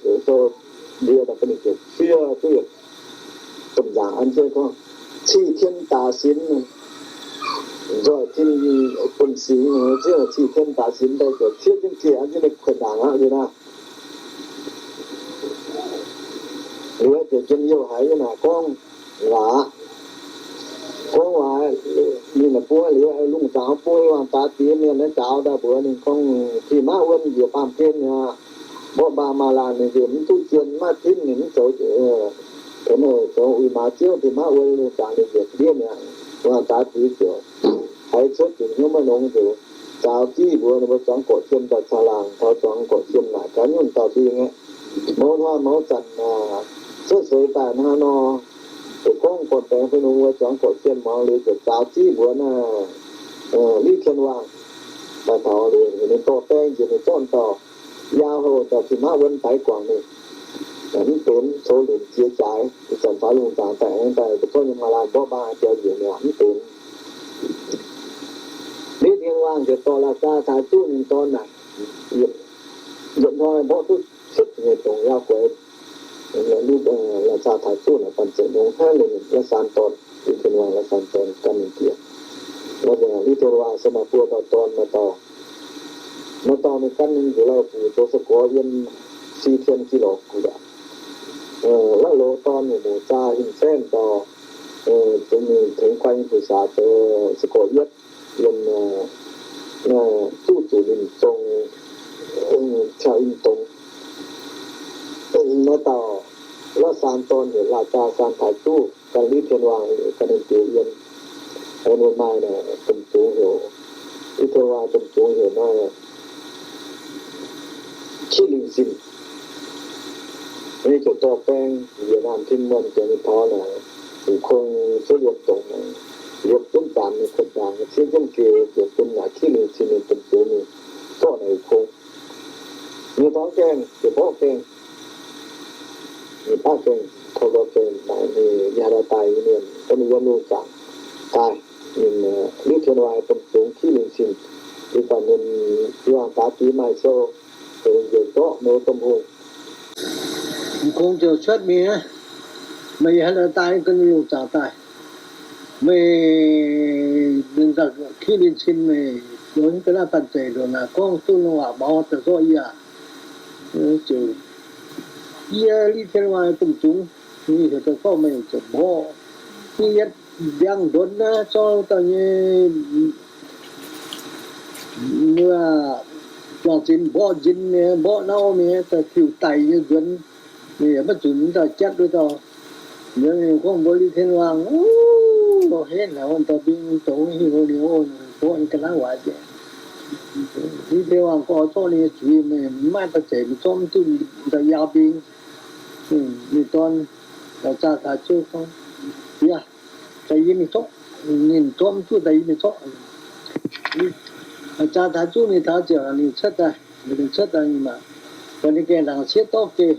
ndie daaih bun ninh ziouc fiev duqv yietc domh nzaangc an jienv gorngv, cih tien daaix sinx, nzoih tin bun singx, cih tien daaix sinx daaih ziouc fiev jienv fiev an jienv ninh kuotv ndaangc aqv nzunc naaiv. Liuz ziouc njien-youh haiz yie naaic gorngv waac, gorngv waac, ninh naaic bun liuz lungh zaangc bun yie waangh daaix diex mienh naaiv nzaaux daaih mbuox ninh gorngv, fih maauh wuonx njiec baamh gen aqv, mborqv mbaang maaih laanh ninh njiec mv duqv jien, maiv tinv ninh mv zoux, zoux uix maaz ziouv, fih maauh wuonx lungh zaangc ninh njiec ga'ndiev mi'aqv. Waangh daaix diex ziouc haiz cuotv zuqc hnyouv maiv nongx nzunc, zaux ziqv mbuox ninh mbuo zuangx gorqv-jiem daaih caangh laangh, taux zuangx gorqv-jiem naaic gaax nyungc dauh dingh aeqv, mouz hnoi mouz zanc cuotv seix daaih hnangv nor, ziouc gorngv gorn-baengx fei nungx wuov zuangx gorqv-jiem muangx liuz ziouc zaux ziqv mbuox naaiv Li Tien Waangh daaih taux liuz, ninh dorh baeng njiec ninh zorqv dauh yaau houh dauh fih maauh wuonx daix guangc ninh. Mv benx, coux lunc jiex jaaix, ih zanc faaux lungh zaangc daaih aengx daaih zorqv nyei maaih laanh mborqv mbaang biaux njiec mi'aqv, mv benx. Li Tien Waangh ziouc dorh la'zaa taaix zuqv ninh dorn naaic, yietc hnoi mborqv duqv cietv nyeic dongc yaau guaix. La'zaa taaix zuqv naaic banh zeic nongx hnangv, ninh la'saan dorn, Li Tien Waangh la'saan dorn gan ninh diex. Li Tien Waangh se maaih buo dauh dorn, maaih dauh, maaih dauh ninh gan ninh nzuqc lauh guc zoux sa gorx yiem Si Tien Gi Lorc Guc aqv. La'loz dorn nyei muoz-zaa Hin Saenv dauh, mingh tengx guan nyei fu-saax zoux sa gorx yietv yiem zuqv zuqc Linh Zong, Cau Yinh Dong. Maaih dauh la'saan dorn heuc La'zaa Saan Taaix Duqv, gan Li Tien Waangh, gan ninh diex yiem. Ninh maaih domh zungx heuc Yie tengx waac domh zungx heuc naaiv 欺凌性. Ninh ziouc dorh baeng, Việt Nam tin muonh ziouc ninh taux naaic, Wu Kong zuov liemh dongz, liepc zunv zanc ninh kuotv ndaangc ciev jienv geh, ziouc bun naaic 欺凌性 ninh domh zungx mingh zorqv naaic Wu Kong. Ninh dorh gaengh, ziouc mborqv gaengh, ninh baav gaengh, tov mborqv gaengh, naaic ninh, ninh haaix dauh daaih nyei mienh, gorngv ninh yiem lungh zaangc daaih. Ninh, Liuz Tien Waangh domh zungx 欺凌性, ninh daaih ninh, Tien Waangh daaix dic maaih sou, ziouc ninh njiec zorqv meih domh hungh. Wu Kong ziouc cuotv mingh, Meih haaix dauh daaih gorngv ninh lungh zaangc daaih? Meih 欺凌性 meih zoux ga'naaiv banh zeic nduqc naaic gorngv duqv longc waac maux daaih zorqv yie aac? Ziouc, Yie Liuz Tien Waangh domh zungx, heuc daaih zorqv meih ziouc mborqv. Yie yietv ndiangx-ndonx naaiv zorqv dauh nyei juangc zinx mborqv nzin mienh, mborqv nauv mienh, daaih tiuv daic nyei nzuonx, ninh yaac maiv zunc dauh jatv wuov dauh. Liuz ninh gorngv mbuox Liuz Tien Waangh, Henv haic, wuov dauh mbing dongh hingh ninh mborqv ninh ga'naaiv waaic. Liuz Tien Waangh gorngv, Zorqv ninh nyei zuiz, meih maiv maaih banh zeic, meih zorqv mv duqv dauh yaau mbing. Ninh dorn, Zaa Taaix Zuv gorngv, Yaac daaih yie mingh zorqv. Ninh zorqv mv duqv daaih yie mingh zorqv. Zaa Taaix Zuv ninh taux ziouc ninh cuotv daaih, ninh cuotv daaih, ninh mangc, buatc ninh gaengh ndaangc ciev dorv geh,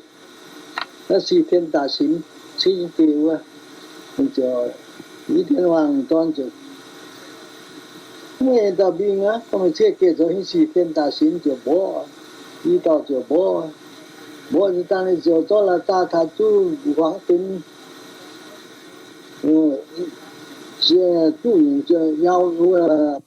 naaiv สี่เดือนตัดสิน, ciev jienv geh wuov. Ninh ziouc, Liuz Tien Waangh dorn ziouc, Meih dauh mbing aqv, gorngv meih ciev geh zoux hingv สี่เดือนตัดสิน ziouc mborqv, i dauh ziouc mborqv. Mborqv nzunc dangh ninh ziouc zorqv la'zaa taaix zuqv huaangx dinx, zuqv nyungc yau wuov